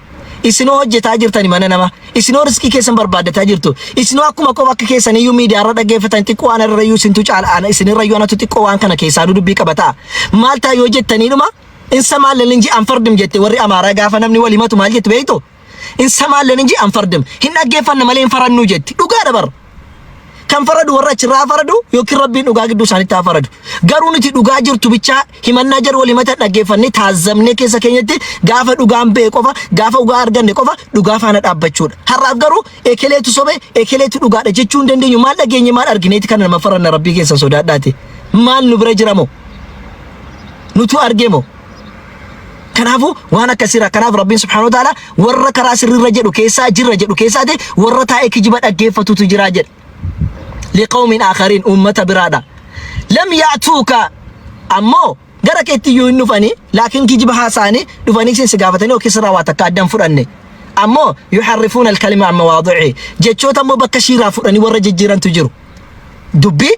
Isinoo hojjetaa jirtani mana nama. Isinoo riskii keessan barbaaddataa jirtu. Isinoo akkuma qofa akka keessaniyyuu miidiyaarra dhaggeeffatan xiqqoo ana irrayyuu isintu caala ana isinirrayyuu anatu xiqqoo waan kana keessaa nu dubbii qabataa. Maal ta'a yoo jettaniidhuma insamaallen inji anfardim jette warri Amaaraa gaafa namni wal himatu maal jettu beektu? Insamaallen inji anfardim. Hin dhaggeeffanna malee hin farannuu jetti. Dhugaadha bar. Kan faradu warra achirraa haa faradu yookiin Rabbiin dhugaa gidduu isaanitti haa faradu. Garuu nuti dhugaa jirtu bichaa himannaa jarri wal himatan dhaggeeffannee taazzabnee keessa keenyatti gaafa dhugaan ba'e qofa gaafa dhugaa arganne qofa dhugaa faana dhaabbachuudha. Har'aaf garuu ekeleetu sobe ekeleetu dhugaadha jechuu hin dandeenyu. Maal dhageenye maal argineeti kana nama faranna Rabbii keessan sodaadhaati. Maal nu bira jira moo? Nutu argee moo? Kanaafuu waan akkasiirraa kanaaf Rabbiin subhaanahu wa ta'ala warra karaa sirriirra jedhu keessaa jirra jedhu keessaati warra taa'ee kijiba dhaggeeffatutu jira jedha. Liqawmin aakhariin uummata biraadha. Lam ya'tuuka ammoo gara keetti iyyuu hin dhufanii laakiin kijiba haasa'anii dhufanii isin si gaafatanii yookiin sirraa waa takka adda hin fudhanne. Ammoo yuharrifuuna alkalima an mawaadi'i jechoota ammoo bakka ishiirraa fudhanii warra jijjiirantu jiru. Dubbii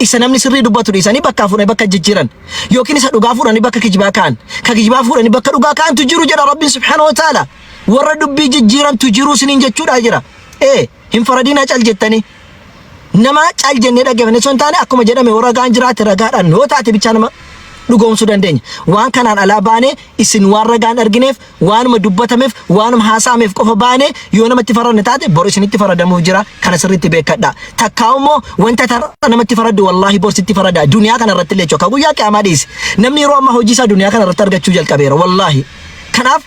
isa namni sirrii dubbatu dhiisanii bakkaa fuudhanii bakka jijjiiran yookiin isa dhugaa fuudhanii bakka kijibaa kaa'an ka kijibaa fuudhanii bakka dhugaa kaa'antu jiru jedha Rabbiin subhaanahu wa ta'ala warra dubbii jijjiirantu jiru isiniin jechuudha jira ee hin faradiinaa cal jettanii nama cal jennee dhaggeeffanne osoo hin taane akkuma jedhame yoo ragaan jiraate ragaadhaan yoo taate bichaa nama dhugoomsuu dandeenya waan kanaan alaa baanee isin waan ragaan argineef Waanuma dubbatameef, waanuma haasa'ameef qofa baanee yoo namatti faradne taate bor isinitti faradamuuf jira. Kana sirriitti beekkadhaa. Takkaa'u immoo wanta ati har'a namatti faraddu wallaahi bor sitti farada. Duniyaa kana irratti illee jechuudha. Ka guyyaa qiyaamaa dhiisi. Namni yeroo ammaa hojii isaa duniyaa kana irratti argachuu jalqabeera wallaahi. Kanaaf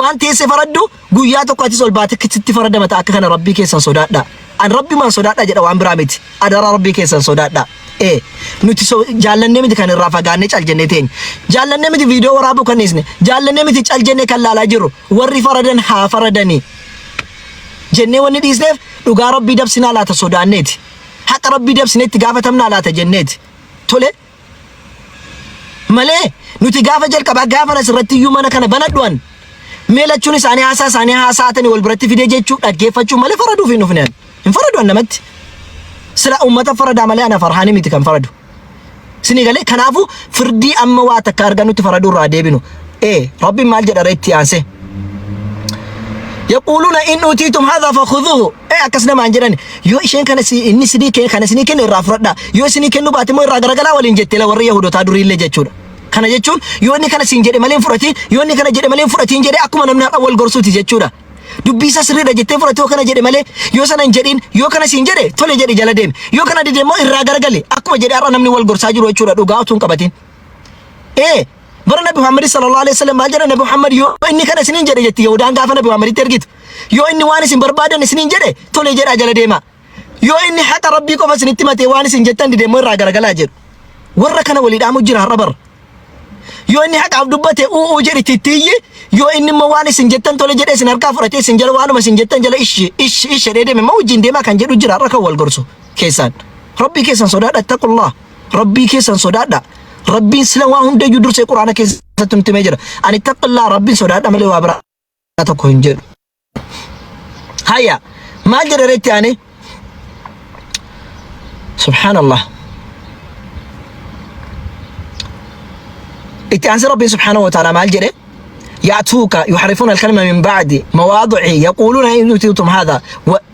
waan teessee faraddu guyyaa tokko atis ol baatee sitti faradama ta'a akka kana Rabbii keessan sodaadhaa. An Rabbimaan sodaadhaa jedha waan biraa miti. Adaraa Rabbii keessan sodaadhaa. Ee nuti so jaallannee miti kan irraa fagaannee cal jennee teenye. Jaallannee miti viidiyoo waraabuu kan dhiisne. Jaallannee miti cal jennee kan laalaa jirru. Warri faradan haa faradanii. Jennee wanni dhiisneef dhugaa Rabbii dabsinaa laata sodaanneeti. Haqa Rabbii dabsinee itti gaafatamnaa laata jenneeti. Tole. Malee nuti gaafa jalqabaa gaafa asirratti iyyuu mana kana banadhu an. Mee lachuun isaanii haasaa isaanii haasa'atanii wal biratti fidee jechuu dhaggeeffachuu malee faraduuf hin dhufne an. Hin faradu an namatti. Sila uummata faradaa malee ana farhaanii miti kan faradu. Sinii galee kanaafuu firdii amma waa takka argannutti faraduu irraa deebinu. Ee Rabbiin maal jedha ree itti aansee. Yaquuluuna in utiitum hadha fakhudhuuhu. Ee akkas namaan jedhan yoo isheen kana si inni isinii kenne kana isinii kenne irraa fudhadhaa yoo isinii kennuu baate immoo irraa garagalaa waliin jette la warri Yahudotaa duriillee jechuudha. Kana jechuun yoo inni kana siin jedhe malee hin fudhatiin yoo inni kana jedhe malee hin fudhatiin jedhe akkuma namni har'a wal gorsuuti jechuudha. Dubbii isaa sirriidha jettee fudhate yoo kana jedhe malee yoo sana hin jedhin yoo kana siin jedhe tole jedhi jala deemi yoo kana dide immoo irraa garagali akkuma jedhe har'a namni wal gorsaa jiru jechuudha dhugaa utuu hin qabatin. Ee bara Nabi Muhammad sallallahu alaihi wasallam maal jedha Nabi Muhammad yoo inni kana isiniin jedhe jetti Yahudaan gaafa Nabi Muhammaditti ergitu yoo inni waan isin barbaadan isiniin jedhe tole jedhaa jala deemaa. Yoo inni haqa Rabbii qofa isinitti matee waan isin jettan dide immoo irraa garagalaa jedhu. Warra kana walii dhaamu jira har'a bara. Yoo inni haqaaf dubbate u'uu jedhi itti iyyi yoo inni immoo waan isin jettan tole jedhee isin harkaa fudhatee isin jala waanuma isin jettan jala ishi ishi ishi jedhee deeme immoo wajjin deemaa kan jedhu jira har'a kan wal gorsu keessaan. Rabbii keessan sodaadha ittaqullah. Rabbii keessan sodaadha. Rabbiin sila waa hundayyuu dursee quraana keessatti nutti himee jira. Ani ittaqullah Rabbiin sodaadha malee waa biraa tokko hin jedhu. Haya maal jedha reetti aanee? Subhaanallah. Itti aansee Rabbiin subhaanahu wa ta'ala maal jedhe? يأتوك يحرفون الكلمة من بعد مواضعه يقولون إن أوتيتم هذا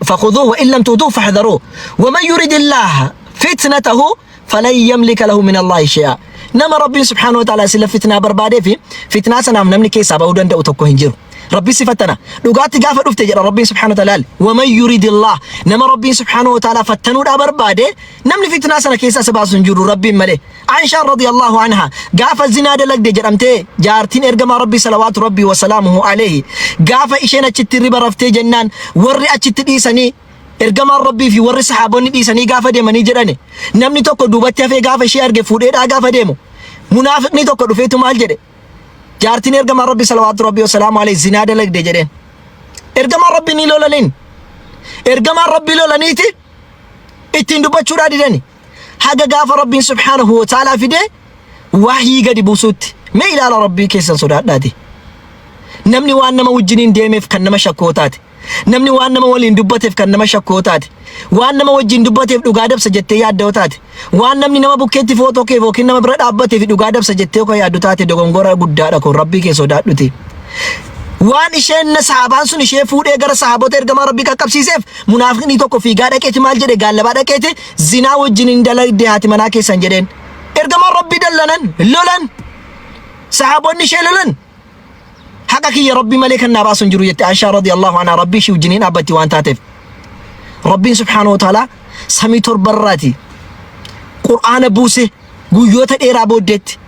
فخذوه وإن لم تؤتوه فاحذروه ومن يريد الله فتنته falan yamlika lahu min Allaahi shay'a. Nama Rabbiin subhaanahu wa ta'aalaa sila fitnaa barbaadee fi fitnaa sanaaf namni keessaa ba'uu danda'u tokko hin jiru. Rabbi si fattana. Dhugaatti gaafa dhufte jedha Rabbiin subhaanahu wa ta'aalaa. Waman yuridillah nama Rabbiin subhaanahu wa ta'aalaa fattanuudhaa barbaade namni fitnaa sana keessaa isa baasu hin jiru Rabbiin malee. Aishaan radiyallahu anha gaafa zinaa dalagde jedhamtee jaartiin ergamaa Rabbii salawaatu Rabbii wasalaamuhu alayhi gaafa isheen achitti riba raftee jennaan warri achitti dhiisanii Ergamaan Rabbii fi warri sahaabonni dhiisanii gaafa deemanii jedhani namni tokko duubatti hafee gaafa ishee arge fuudheedhaa gaafa deemu munaafiqni tokko dhufeetu maal jedhe jaartiin ergamaan Rabbii salawaatu Rabbii wasalaamu alayhi zinaa dalagde jedheen. Ergamaan Rabbii ni lolaniin ergamaan Rabbii lolaniiti ittiin dubbachuudhaa didani haga gaafa Rabbiin subhaanahu wa ta'aalaa fidee Wahyii gadi buusuutti. Mee ilaala Rabbii keessan sodaadhaati. Namni waan nama wajjiniin deemeef kan nama shakkoo taate. Namni waan nama waliin dubbateef kan nama shakkoo taate. Waan nama wajjin dubbateef dhugaa dabsa jettee yaadda yoo taate. Waan namni nama bukkeetti footoo keef yookiin nama bira dhaabbateef dhugaa dabsa jettee yoo yaaddu taate dogongora guddaadha kun Rabbii kee sodaadhuti. Waan isheen na sahaabaan sun ishee fuudhee gara sahaabota ergamaa Rabbii qaqqabsiiseef munaafiqni tokko fiigaa dhaqeeti maal jedhe gaallabaa dhaqeeti zinaa wajjin hin dalagde haati manaa keessan jedheen. Ergamaan Rabbii dallanan lolan sahaabonni ishee lolan. Haqa kiyya Rabbi malee kan naa baasu hin jiru jette Aishaa radiyallahu anhaa Rabbii ishii wajjiniin dhaabbatti waan taateef. Rabbiin subhaanahu wa ta'ala samii torbarraati Qur'aana buuse guyyoota dheeraa booddeetti.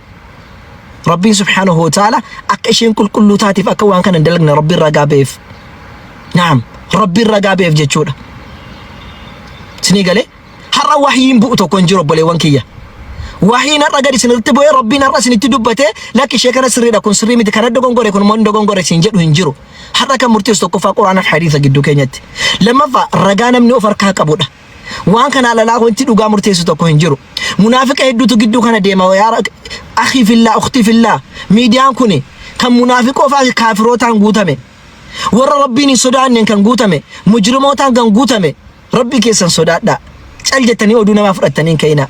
Rabbiin subhaanahu wa ta'ala akka isheen qulqulluu taateef akka waan kana hin dalagne Rabbiin ragaa ba'eef. Naam, Rabbiin ragaa ba'eef jechuudha. Isinii galee? Har'a wahyiin bu'u tokko hin jiru obboleewwan kiyya. Wahyiin har'a gadi isinirratti bu'ee Rabbiin har'a isinitti dubbatee lakki ishee kana sirriidha kun sirrii miti kana dogongore kun immoo hin dogongore isin jedhu hin jiru. Har'a kan murteessu tokkoffaa Quraana fi hadiisa gidduu keenyatti. Lammaffaa ragaa namni of harkaa qabudha. Waan kana alalaa wanti dhugaa murteessu tokko hin jiru. Munaafiqa hedduutu gidduu kana deema yaa akhii fillaa ukhtii fillaa miidiyaan kuni kan munaafiqoofaa fi kaafirootaan guutame. Warra Rabbiin hin sodaanneen kan guutame, mujrimootaan kan guutame. Rabbii keessan sodaadhaa. Cal jettanii oduu namaa fudhattanii hin ka'inaa.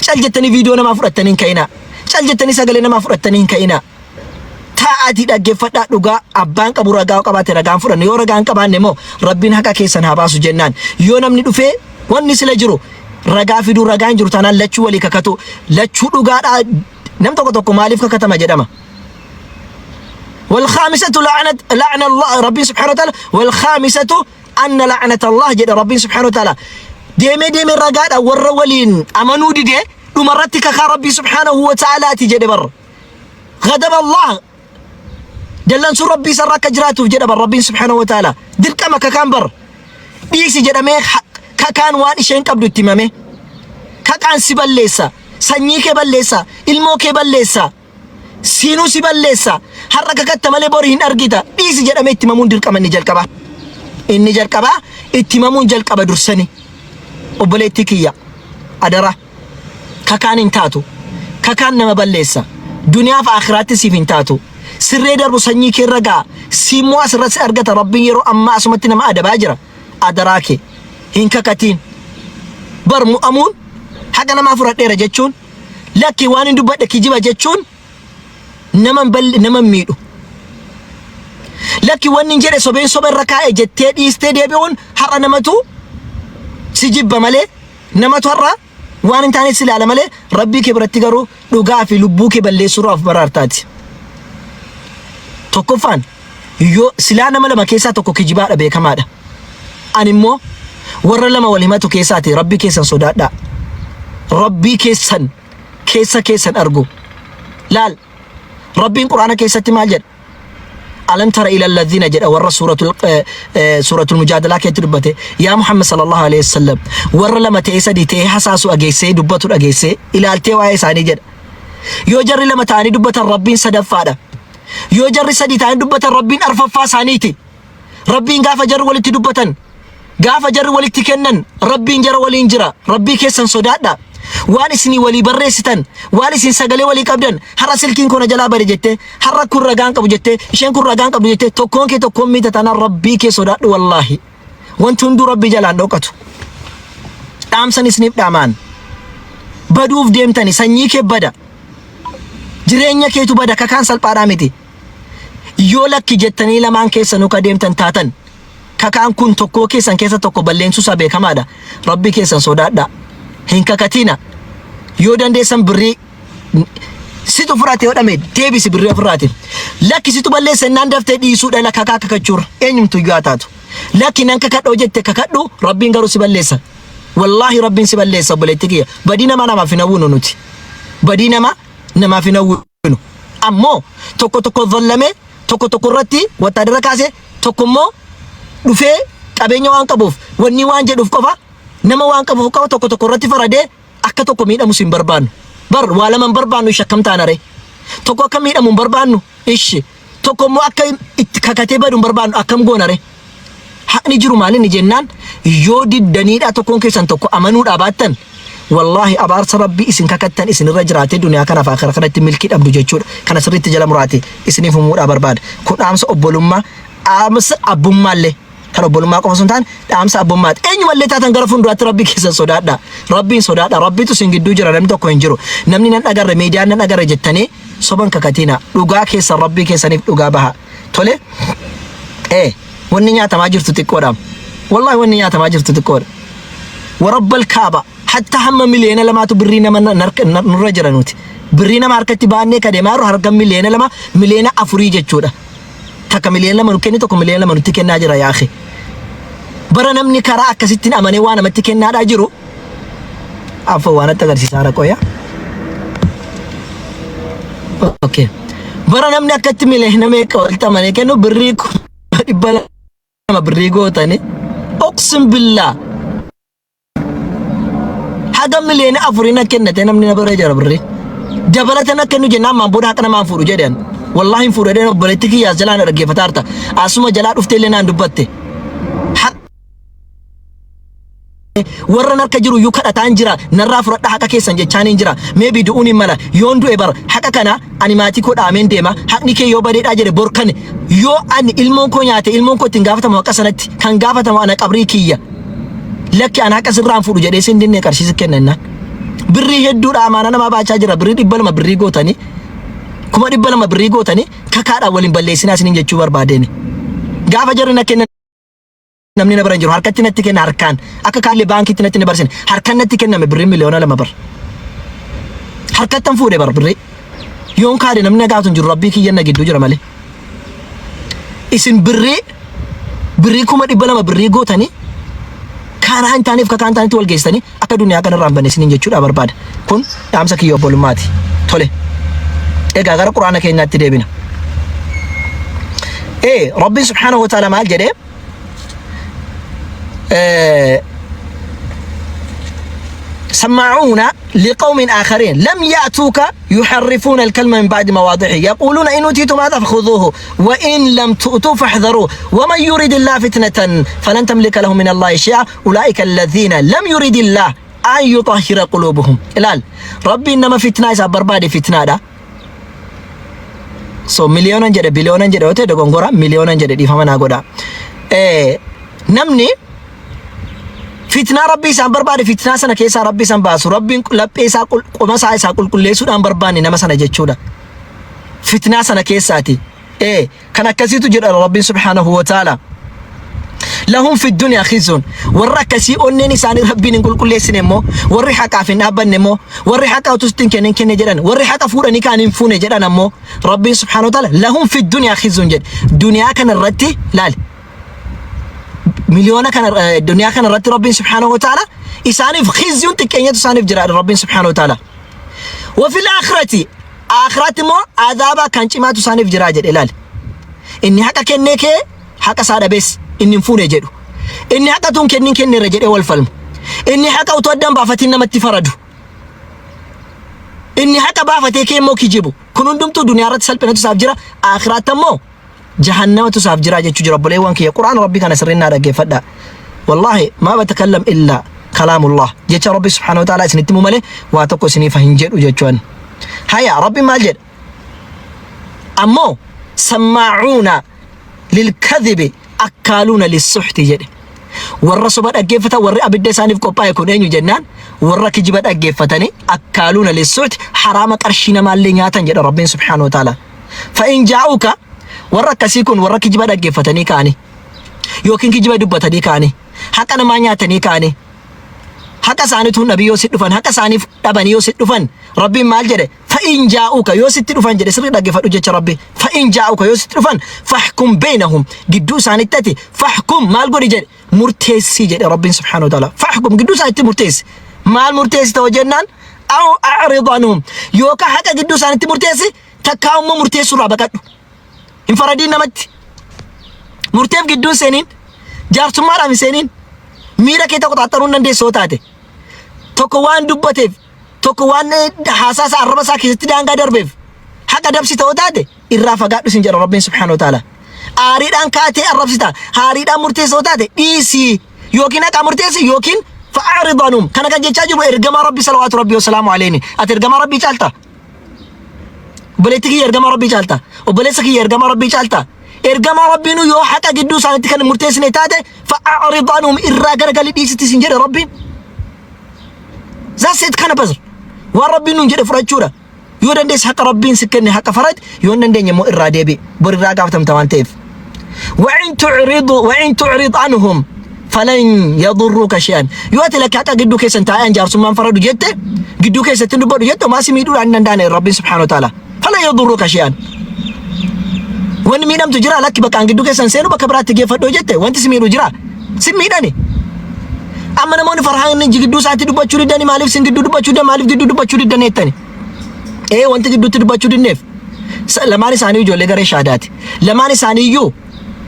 Cal jettanii viidiyoo namaa fudhattanii hin ka'inaa. Cal jettanii sagalee namaa fudhattanii hin ka'inaa. Taa'aatii dhaggeeffadhaa dhugaa abbaan qabu ragaa yoo qabaate ragaan fudhanna yoo ragaa hin qabaanne immoo Rabbiin haqa keessan haa baasu jennaan. Yoo namni dhufee wanni sila jiru ragaa fiduu ragaan jiru taanaan lachuu walii kakatu lachuu dhugaadhaa nam tokko tokko maaliif kakatama jedhama. والخامسة لعنة لعن الله ربي سبحانه وتعالى والخامسة anna la'nata Allah jedhe Rabbiin subhaanahu wa ta'ala deemee deemee ragaadha warra waliin amanuu dide dhumarratti kakaa Rabbii subhaanahu wa ta'alaati jedhe bar ghadaba Allah dallansuun Rabbii isarra akka jiraatuuf jedha bar Rabbiin subhaanahu wa ta'ala dirqama kakaan bar dhiisi jedhamee kakaan waan isheen qabdu itti himame kakaan si balleessa sanyii kee balleessa ilmoo kee balleessa Siinuu si balleessa. Har'a kakatta malee bori hin argita. Dhiisi jedhamee itti himamuun dirqama inni jalqabaa. Inni jalqabaa itti himamuun jalqaba dursani. Obboleettii kiyya adara kakaan hin taatu. Kakaan nama balleessa. Duniyaaf akhiraatti siif hin taatu. Sirree darbu sanyii kee irra ga'a. Siimmoo asirra si argata. Rabbiin yeroo ammaa asumatti nama adabaa jira. Adaraa kee hin kakatiin. Bar mu'amuun haqa namaa fudhadheera jechuun Lakki waan hin dubbadhe kijiba jechuun nama hin balle nama hin miidhu. Lakki wanni hin jedhe sobeen soba irra kaa'e jettee dhiistee deebi'uun har'a namatu si jibba malee namatu har'a waan hin taane si ilaala malee rabbii kee biratti garuu dhugaa fi lubbuu kee balleessuurraa of baraartaati. Tokkoffaan yoo silaa nama lama keessaa tokko kijibaadha beekamaadha. Ani immoo warra lama wal himatu keessaati Rabbii keessan sodaadhaa. Rabbii keessan keessa keessan argu. Laal Rabbiin Qur'aana keessatti maal jedha? Alam tara ila alladhina jedha warra suuratul suuratul mujaadalaa keessatti dubbate yaa Muhammad sallallahu alaihi wasallam warra lama ta'ee sadii ta'ee hasaasu dhageessee dubbatu dhageessee ilaaltee waa'ee isaanii jedha. Yoo jarri lama ta'anii dubbatan Rabbiin sadaffaadha. Yoo jarri sadii ta'anii dubbatan Rabbiin arfaffaa isaaniiti. Rabbiin gaafa jarri walitti dubbatan, gaafa jarri walitti kennan, Rabbiin jara waliin jira. Rabbii keessan sodaadha. Waan isinii walii barreessitan, waan isin sagalee walii qabdan, har'a silkiin koo na jalaa bade jettee, har'a kun ragaan qabu jettee, isheen kun ragaan qabdu jettee, tokkoon kee tokkoon miita taanaan Rabbii kee sodaadhu wallaahi. Wanti hunduu Rabbii jalaan dhokatu. Dhaamsan isiniif dhaamaan. Baduuf deemtani sanyii kee bada. Jireenya keetu bada kakaan salphaadhaa miti. Yoo lakki jettanii lamaan keessanuu ka deemtan taatan, kakaan kun tokkoo keessan keessa tokko balleensuu isaa beekamaadha. Rabbii keessan sodaadhaa. Hin kakatiina. Yoo dandeessan birrii situ fudhate yoo dhame deebisi birrii ofirraati. Lakki situ balleessa innaan daftee dhiisuu dhala kakaa kakachuurra eenyumtu iyyuu haa taatu. Lakki nan kakadha yoo jette kakadhu Rabbiin garuu si balleessa. Wallaahi Rabbiin si balleessa obboleettii kiyya. Badii namaa namaaf hin hawwinu nuti. Badii namaa namaaf hin hawwinu. Ammoo tokko tokko zallamee tokko tokko irratti wattaadara kaase tokko immoo dhufee qabeenya waan qabuuf wanni waan jedhuuf qofa nama waan qabuuf qofa tokko tokko irratti faradee akka tokko miidhamus hin barbaannu. Bar waa lama hin barbaannu ishi akkam taana ree? Tokko akka miidhamu hin barbaannu ishi tokko immoo akka itti kakatee badu hin barbaannu akkam goona ree? Haqni jiru maalinni jennaan yoo diddaniidhaa tokkoon keessan tokko amanuudhaa baattan Wallaahi abaarsa Rabbii isin kakattan isinirra jiraatee duniyaa kanaaf aakhira kanatti milkii dhabdu jechuudha. Kana sirriitti jala muraati isiniif humuudhaa barbaada. Kun dhaamsa obbolummaa, dhaamsa abbummaallee. Kan obbolummaa qofa osoo hin taane dhaamsa abbummaati. Eenyumallee taatan gara fuulduraatti Rabbii keessan sodaadhaa. Rabbiin sodaadhaa. Rabbitu isin gidduu jira namni tokko hin jiru. Namni nan agarre miidiyaan nan agarre jettanii soban kakatiina. Dhugaa keessan Rabbii keessaniif dhugaa baha. Tole? Ee wanni nyaatamaa jirtu xiqqoodha. Wallaahi wanni nyaatamaa jirtu xiqqoodha. Warabbal kaaba hatta hamma miliyoona lamaatu birrii nama nurra jira nuti. Birrii nama harkatti baannee ka deemaa jiru harka miliyoona 2 miliyoona 4 jechuudha. Takka miliyoona 2 nu kenni tokko miliyoona 2 nutti kennaa jira yaa akhi. Bara namni karaa akkasittiin amanee waa namatti kennaadhaa jiru. Afoo waan natti agarsiisaa raqoya. Okay. Bara namni akkatti miliyoona meeqa walitti amanee kennu birrii 200 birrii gootanii. Uqsim billaa. Haga miliyoona 4 na kennate namni na bira jira birrii. Dabalata na kennu jennaan maan booda haqa namaan fuudhu jedhan. Wallaahi hin fuudhu jedheen obboleetti kiyyaas jalaa na dhaggeeffataa jirta. Asuma jalaa dhuftee illee naan dubbatte. Warra narka jiru iyyuu kadhataan jira narraa fudhadhaa haqa keessan jechaaniin jira. Maybe du'uun hin mala. Yoon du'e bara haqa kana ani maatii koo dhaameen deema. Haqni kee yoo badeedhaa jedhe bor kan yoo ani ilmoon koo nyaate ilmoon koo ittiin gaafatamu haqa sanatti kan gaafatamu ana qabrii kiyya. Lakki ani haqa sirraan fuudhu jedhee sin dinne qarshii si kenna jennaan. Birrii hedduudha amaanaa namaa baachaa jira birrii 200 birrii gootanii 200,000 birrii gootanii kakaadhaan waliin balleessinaa isiniin jechuu barbaadeeni. Gaafa jarri na kennan namni na bira hin jiru harkatti natti kenna harkaan akka kaallee baankiitti natti hin dabarsine harkaan natti kenname birrii miliyoona 2 bar. Harkattan fuudhe bar birrii. Yoon kaade namni na gaafatu hin jiru rabbii kiyyan na gidduu jira malee. Isin birrii birrii 200,000 birrii gootanii karaa hin taaneef kakaa hin taanetti wal geessitanii akka duniyaa kanarraa hin banne isiniin jechuudha barbaada. Kun dhaamsa kiyya obbolummaati. Tole. Egaa gara quraana keenyaatti deebina. Ee Rabbiin subhaanahu wa ta'ala maal jedhee? سماعون لقوم آخرين لم يأتوك يحرفون الكلمة من بعد مواضعه يقولون إن أوتيتم هذا فخذوه وإن لم تؤتوا فاحذروه ومن يريد الله فتنة فلن تملك له من الله شيئا أولئك الذين لم يريد الله أن يطهر قلوبهم. ilaal Rabbiin nama fitnaa isaa barbaade fitnaadha. So miliyoonan jedhe biliyoonan jedhe yoo ta'e dogongora miliyoonan jedhe dhiifama naa godha. Namni fitnaa Rabbii isaan barbaade fitnaa sana keessaa Rabbi isaan baasu Rabbiin laphee isaa qoma isaa isaa qulqulleessuudhaan barbaanne nama sana jechuudha. Fitnaa sana keessaati. Kan akkasiitu jedha Rabbiin subhaanahu wa ta'ala. Lahum fi dunya khizyun. Warra akkasii onneen isaanii Rabbiin hin qulqulleessine immoo warri haqaaf hin dhaabbanne immoo warri haqa utuu sitti hin kennin kenne jedhan warri haqa fuudhanii kaan hin fuune jedhan ammoo Rabbiin subhaanahu wa ta'ala lahum fi dunya khizyun jedhe. Duniyaa kana irratti laali. Miliyoona kana duniyaa kana irratti Rabbiin subhaanahu wa ta'ala isaaniif khizyun xiqqeenyatu isaaniif jira Rabbiin subhaanahu wa ta'ala. Wa fil aakhirati aakhiraatti immoo azaaba kan cimaatu isaaniif jira jedhe laali. Inni haqa kennee kee haqa isaa dhabees inni hin fuune jedhu. Inni haqa tun kennin kenneerra jedhee wal falmu. Inni haqa utuu addaan baafatiin namatti faradu. Inni haqa baafatee kee immoo kijibu. Kun hundumtuu duniyaa irratti salphinatu isaaf jira. Aakhiraatti ammoo jahannamatu isaaf jira jechuu jira. Obboleewwan kiyya Qur'aana Rabbii kana sirriin naa dhaggeeffadha. Wallaahi maa batakallam illaa kalaamullah jecha Rabbi subhaanahu wa ta'ala isinitti himu malee waa tokko isiniif hin jedhu jechuun. Haya Rabbi maal jedha? Ammoo sammaacuuna lilkadhibi akkaaluuna lissuhti jedhe. Warra soba dhaggeeffatan warri abidda isaaniif qophaa'e kun eenyu jennaan warra kijiba dhaggeeffatanii akkaaluuna lissuhti haraama qarshii namaallee nyaatan jedha Rabbiin subhaanahu wa ta'ala. Fa'in jaa'uka warra akkasii kun warra kijiba dhaggeeffatanii ka'anii yookiin kijiba dubbatanii ka'anii haqa namaa nyaatanii ka'anii haqa isaaniitu hin dhabin yoo si dhufan haqa isaaniif dhabanii yoo si dhufan Rabbiin maal jedhe? Fa'in jaa'uka yoo sitti dhufan jedhe sirrii dhaggeeffadhu jecha Rabbi. Fa'in jaa'uka yoo sitti dhufan fahkum beynahum gidduu isaanitti ati fahkum maal godhi jedhe murteessi jedhe Rabbiin subhaanahu wa ta'ala. Fahkum gidduu isaanitti murteessi. Maal murteessita hoo jennaan aw a'rid anhum yookaan haqa gidduu isaanitti murteessi takkaa immoo murteessuurraa baqadhu. Hin faradiin namatti. Murteef gidduu hin seeniin. Jaarsummaadhaaf hin seeniin. Miira kee tokko xaaxxaruu hin dandeessu yoo taate. Tokko waan dubbateef tokko waan haasaa isaa arraba isaa keessatti daangaa darbeef haqa dabsita yoo taate irraa fagaadhu sin jedha Rabbiin subhaanahu wa ta'ala. Aariidhaan kaatee arrabsita, aariidhaan murteessa yoo taate dhiisi yookiin haqa murteessi yookiin Fa'aarid anhum. Kana kan jechaa jiru ergamaa Rabbii salawaatu Rabbii wasalaamu aleyni. Ati ergamaa Rabbii caalta? Obboleetti kiyya ergamaa Rabbii caalta? Obboleessa kiyya ergamaa Rabbii caalta? Ergamaa Rabbiinuu yoo haqa gidduu isaaniitti kan murteessine taate fa'aarid anhum irraa garagali dhiisitti sin jedhe Rabbiin. That's it kana bas. Waan Rabbiin nuun jedhe fudhachuudha. Yoo dandeesse haqa Rabbiin si kenne haqa farad, yoo hin dandeenye immoo irraa deebi'i. Bor irraa gaafatamta waan ta'eef. Wa'in tu'ridu wa'in tu'rid anhum falan yadurruka shay'an. Yoo ati lakki haqa gidduu keessan taa'ee an jaarsummaan faradu jette gidduu keessatti hin dubbadhu jette homaa si miidhuudhaan hin danda'an Rabbiin subhaanahu wa ta'ala. Falan yadurruka shay'an. Wanni miidhamtu jira lakki bakka an gidduu keessan seenu bakka biraatti geeffadhu jette wanti si miidhu jira. Si miidhani. Amma namoonni farhaan inni gidduu isaatti dubbachuu didani maaliif sin gidduu dubbachuu didan maaliif gidduu dubbachuu didan jettani. Ee wanti gidduutti dubbachuu didneef lamaan isaanii ijoollee garee shaadaati. Lamaan isaanii iyyuu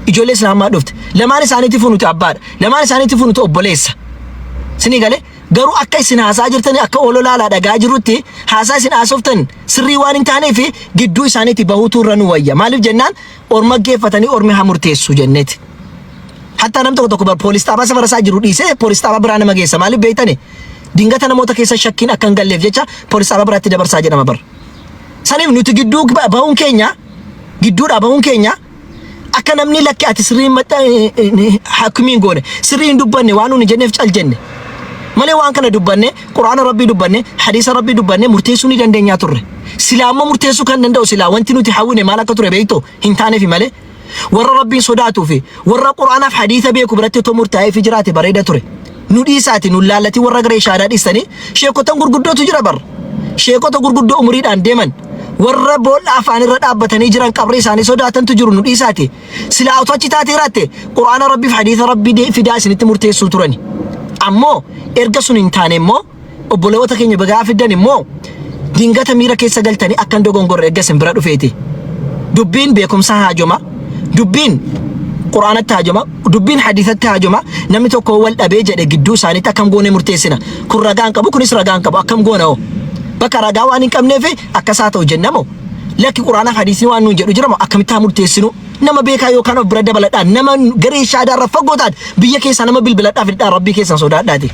ijoollee islaamaa dhufte. Lamaan isaaniitiifuu nuti abbaadha. Lamaan isaaniitiifuu nuti obboleessa. Sinii galee garuu akka isin haasaa jirtanii akka ololaalaa dhagaa jirrutti haasaa isin haasoftan sirrii waan hin taaneef gidduu isaaniitti bahuutu irra nu wayya. Maaliif jennaan orma geeffatanii ormi haa murteessu jenneeti. Hattaa nam tokko tokko bar poolis xaabaa safara isaa jiru dhiisee poolis xaabaa biraa nama geessa. Maaliif beektani? Dingata namoota keessa shakkiin akka hin galleef jecha poolis xaabaa biraatti dabarsaa jedhama bar. Saniif nuti gidduu bahuun keenya gidduudhaa bahuun keenya akka namni lakki ati sirrii maxxa hakimiin goone sirrii hin dubbanne waan nuuni jenneef cal jenne. Malee waan kana dubbanne quraana rabbii dubbanne hadiisa rabbii dubbanne murteessuu ni dandeenyaa turre. Silaa ammoo murteessuu kan danda'u silaa wanti nuti hawwine maal akka ture beektu hin taaneefi malee. Warra Rabbiin sodaatuu fi warra Qur'aanaaf hadiisa beeku biratti otoo murtaa'eefii jiraate bareeda ture. Nu dhiisaati nun laallatii warra garee shaadaa dhiistanii sheekotan gurguddootu jira bar. Sheekota gurguddoo umuriidhaan deeman warra boolla afaan irra dhaabbatanii jiran qabrii isaanii sodaatantu jiru nu dhiisaati. Silaa otoo achi taatee jiraatte Qur'aana Rabbiif hadiisa Rabbii fidaa isinitti murteessuu turani. Ammoo erga sun hin taane immoo Obboleewota keenya bagaa fiddan immoo dingata miira keessa galtanii akka hin dogongorre erga isin bira dhufeeti. Dubbiin beekumsa haajoma, dubbiin Qur'aanatti haajoma, dubbiin hadiisatti haajoma. Namni tokko wal dhabee jedhe gidduu isaaniitti akkam goonee murteessina? Kun ragaa hin qabu, kunis ragaa hin qabu. Akkam goona hoo? Bakka ragaa waan hin qabneef akkasaa ta'u jenna moo? Lakki Qur'aanaaf hadiisni waan nuun jedhu jira moo akkamitti haa murteessinu? Nama beekaa yookaan of bira dabaladhaa. Nama garee shaadaa irra fagoo taate biyya keessaa nama bilbiladhaa fidadhaa rabbii keessan sodaadhaati.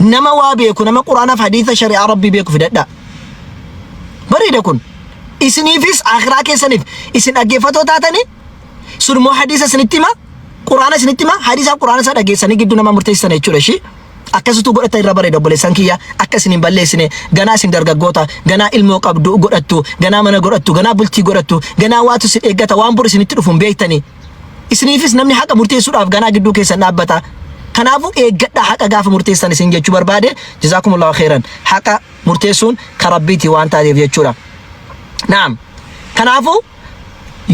Nama waa beeku, nama Qur'aanaaf hadiisa shari'aa Rabbii beeku fidadhaa. Bareeda kun. Isiniifis akhiraa keessaniif isin dhaggeeffatoo taatanii sun immoo hadiisa isinitti hima, Qur'aana isinitti hima, hadiisaaf Qur'aana isaa dhageessanii gidduu nama murteessitan jechuudha ishii. Akkasitu godhata irra bareeda obboleessan kiyya akka isin hin balleessine ganaa isin dargaggoota ganaa ilmoo qabdu godhattu ganaa mana godhattu ganaa bultii godhattu ganaa waatu isin eeggata waan bor isinitti dhufu hin beektanii. Isiniifis namni haqa murteessuudhaaf ganaa gidduu keessan dhaabbata. Kanaafuu eeggadhaa haqa gaafa murteessan isin jechuu barbaade jazaakumullahu khairan. Haqa murteessuun ka Rabbiiti waan taateef jechuudha. Naam. Kanaafuu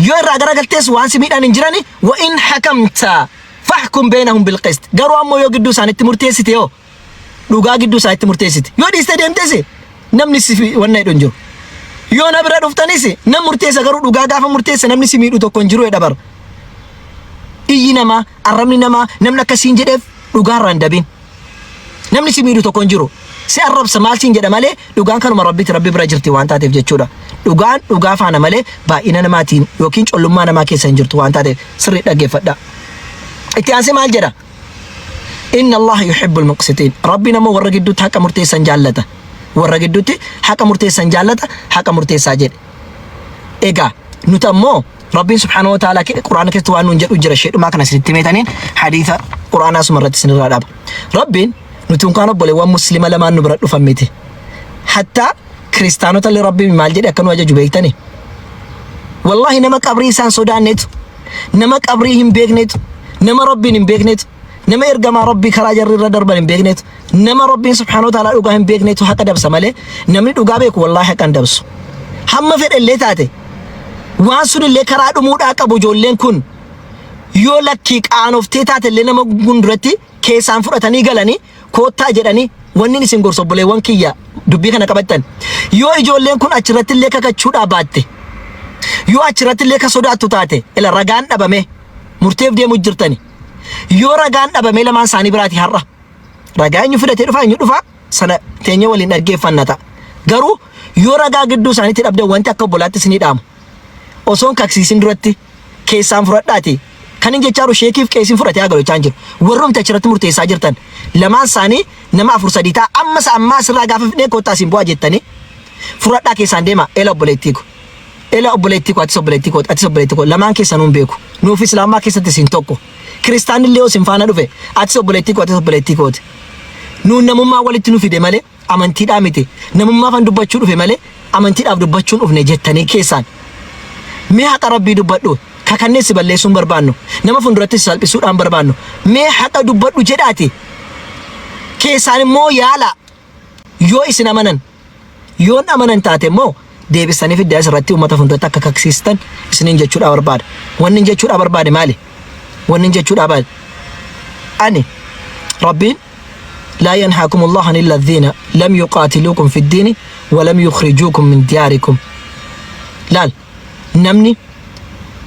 yoo irraa garagaltees waan si miidhaan hin jirani wa in hakamta fahkum beynahum bilqist. Garuu ammoo yoo gidduu isaanitti murteessite yoo dhugaa gidduu isaanitti murteessite. Yoo dhiistee deemtes namni si wanna jedhu hin jiru. Yoo na bira dhuftanis nan murteessa garuu dhugaa gaafa murteesse namni si miidhu tokko hin jiru jedha bara. Iyyi namaa, arrabni namaa, namni akka siin jedheef dhugaarraa hin dabin. Namni si miidhu tokko hin jiru. Si arrabsa maal siin jedha malee dhugaan kanuma rabbiiti rabbi bira jirti waan taateef jechuudha. Dhugaan dhugaa faana malee baay'ina namaatiin yookiin collummaa namaa keessa hin jirtu waan taateef sirrii dhaggeeffadha. Itti aansee maal jedha? Inna Allaha yuhibbul muqsitiin. Rabbiin ammoo warra gidduutti haqa murteessan jaallata. Warra gidduutti haqa murteessan jaallata, haqa murteessaa jedhe. Egaa nuti ammoo Rabbiin subhaanahu wa ta'ala Qur'aana keessatti waan nuun jedhu jira isheedhumaa kana isinitti himeetaniin hadiisa Qur'aanaa suma irratti isinirraa dhaaba. Rabbiin nuti unkaan obboleewwan muslima lamaan nu bira dhufan miti. Hattaa kiristaanota illee Rabbiin maal jedhe akka nu ajaju beektani? Wallaahi nama qabrii isaan sodaannetu, nama qabrii hin beeknetu, nama Rabbiin hin beeknetu, nama ergamaa Rabbii karaa jarri irra darban hin beeknetu, nama Rabbiin subhaanahu wa ta'ala dhugaa hin beeknetu haqa dabsa malee namni dhugaa beeku wallaahi haqa hin dabsu. Hamma fedhe illee taate waan sun illee karaa dhumuudhaa qabu ijoolleen kun yoo lakkii qaanoftee taate illee nama duratti keessaan fudhatanii galanii koottaa jedhanii wannin isin gorsu obboleewwan kiyya dubbii kana qabattan yoo ijoolleen kun achirratti illee kakachuudhaa baatte yoo achirratti illee ka sodaattu taate ila ragaan dhabame murteef deemu jirtani yoo ragaan dhabame lamaan isaanii biraati har'a ragaa eenyu fidatee dhufa eenyu dhufa sana teenya waliin dhaggeeffanna ta'a garuu yoo ragaa gidduu isaaniitti dhabdan wanti akka obbolaatti isinii dhaamu osoon kaksiisin duratti keessaan fudhadhaati Kan hin jechaa jiru sheekiif qeesiin fudhatee haa galu jechaa hin jiru. Warrumti achirratti murteessaa jirtan lamaan isaanii nama afur sadii ta'a amma isa ammaa asirraa gaafa fidnee koottaa isin bu'aa jettanii fudhadhaa keessaan deema ela obboleettii ko. Ela obboleettii ko atis obboleettii ko atis obboleettii ko lamaan keessanuu hin beeku. Nuuf islaamummaa keessatti isin tokko. Kiristaanni illee yoo isin faana dhufe atis obboleettii ko atis obboleettii kooti. Nuun namummaa walitti nu fide malee amantiidhaa miti. Namummaafan dubbachuu dhufe malee amantiidhaaf dubbachuu hin dhufne jettanii keessaan. Mee haqa Rabbii dubbadhu. Kakannee si balleessuu hin barbaannu. Nama fuulduratti si salphisuudhaan barbaannu. Mee haqa dubbadhu jedhaati. Keessaan immoo yaalaa. Yoo isin amanan. Yoon amanan taate immoo deebistanii fiddaa asirratti uummata fuulduratti akka kaksiistan isiniin jechuudhaa barbaada. Wanni jechuudhaa barbaade maali? Wanni jechuudhaa barbaade ani Rabbiin laa yanhaakum Allahu anil ladhiina lam yuqaatiluukum fi ddiini wa lam yukhrijuukum min diyaarikum. Laal namni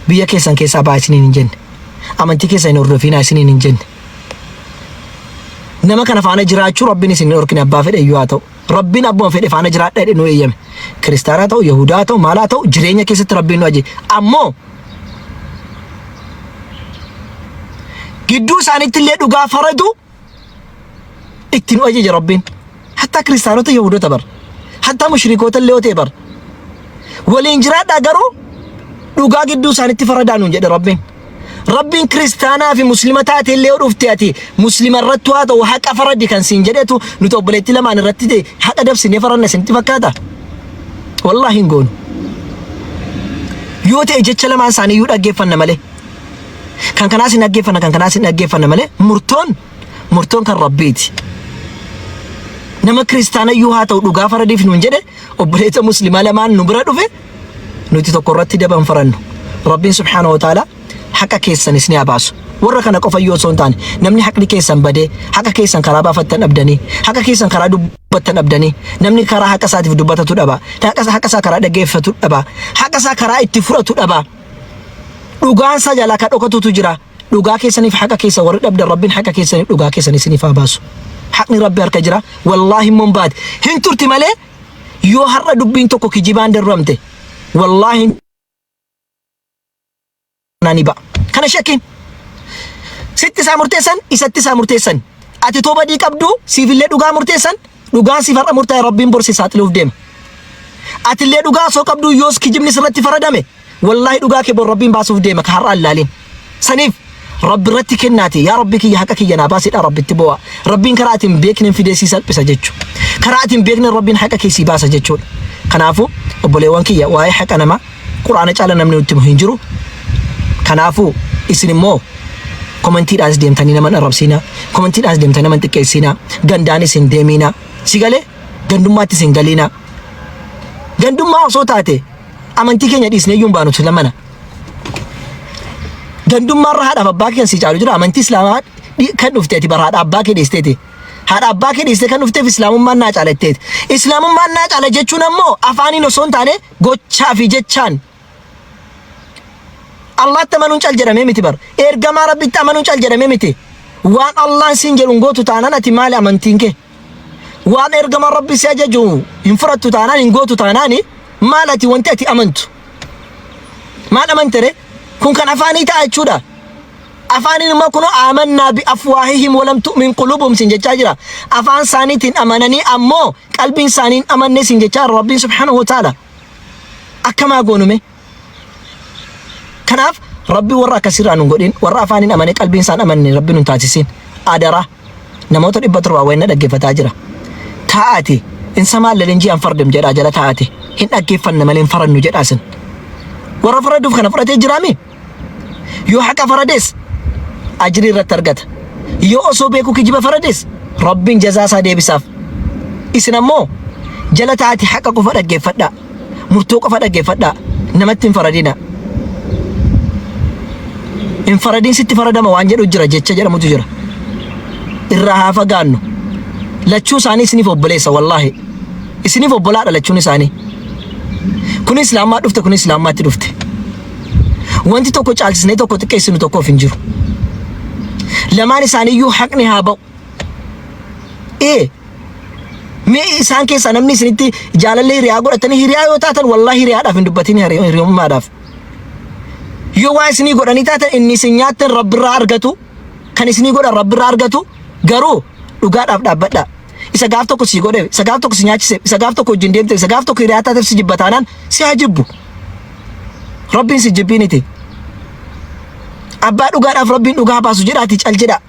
biyya keessan keessaa ba'aa isiniin hin jenne. Amantii keessan hin hordofiinaa isiniin hin jenne. Nama kana faana jiraachuu Rabbiin isin hin dhorkine abbaa fedhe iyyuu haa ta'u. Rabbiin abbuma fedhe faana jiraadha jedhe nu eeyyame. Kiristaanaa ta'u, Yahudaa ta'u, maalaa ta'u jireenya keessatti Rabbiin nu ajaje. Ammoo gidduu isaaniitti illee dhugaa faradu itti nu ajaje Rabbiin. Hattaa kiristaanota Yahudota bar. Hattaa mushrikoota illee yoo ta'e bar. Waliin jiraadhaa garuu dhugaa gidduu isaaniitti faradaa nuun jedhe Rabbiin. Rabbiin kiristaanaa fi muslima taate illee yoo dhufte ati muslima irratti haa ta'u haqa faradi kan siin jedhetu nuti obboleettii lamaan irratti ta'e haqa dabsinee faranna isinitti fakkaata? Wallaahi hin goonu. Yoo ta'e jecha lamaan isaanii iyyuu dhaggeeffanna malee. Kan kanaas hin dhaggeeffanna kan kanaas hin dhaggeeffanna malee murtoon murtoon kan Rabbiiti. Nama kiristaana iyyuu haa ta'u dhugaa faradiif nuun jedhe obboleessa muslimaa lamaan nu bira dhufe nuti tokko irratti daba hin farannu. Rabbiin subhaanahu wa ta'ala haqa keessan isin haa baasu. Warra kana qofa iyyuu osoo hin taane namni haqni keessan badee haqa keessan karaa baafattan dhabdanii haqa keessan karaa dubbattan dhabdanii namni karaa haqa isaatiif dubbatatu dhaba. Haqa isaa karaa dhaggeeffatu dhaba. Haqa isaa karaa itti fudhatu dhaba. Dhugaan isaa jalaa ka dhokatutu jira. Dhugaa keessaniif haqa keessa warri dhabdan Rabbiin haqa keessaniif dhugaa keessan isiniif haa baasu. Haqni Rabbi harka jira. Wallaahi immoo hin baate. Hin turti malee yoo har'a dubbiin tokko kijibaan darbamte wallaahi ni ba'a. Kana shakkiin. Sitti isaa murteessan isatti isaa murteessan. Ati too badii qabdu siifillee dhugaa murteessan dhugaan siif har'a murtaa'e Rabbiin bor si saaxiluuf deema. Atillee dhugaa osoo qabduu yoos kijibni sirratti faradame Wallaahi dhugaa kee bor Rabbiin baasuuf deema ka har'aa hin laalin. Saniif Rabbi irratti kennaati yaa Rabbi kiyya haqa kiyya naa baasi jedhaa Rabbitti boo'a. Rabbiin karaa ati hin beekneen fidee sii salphisa jechu. Karaa ati hin beekneen Rabbiin haqa kee sii baasa jechuudha. Kanaafuu obboleewwan kiyya waa'ee haqa namaa Qur'aana caala namni nutti himu hin jiru. Kanaafuu isin immoo komentiidhaanis deemtanii nama hin arrabsiinaa. Komentiidhaanis deemtanii nama hin xiqqeessiinaa. Gandaanis hin deemiinaa. Si galee gandummaattis hin galiinaa. Gandummaa osoo taate Amantii keenya dhiisnee iyyuu hin baanu sila mana. Gandummaa irra haadhaaf abbaa kee kan sii caalu jira. Amantii Islaamaa kan dhufte ati bara haadha abbaa kee dhiisteeti. Haadha abbaa kee dhiistee kan dhufteef Islaamummaan naa caala jetteeti. Islaamummaan naa caala jechuun ammoo afaaniin osoo hin taane gochaa fi jechaan. Allaatti amanuun cal jedhamee miti bar. Ergamaa Rabbitti amanuun cal jedhamee miti. Waan Allaan siin jedhu hin gootu taanaan ati maali amantiin kee? Waan ergamaan Rabbi si ajaju hin fudhattu taanaan hin gootu taanaan maal ati wanti ati amantu? Maal amante ree? Kun kan afaanii ta'a jechuudha. Afaaniin immoo kunoo aamannaa bi afwaahihim walam tu'min qulubuhum sin jechaa jira. Afaan isaaniitiin amananii ammoo qalbiin isaanii hin amanne sin jechaa jira Rabbiin subhaanahu wa ta'ala. Akkamaa goonume? Kanaaf Rabbi warra akkasirraa nun godhin, warra afaaniin amanee qalbiin isaan amanne Rabbi nun taasisin. Adaraa namoota 700 wayin na dhaggeeffataa jira. Taa'aati in samaan inji an fardem jedhaa jala taa'aati. Hin dhaggeeffanna malee hin farannu jedhaa isin. Warra faraduuf kana fudhatee jiraami? Yoo haqa farades ajrii irratti argata. Yoo osoo beekuu kijiba farades Rabbiin jazaa isaa deebisaaf. Isin ammoo jala taa'aati haqa qofa dhaggeeffadhaa. Murtoo qofa dhaggeeffadhaa. Namatti hin faradina. Hin faradin sitti faradama waan jedhu jira jecha jedhamutu jira. Irraa haa fagaannu. Lachuu isaanii isiniif obboleessa wallaahi. Isiniif obbolaadha lachuun isaanii. Kun islaammaa dhufte kun islaammaatti dhufte. Wanti tokko caalchisnee tokko xiqqeessinu tokkoof hin jiru. Lamaan isaaniiyyuu haqni haa ba'u. Ee mee isaan keessaa namni isinitti jaalallee hiriyaa godhatanii hiriyaa yoo taatan wallaahi hiriyaadhaaf hin dubbatin hiriyummaadhaaf. Yoo waa isinii godhanii taatan inni isin nyaattan Rabbirraa argatu, kan isinii godhan Rabbirraa argatu, garuu dhugaadhaaf dhaabbadhaa. Isa gaaf tokko sii godheef, isa gaaf tokko si nyaachiseef, isa gaaf tokko wajjin deemteef, isa gaaf tokko hiriyaa taateef si jibba taanaan si haa jibbu. Rabbiin si jibbiiniti. Abbaa dhugaadhaaf Rabbiin dhugaa baasu jedhaatii cal jedhaa.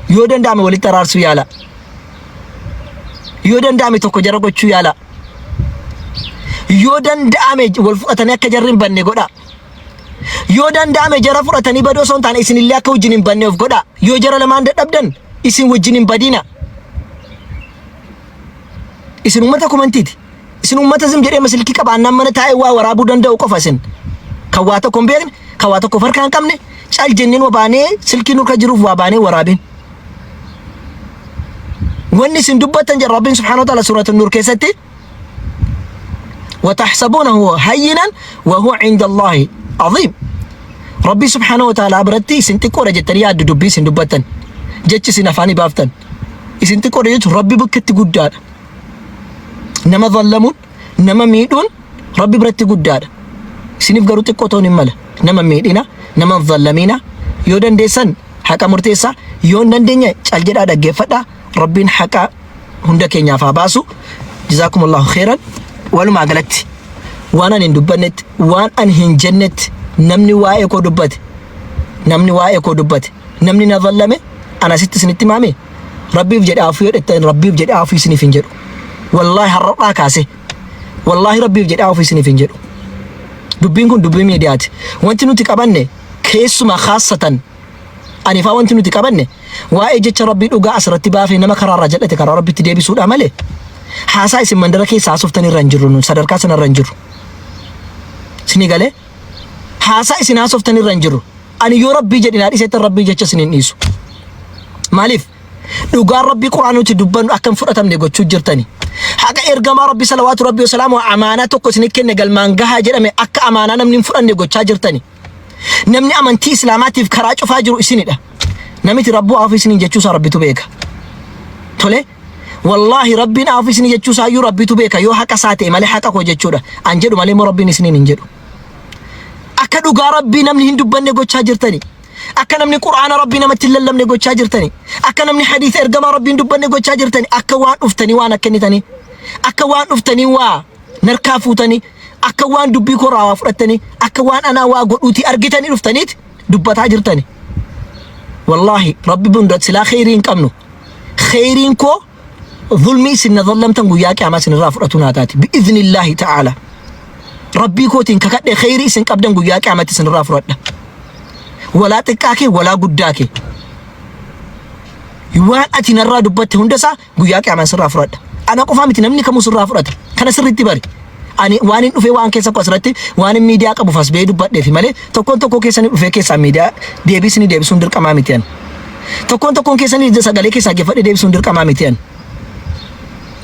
Yoo danda'ame walitti araarsuu yaala. Yoo danda'ame tokko jara gochuu yaala. Yoo danda'ame wal fudhatanii akka jarri hin banne godhaa. Yoo danda'ame jara fudhatanii baduu osoo hin taane isinillee akka wajjin hin banne of godhaa. Yoo jara lamaan dadhabdan isin wajjin hin badina. Isin uummata komantiiti. Isin uummata zim jedhee silkii qabaannaan mana taa'ee waa waraabuu danda'u qofa isin. Kan waa tokko hin beekne, kan waa tokko of harkaa hin qabne, cal jennee nu baanee silkii nurka jiruuf waa baanee waraabin. Wanni isin dubbattan jedha Rabbiin subhaanahu wa ta'ala suuratu Nuur keessatti وتحسبونه هينا وهو عند الله عظيم Rabbii subhaanahu wa ta'ala biratti isin xiqqoodha jettanii yaaddu dubbii isin dubbattan jechi isin afaanii baaftan isin xiqqoodha jechuun Rabbi bukketti guddaadha. Nama zallamuun nama miidhuun Rabbi biratti guddaadha. Isiniif garuu xiqqoo ta'uun hin mala. Nama miidhina, nama hin zallamiina. Yoo dandeessan haqa murteessaa, yoo hin dandeenye cal jedhaa dhaggeeffadhaa. Rabbiin haqa hunda keenyaaf haa baasu. Jazaakumullahu khairan. Walumaa galatti waan ani hin dubbannetti, waan ani hin jennetti namni waa'ee koo dubbate, namni waa'ee koo dubbate, namni na zallame ana asitti isinitti himaame Rabbiif jedhee afuu yoo jettan Rabbiif jedhee afuu isiniif hin jedhu. Wallaahi har'arraa kaasee wallaahi Rabbiif jedhee afuu isiniif hin jedhu. Dubbiin kun dubbii miidiyaati. Wanti nuti qabanne keessumaa kaassatan ani faa wanti nuti qabanne waa'ee jecha Rabbii dhugaa asirratti baafee nama karaarraa jal'ate karaa Rabbitti deebisuudha malee haasaa isin mandara keessa haasoftan irra hin jirru nun sadarkaa sanarra hin jirru. Isinii galee haasaa isin haasoftan irra hin jirru. Ani yoo Rabbii jedhe naa dhiseettan Rabbii jecha isin hin dhiisu. Maaliif? Dhugaan Rabbii Qur'aana nuti dubbannu akka hin fudhatamne gochuu jirtani. Haqa ergamaa Rabbii salawaatu Rabbii wasalaamu amaanaa tokko isin kenne galmaan gahaa jedhame akka amaanaa namni hin fudhanne gochaa jirtani. Namni amantii Islaamaatiif karaa cufaa jiru isinidha. Namiti Rabbuu afu isiniin jechuusaa Rabbitu beeka. Tole? Wallaahi Rabbiin afu isinii jechuusaa iyyuu Rabbitu beeka yoo haqa isaa ta'e malee haqa koo jechuudha. An jedhu malee immoo Rabbiin isiniin hin jedhu. Akka dhugaa Rabbii namni hin dubbanne gochaa jirtani. Akka namni Qur'aana Rabbii namatti hin lallabne gochaa jirtani. Akka namni hadiisa ergamaa Rabbii hin dubbanne gochaa jirtani. Akka waan dhuftanii waan akka kennitanii. Akka waan dhuftanii waa narkaa fuutanii. Akka waan dubbii koo irraa waa fudhattanii. Akka waan anaa waa godhuutii argitanii dhuftaniit dubbataa jirtani. Wallaahi Rabbi bunda silaa kheyrii hin qabnu. Kheyriin koo Zulmii isin na zallamtan guyyaa qiyaamaa isin irraa fudhatu naa taati. Bi'iznillaahi ta'aala. Rabbii kootiin kakadhe kheyrii isin qabdan guyyaa qiyaamatti isin irraa fudhadha. Walaa xiqqaa kee walaa guddaa kee. Waan ati narraa dubbatte hunda isaa guyyaa qiyaamaa sirraa fudhadha. Ana qofaa miti namni kamuu sirraa fudhata. Kana sirriitti bari. Ani waan hin dhufee waan keessa koo asirratti waan hin miidiyaa qabuuf as ba'ee dubbadheefi malee tokkoon tokkoo keessanii dhufee keessaa miidiyaa deebii isinii deebisuun dirqamaa miti ani. Tokkoon tokkoon keessanii sagalee keessaa dhaggeeffadhee deebisuun dirqamaa miti ani.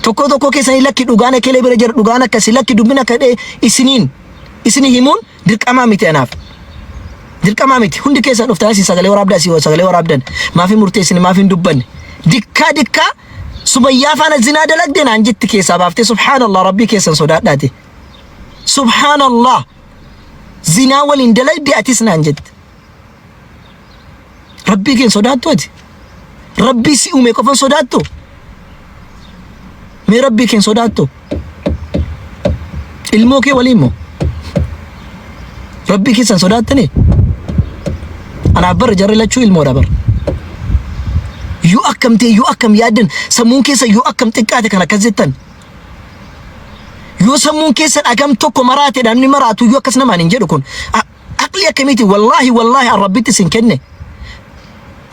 Tokkoo tokkoo keessanii lakki dhugaan ekelee bira jira dhugaan akkasii lakki dubbin akka dhee isiniin isinii himuun dirqamaa miti anaaf. Dirqamaa miti hundi keessan dhuftan asii sagalee waraabdaa asii sagalee waraabdan maaf hin murteessine maaf hin dubbanne dikkaa dikkaa sumayyaa faana zinaa dalagde naan jetti keessaa baaftee subhaanallah rabbii keessan sodaadhaati. Subhaanallah zinaa waliin dalagde atis naan jette. Rabbii kee hin sodaattu ati? Rabbii si uume qofa hin sodaattu? Mee Rabbii kee hin sodaattu? Ilmoo kee waliin moo? Rabbii keessan sodaattanii? Anaaf barra jarri lachuu ilmoodha bara. Yoo akkam ta'e yoo akkam yaaddan sammuun keessa yoo akkam xiqqaate kan akkas jettan. Yoo sammuun keessan agam tokko maraate namni maraatu yoo akkas namaan hin jedhu kun Aqlii akkamiiti wallaahi wallaahi an rabbitti isin kenne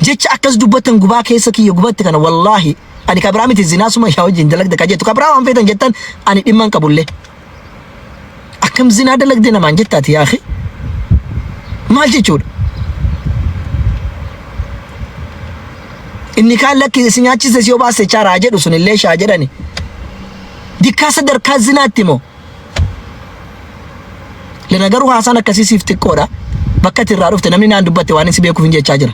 jecha akkas dubbattan gubaa keessa kiyya gubatte kana wallaahi ani ka biraa miti zinaa suma yaa wajjin dalagda ka jettu ka biraa waan feetan jettan ani dhimma hin qabullee akkam zinaa dalagde namaan jettaati yaa akhi maal jechuudha inni kaan lakki si nyaachise si obaase chaaraa jedhu sunillee shaa jedhani dikkaa sadarkaa zinaatti moo Lena garuu haasaan akkasii siif xiqqoodha. Bakka ati irraa dhufte namni naan dubbatte waan si beekuuf hin jechaa jira.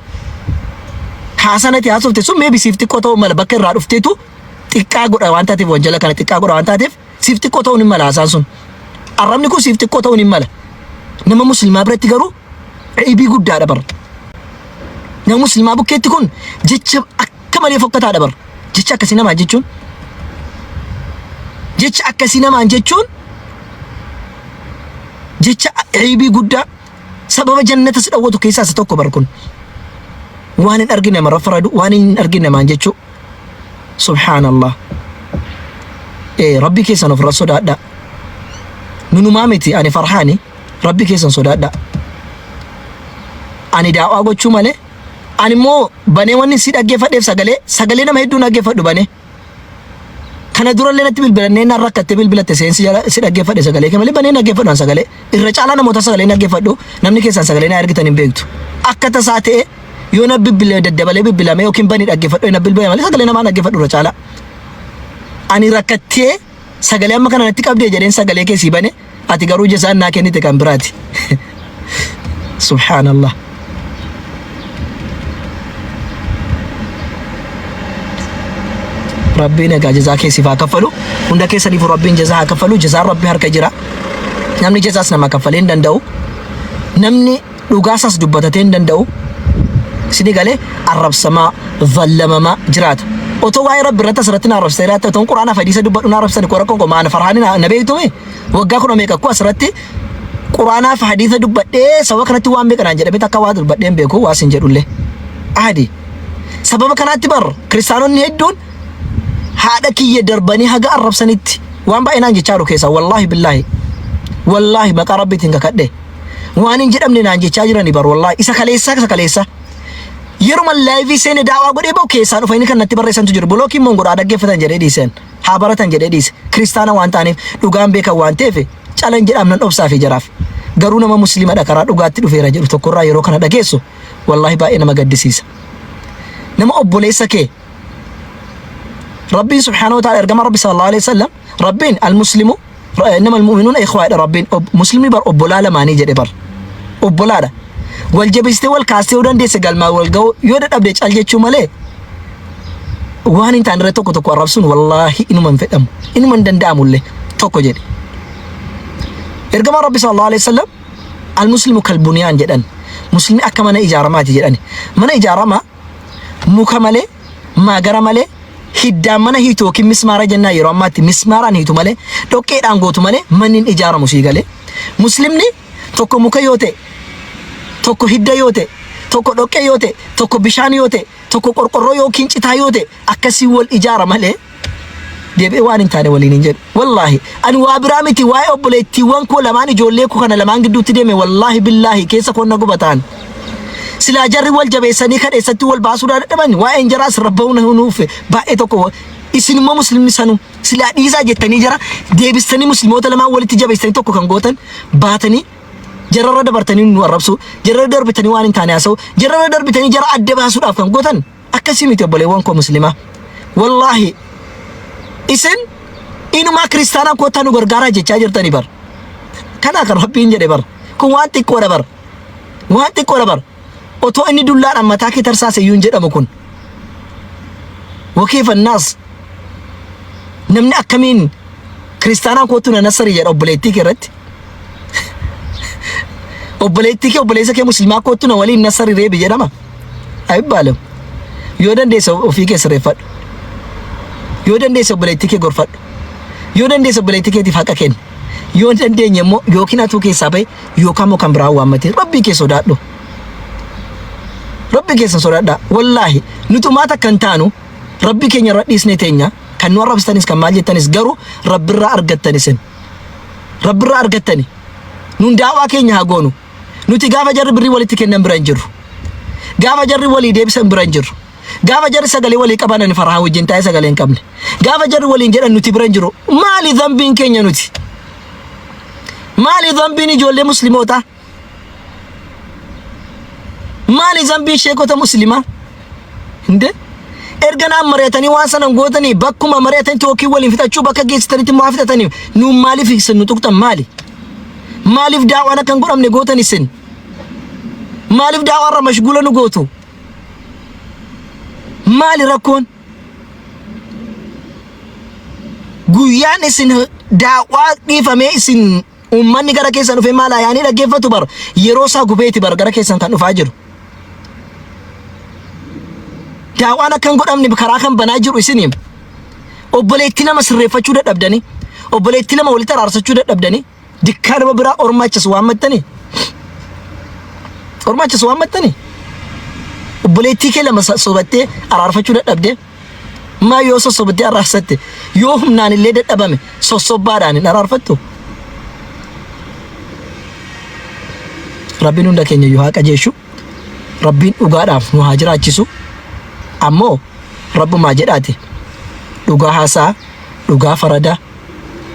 Haasaan ati haasofte sun maybe siif xiqqoo ta'uu mala bakka irraa dhufteetu xiqqaa godha waan taateef wanjala kana xiqqaa godha waan taateef siif xiqqoo ta'uu ni mala haasaan sun. Arrabni kun siif xiqqoo ta'uu ni mala. Nama muslimaa biratti garuu Ceebii guddaadha bar. Nama muslimaa bukkeetti kun jecha akka malee fokkataadha bar. Jecha akkasii namaan jechuun jecha akkasii namaan jechuun jecha ceebii guddaa sababa jannata si dhawwatu keessaa isa tokko bar kun. Waan hin argine namarra faradu, waan hin argine namaan jechuu. Subhaanallah. Ee Rabbi keessan ofirra sodaadha. Nunumaa miti ani farhaani Rabbi keessan sodaadha. Ani daawaa gochuu malee ani immoo banee wanni si dhaggeeffadheef sagalee sagalee nama hedduu dhaggeeffadhu banee. Kana durallee natti bilbilannee naan rakkattee bilbilatte seensi jala si dhaggeeffadhe sagalee kee malee banee dhaggeeffadhu an sagalee. Irra caalaa namoota sagalee dhaggeeffadhu namni keessan sagalee na ergitan hin beektu. Akka tasaa ta'e yoo na bilbile daddabalee bilbilame yookiin bani dhaggeeffadhu na bilbile malee sagalee namaa dhaggeeffadhu irra caalaa. Ani rakkattee sagalee amma kana natti qabdee jedheen sagalee kee sii bane ati garuu jazaan naa kennite kan biraati. Subhaanallah. Rabbiin egaa jazaa kee siif haa kaffalu. Hunda keessaniifuu Rabbiin jazaa haa kaffalu. Jazaan Rabbi harka jira. Namni jazaas nama kaffalee hin danda'u. Namni dhugaasaas dubbatatee hin danda'u. Isinii galee arrabsamaa, zallamamaa jiraata. Otoo waa'ee Rabbi irratti asirratti na arrabsitee jiraatte otoon Qur'aanaaf hadiisa dubbadhu na arrabsitani koo rakkoon koo maana farhaani na na beektume waggaa kudha meeqa koo asirratti Qur'aanaaf hadiisa dubbadhee sababa kanatti waan meeqa naan jedhamee takka waa dubbadhee hin beeku waa sin jedhullee. Ahdi. Sababa kanaatti bar kiristaanonni hedduun haadha kiyya darbanii haga arrabsanitti waan baay'ee naan jechaa jiru keessaa wallaahi billaahi wallaahi maqaa rabbiitiin kakadhe waan hin jedhamne naan jechaa jirani bar wallaahi isa kaleessaa isa kaleessaa yeruma laayivii seene daawaa godhee ba'u keessaa dhufanii kan natti barreessantu jiru bulookiin moon godhaa dhaggeeffatan jedhee dhiiseen haa baratan jedhee dhiise kiristaana waan ta'aniif dhugaan beekan waan ta'eef calan jedhaam nan obsaa fi jaraaf garuu nama musliimadha karaa dhugaatti dhufeera jedhu tokkorraa yeroo kana dhageessu wallaahi baay'ee nama gaddisiisa nama obboleessa kee Rabbiin subhaanahu wa ta'ala ergama Rabbi sallallahu alaihi wasallam Rabbiin al-muslimu innama al-mu'minuuna ikhwaadha Rabbiin muslimni bar obbolaa lamaanii jedhe bar obbolaadha wal jabeessitee wal kaastee yoo dandeesse galmaa wal ga'uu yoo dadhabde cal jechuu malee waan hin taane irratti tokko tokko arrabsuun wallaahi inuma hin fedhamu inuma hin danda'amullee tokko jedhe ergamaan Rabbi sallallahu alaihi wasallam al-muslimu kal-buniyaan jedhan muslimni akka mana ijaaramaati jedhani mana ijaaramaa muka malee, maagara malee, hiddaan mana hiitu yookiin mismaara jennaan yeroo ammaatti mismaaraan hiitu malee, dhoqqeedhaan gootu malee manni hin ijaaramu sii galee. Muslimni tokko muka yoo ta'e, tokko hidda yoo ta'e, tokko dhoqqee yoo ta'e, tokko bishaan yoo ta'e, tokko qorqorroo yookiin citaa yoo ta'e akkasii wal ijaara malee deebi'ee waan hin taane waliin hin jedhu. Wallaahi ani waa biraa miti waa'ee obboleettiiwwan koo lamaan ijoollee koo kana lamaan gidduutti deeme wallaahi billaahi keessa koon na gubataan. Silaa jarri wal jabeessanii kadheessatti wal baasuu dadhaban waa'een jaraa asirra ba'uu na nuuf baay'ee tokko isin immoo muslimni sanuu silaa dhiisaa jettanii jara deebistanii muslimoota lamaan walitti jabeessanii tokko kan gootan baatanii jararra dabartanii nu arrabsuu jararra darbitanii waan hin taane haasa'u jararra darbitanii jara adda baasuudhaaf kan gootan Akkasii miti obboleewwan koo muslimaa. Wallaahi isin inumaa kiristaanaa koottaa nu gargaaraa jechaa jirtani bar. Kanaa kan Rabbiin jedhe bar. Kun waan xiqqoodha bar. Waan xiqqoodha bar. Otoo inni dullaadhaan mataa kee tarsaase iyyuu hin jedhamu kun. Wakeefannaas namni akkamiin kiristaanaan koottuu na nassarii jedha obboleettii kee irratti. Obboleettii kee obboleessa kee muslimaa koottu na waliin nassari reebi jedhama. Ayibbaalem. Yoo dandeesse ofii kee sirreeffadhu. Yoo dandeesse obboleettii kee gorfadhu. Yoo dandeesse obboleettii keetiif haqa kenni. Yoo hin dandeenye immoo yookiin atuu keessaa bahi yookaan immoo kan biraa waammatee rabbii kee sodaadhu. Rabbii keessan sodaadhaa. Wallaahi nuti umaa takka hin taanu rabbii keenya irra dhiisnee teenya kan nu arrabsitanis kan maal jettanis garuu rabbirraa argattan isin. Rabbirraa argattani. Nun daawaa keenya haa goonu. Nuti gaafa jarri birrii walitti kennan bira hin jirru. Gaafa jarri walii deebisan bira hin jirru. Gaafa jarri sagalee walii qaban ani farahaa wajjin taa'ee sagalee hin qabne. Gaafa jarri waliin jedhan nuti bira hin jirru. Maali dhambiin keenya nuti? Maali dhambiin ijoollee muslimootaa? Maali zambiin sheekota muslimaa? Hinde? Erga naan mari'atanii waan sana hin gootanii bakkuma mari'atanitti yookiin waliin fixachuu bakka geessitanitti immoo haa fixatanii nuun maaliif isin nu tuqxan maali? Maaliif daawaan akka hin godhamne gootan isin? Maaliif daawaa irra mashguula nu gootu? Maali rakkoon? Guyyaan isin daawaa dhiifamee isin Uummanni gara keessan dhufee maal ayaanii dhaggeeffatu bar yeroo isaa gubeeti bar gara keessan kan dhufaa jiru. Daawaan akka hin godhamne karaa kan banaa jiru isiniim. Obboleettii nama sirreeffachuu dadhabdanii, obboleettii lama walitti araarsachuu dadhabdanii, dikkaa nama biraa orma achas waammattanii. Orma achas waammattanii. Obboleettii kee lama sossobattee araarfachuu dadhabdee. Maa yoo sossobattee araarsatte yoo humnaan illee dadhabame sossobbaadhaan hin araarfattu. Rabbiin hunda keenya iyyuu haa qajeeshu. Rabbiin dhugaadhaaf nu haa jiraachisu. Ammoo Rabbumaa jedhaati dhugaa haasa'a, dhugaa farada,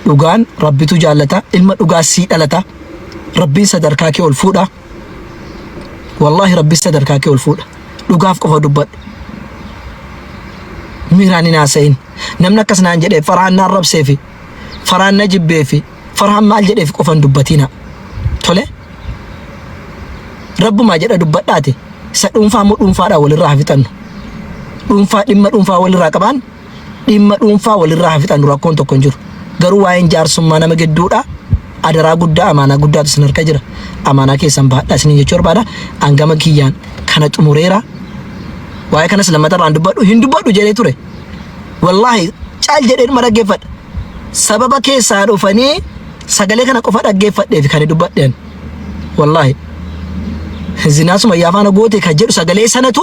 dhugaan Rabbitu jaallata, ilma dhugaa sii dhalata. Rabbiin sadarkaa kee ol fuudha. Wallaahi Rabbi sadarkaa kee ol fuudha. Dhugaaf qofa dubbadhu. Miiraan hin haasa'in. Namni akkas naan jedhee farhaan na arrabseefi, farhaan na jibbeefi, farhaan maal jedheef qofa hin dubbatina. Tole? Rabbumaa jedha dubbadhaati. Isa dhuunfaa immoo dhuunfaadhaan walirraa haa fixannu. Dhuunfaa dhimma dhuunfaa walirraa qabaan dhimma dhuunfaa walirraa haa fixannu rakkoon tokko hin jiru. Garuu waa'een jaarsummaa nama gidduudha. Adaraa guddaa amaanaa guddaatu isin harka jira. Amaanaa keessan baadhaa isiniin jechuu barbaada. An gama kiyyaan kana xumureera. Waa'ee kanas lammata irraan dubbadhu hin dubbadhu jedhee ture. Wallaahi caal jedhee dhuma dhaggeeffadha. Sababa keessaa dhufanii sagalee kana qofa dhaggeeffadheef kan dubbadheen. Wallaahi. Zinaa sumayyaa faana goote kan jedhu sagalee sanatu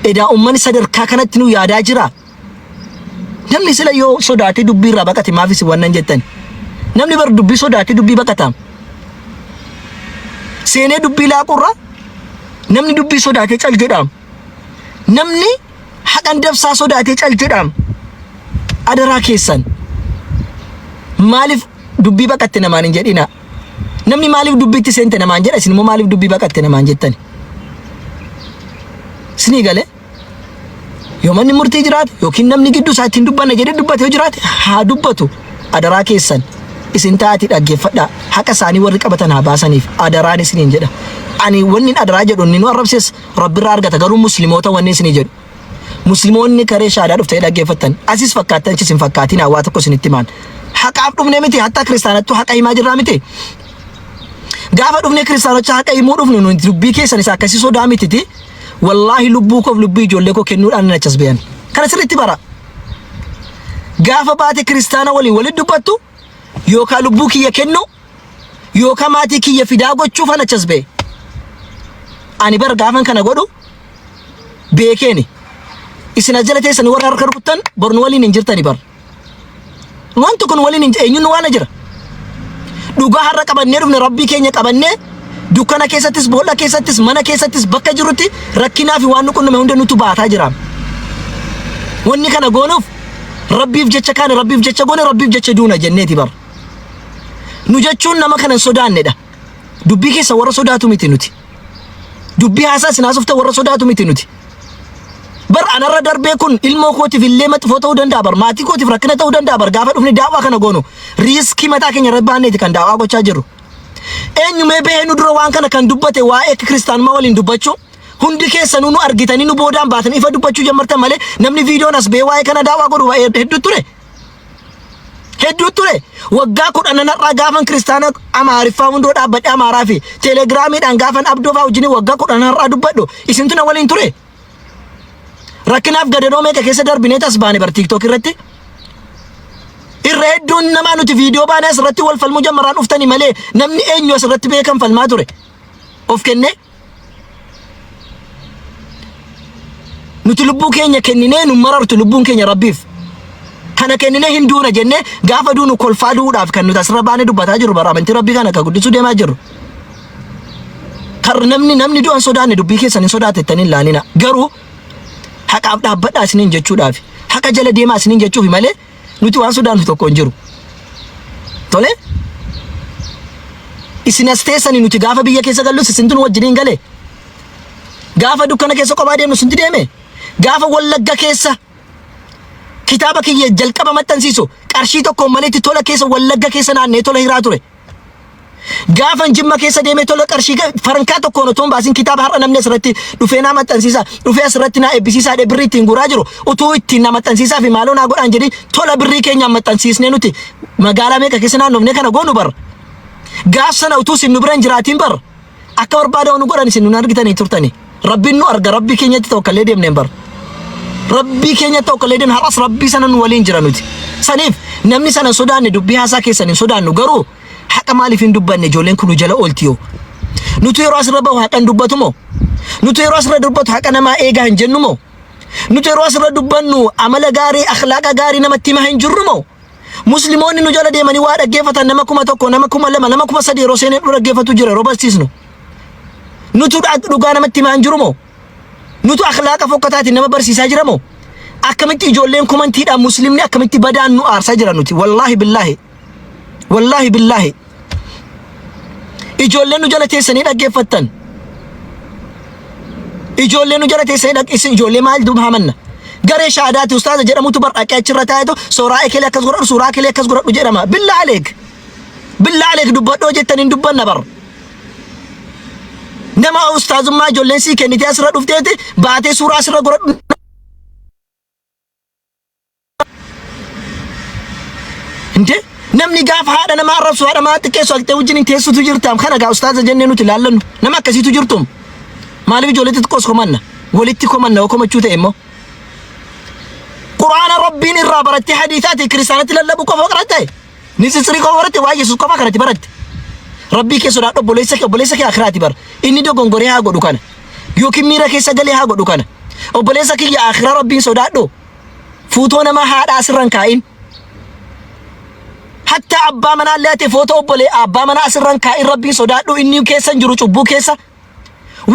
edaa uummanni sadarkaa kanatti nu yaadaa jira. Namni sila yoo sodaatee dubbii irraa baqate maaf isin wannan jettan? Namni bar dubbii sodaatee dubbii baqata. Seenee dubbii laaqurra namni dubbii sodaatee cal jedha. Namni haqan dabsaa sodaatee cal jedha. Adaraa keessan. Maaliif dubbii baqatte namaan hin jedhina. Namni maaliif dubbiitti seente namaan jedha isin immoo maaliif dubbii baqatte namaan jettani. Isinii galee? Yoo manni murtii jiraate yookiin namni gidduu isaa ittiin dubbanna jedhee dubbate yoo jiraate haa dubbatu. Adaraa keessan isin taa'aatii dhaggeeffadhaa. Haqa isaanii warri qabatan haa baasaniif adaraan isiniin jedha. Ani wanni adaraa jedhu inni nu arrabses rabbirraa argata garuu muslimoota wanni isinii jedhu. Muslimoonni karee shaadaa dhuftanii dhaggeeffattan asis fakkaattan achis hin fakkaatinaa waa tokko isinitti himaan. Haqaaf dhufne miti hatta kiristaanattuu haqa himaa jirraa miti. Gaafa dhufnee kiristaanocha haqa himuu dhufnu nuti dubbii keessan isa akkasii sodaa mititi. Wallaahi lubbuu koof lubbuu ijoollee koo kennuudhaan nan achas bayan. Kana sirriitti bara. Gaafa baate kiristaana waliin walitti dubbattu yookaan lubbuu kiyya kennu yookaan maatii kiyya fidaa gochuuf an achas ba'e. Ani bar gaafan kana godhu beekeeni. Isin as jala teessanii warra harka rukuttan bor nu waliin hin jirtani bar. Waan tokko nu waliin hin eenyuun nu waana jira. Dhugaa har'a qabannee dhufne rabbii keenya qabannee dukkana keessattis boolla keessattis mana keessattis bakka jirrutti rakkinaa fi waan nu qunname hunda nutu baataa jira. Wanni kana goonuuf rabbiif jecha kaane rabbiif jecha goone rabbiif jecha duuna jenneeti bar. Nu jechuun nama kana hin sodaannedha. Dubbii keessa warra sodaatu miti nuti. Dubbii haasaa isin haasoftan warra sodaatu miti nuti. Bar anarra darbee kun ilmoo kootiif illee maxxifoo ta'uu danda'a bar maatii kootiif rakkina ta'uu danda'a bar gaafa dhufne daawwaa kana goonu riiskii mataa keenya irra baanneeti kan daawwaa gochaa jirru. Eenyumee bahee nu dura waan kana kan dubbate waa'ee kiristaanummaa waliin dubbachuu hundi keessanuu nu argitanii nu boodaan baatanii ifa dubbachuu jammartan malee namni viidiyoon as bahee waa'ee kana daawwaa godhu hedduu ture. Hedduu ture. Waggaa kudhanan har'aa gaafan kiristaana Amaariffaa hundoo dhaabbadhe Amaaraa fi telegiraamiidhaan gaafan abdoo fa'aa wajjin waggaa kudhanan har'aa dubbadhu isintu na waliin ture. Rakkinaaf gadadoo meeqa keessa darbinee tas baane bar TikTok irratti. Irra hedduun namaa nuti viidiyoo baanee asirratti wal falmuu jammaraan dhuftanii malee namni eenyu asirratti beekan falmaa ture. Of kennee. Nuti lubbuu keenya kenninee nu marartu lubbuun keenya Rabbiif. Kana kenninee hin duuna jennee gaafa duunu kolfaa du'uudhaaf kan nuti asirra baanee dubbataa jirru bara amantii Rabbii kana kan guddisuu deemaa jirru. Kan namni namni du'an sodaanne dubbii keessan hin sodaate jettanii hin laalina. Garuu haqaaf dhaabbadhaa isiniin jechuudhaaf haqa jala deemaa isiniin jechuufi malee nuti waan sodaannu tokko hin jiru. Tole? Isin as teessanii nuti gaafa biyya keessa gallus isintu nu wajjiniin gale. Gaafa dukkana keessa kophaa deemnu isintu deeme. Gaafa wallagga keessa kitaaba kiyya jalqaba maxxansiisu qarshii tokkoon maletti tola keessa wallagga keessa naannee tola hiraa ture. Gaafan Jimma keessa deemee tola qarshii farankaa tokkoon otoo hin baasin kitaaba har'a namni asirratti dhufee naa maxxansiisa dhufee asirratti naa eebbisiisaa jedhee birrii ittiin guuraa jiru utuu ittiin na maxxansiisaa fi maaloo naa godhaan jedhii tola birrii keenyaan maxxansiisnee nuti magaalaa meeqa keessa naannofnee kana goonu bar. Gaaf sana utuu isin nu bira hin jiraatiin bar akka barbaadamu nu godhan isin nun argitanii turtani. Rabbiin nu arga rabbii keenyatti tawakkallee deemneen bar. Rabbii keenyatti tawakkallee deemne har'as rabbii sana nu waliin jira nuti. Saniif namni sana hin sodaanne dubbii haasaa keessan hin sodaannu garuu haqa maaliif hin dubbanne ijoolleen kun nu jala oolti yoo. Nutu yeroo asirra bahu haqa hin dubbatu moo? Nutu yeroo asirra dubbatu haqa namaa eegaa hin jennu moo? Nutu yeroo asirra dubbannu amala gaarii akhlaaqa gaarii namatti himaa hin jirru moo? Muslimoonni nu jala deemanii waa dhaggeeffatan nama 1000, nama 2000, nama 3000 yeroo seenee nu dhaggeeffatu jira yeroo barsiisnu. Nutu dhugaa namatti himaa hin jiru moo? Nutu akhlaaqa fokkataatiin nama barsiisaa jira moo? Akkamitti ijoolleen komantiidhaan muslimni akkamitti badaan nu aarsaa jira nuti? Wallaahi billaahi. Wallaahi billaahi. Ijoolleen nu jala teessanii dhaggeeffattan. Ijoolleen nu jala teessanii dhaggeessan ijoollee maal duuba hamanna. Garee shaadaati ustaaza jedhamutu bar dhaqee achirra taa'etu suuraa ekelee akkas godhadhu suuraa ekelee akkas godhadhu jedhama. Billaa aleek. Billaa aleek dubbadhoo jettan hin dubbanna bar. Nama ustaazummaa ijoolleen sii kennitee asirra dhufteeti baatee suuraa asirra godhadhu Inte namni gaafa haadha namaa arrabsu haadha namaa xiqqeessu haqxee wajjin hin teessutu jirtaam kana gaa ustaaza jennee nuti laallannu nama akkasiitu jirtum maaliif ijoollee xixiqqoos komanna walitti komanna yoo komachuu ta'e immoo quraana rabbiin irraa barattee hadiisaati kiristaanatti lallabu qofa baratte nisitsirii qofa baratte waa yesuus qofa kanatti baratte rabbii kee sodaadhu obboleessa kee obboleessa kee akiraati bar inni dogongoree haa godhu kana yookiin miira keessa galee haa godhu kana obboleessa kiyya akiraa rabbiin sodaadhu Fuutoo namaa haadhaa asirra hin kaa'in. Hatta abbaa manaa illee ati footoo obbolee abbaa manaa asirra hin kaa'in rabbiin sodaadhu inni keessa hin jiru cubbuu keessa.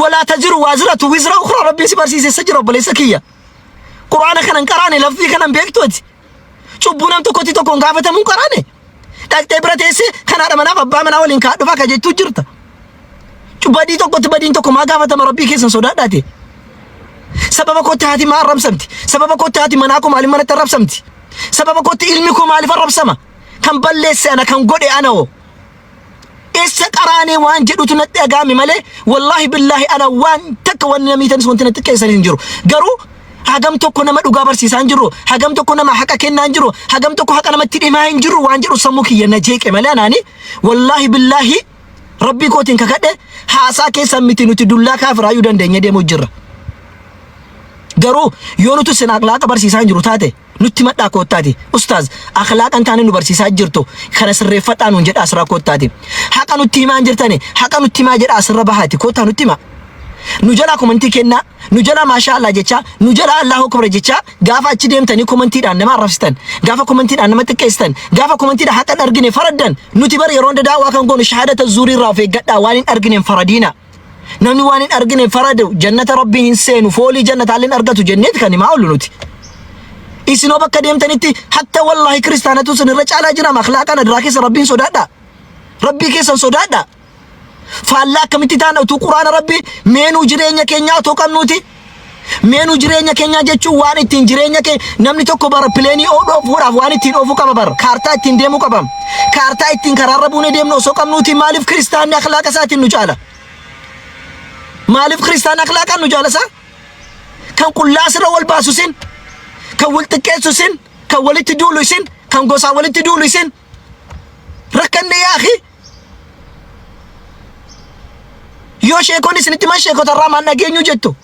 Walaa taziru waaziratu wizra ukhraa rabbiin si barsiise isa jira obboleessa kiyya. Qur'aana kana hin qaraane laftii kana hin beektu ati. Cubbuu nam tokkotti tokko hin gaafatamu hin qaraane. Dhaqxee bira teessee kan haadha manaaf abbaa manaa waliin kaadhu fa'a jechuu jirta. Badii tokkotti badiin tokko maa gaafatama rabbii keessan sodaadhaati. Sababa kootti haati maa arrabsamti? Sababa kootti haati manaa koo maaliif manatti arrabsamti? Sababa kootti ilmi koo maaliif arrabsama? Kan balleesse ana kan godhe ana hoo? Eessa qaraanee waan jedhutu natti dhaga'ame malee wallaahi billaahi ana waan takka wanni na miitanis wanti na xiqqeessanis hin jiru. Garuu hagam tokko nama dhugaa barsiisaa hin jirru, hagam tokko nama haqa kennaa hin jirru, hagam tokko haqa namatti dhimaa hin jirru waan jedhu sammuu kiyya na jeeqe malee anaani wallaahi billaahi Rabbii kootiin kakadhe haasaa keessan miti nuti dullaa kaafiraayyuu dandeenye deemuu jirra. Garuu yoo nuti isin akhlaaqa barsiisaa hin jiru taate nutti madhaa koottaati. Ustaaz akhlaaqa hin taane nu barsiisaa jirtu kana sirreeffadhaa nuun jedhaa asirraa koottaati. Haqa nutti himaa hin jirtani haqa nutti himaa jedhaa asirra bahaati koottaa nutti himaa. Nu jalaa komantii kennaa, nu jalaa maashaa Allah jechaa, nu jalaa Allahu Akbar jechaa gaafa achi deemtanii komantiidhaan nama arrabsitan, gaafa komantiidhaan nama xiqqeessitan, gaafa komantiidhaan haqa hin argine faraddan, nuti bar yeroo hunda daawaa kan goonu shahaadata zuurii irraa of eeggadhaa waan hin argine hin faradiina. Namni waan hin argine faradu jannata rabbii hin seenu foolii jannataallee hin argatu jenneeti kan himaa oollu nuti. Isinoo bakka deemtanitti hatta wallaahi kiristaanatu isin irra caalaa jira akhlaaqaan adiraa keessa rabbiin sodaadhaa. Rabbii keessan sodaadhaa. Faallaa akkamitti taana utuu quraana rabbii meenuu jireenya keenyaa otoo qabnuuti. Meenuu jireenya keenyaa jechuun waan ittiin jireenya kee namni tokko bara pileenii oofuudhaaf waan ittiin oofuu qaba bara kaartaa ittiin deemuu qaba. Kaartaa ittiin karaarra buunee deemnu osoo qabnuuti maaliif kiristaanni akhlaaqa isaatiin nu caala? Maaliif kiristaanni akhlaaqaan nu caala isaa? Kan qullaa asirra wal baasu isin, kan wal xiqqeessu isin, kan walitti duulu isin, kan gosaa walitti duulu isin. Rakkanne yaa akhi. Yoo sheekonni isinitti himan sheekota irraa maal dhageenyu jettu.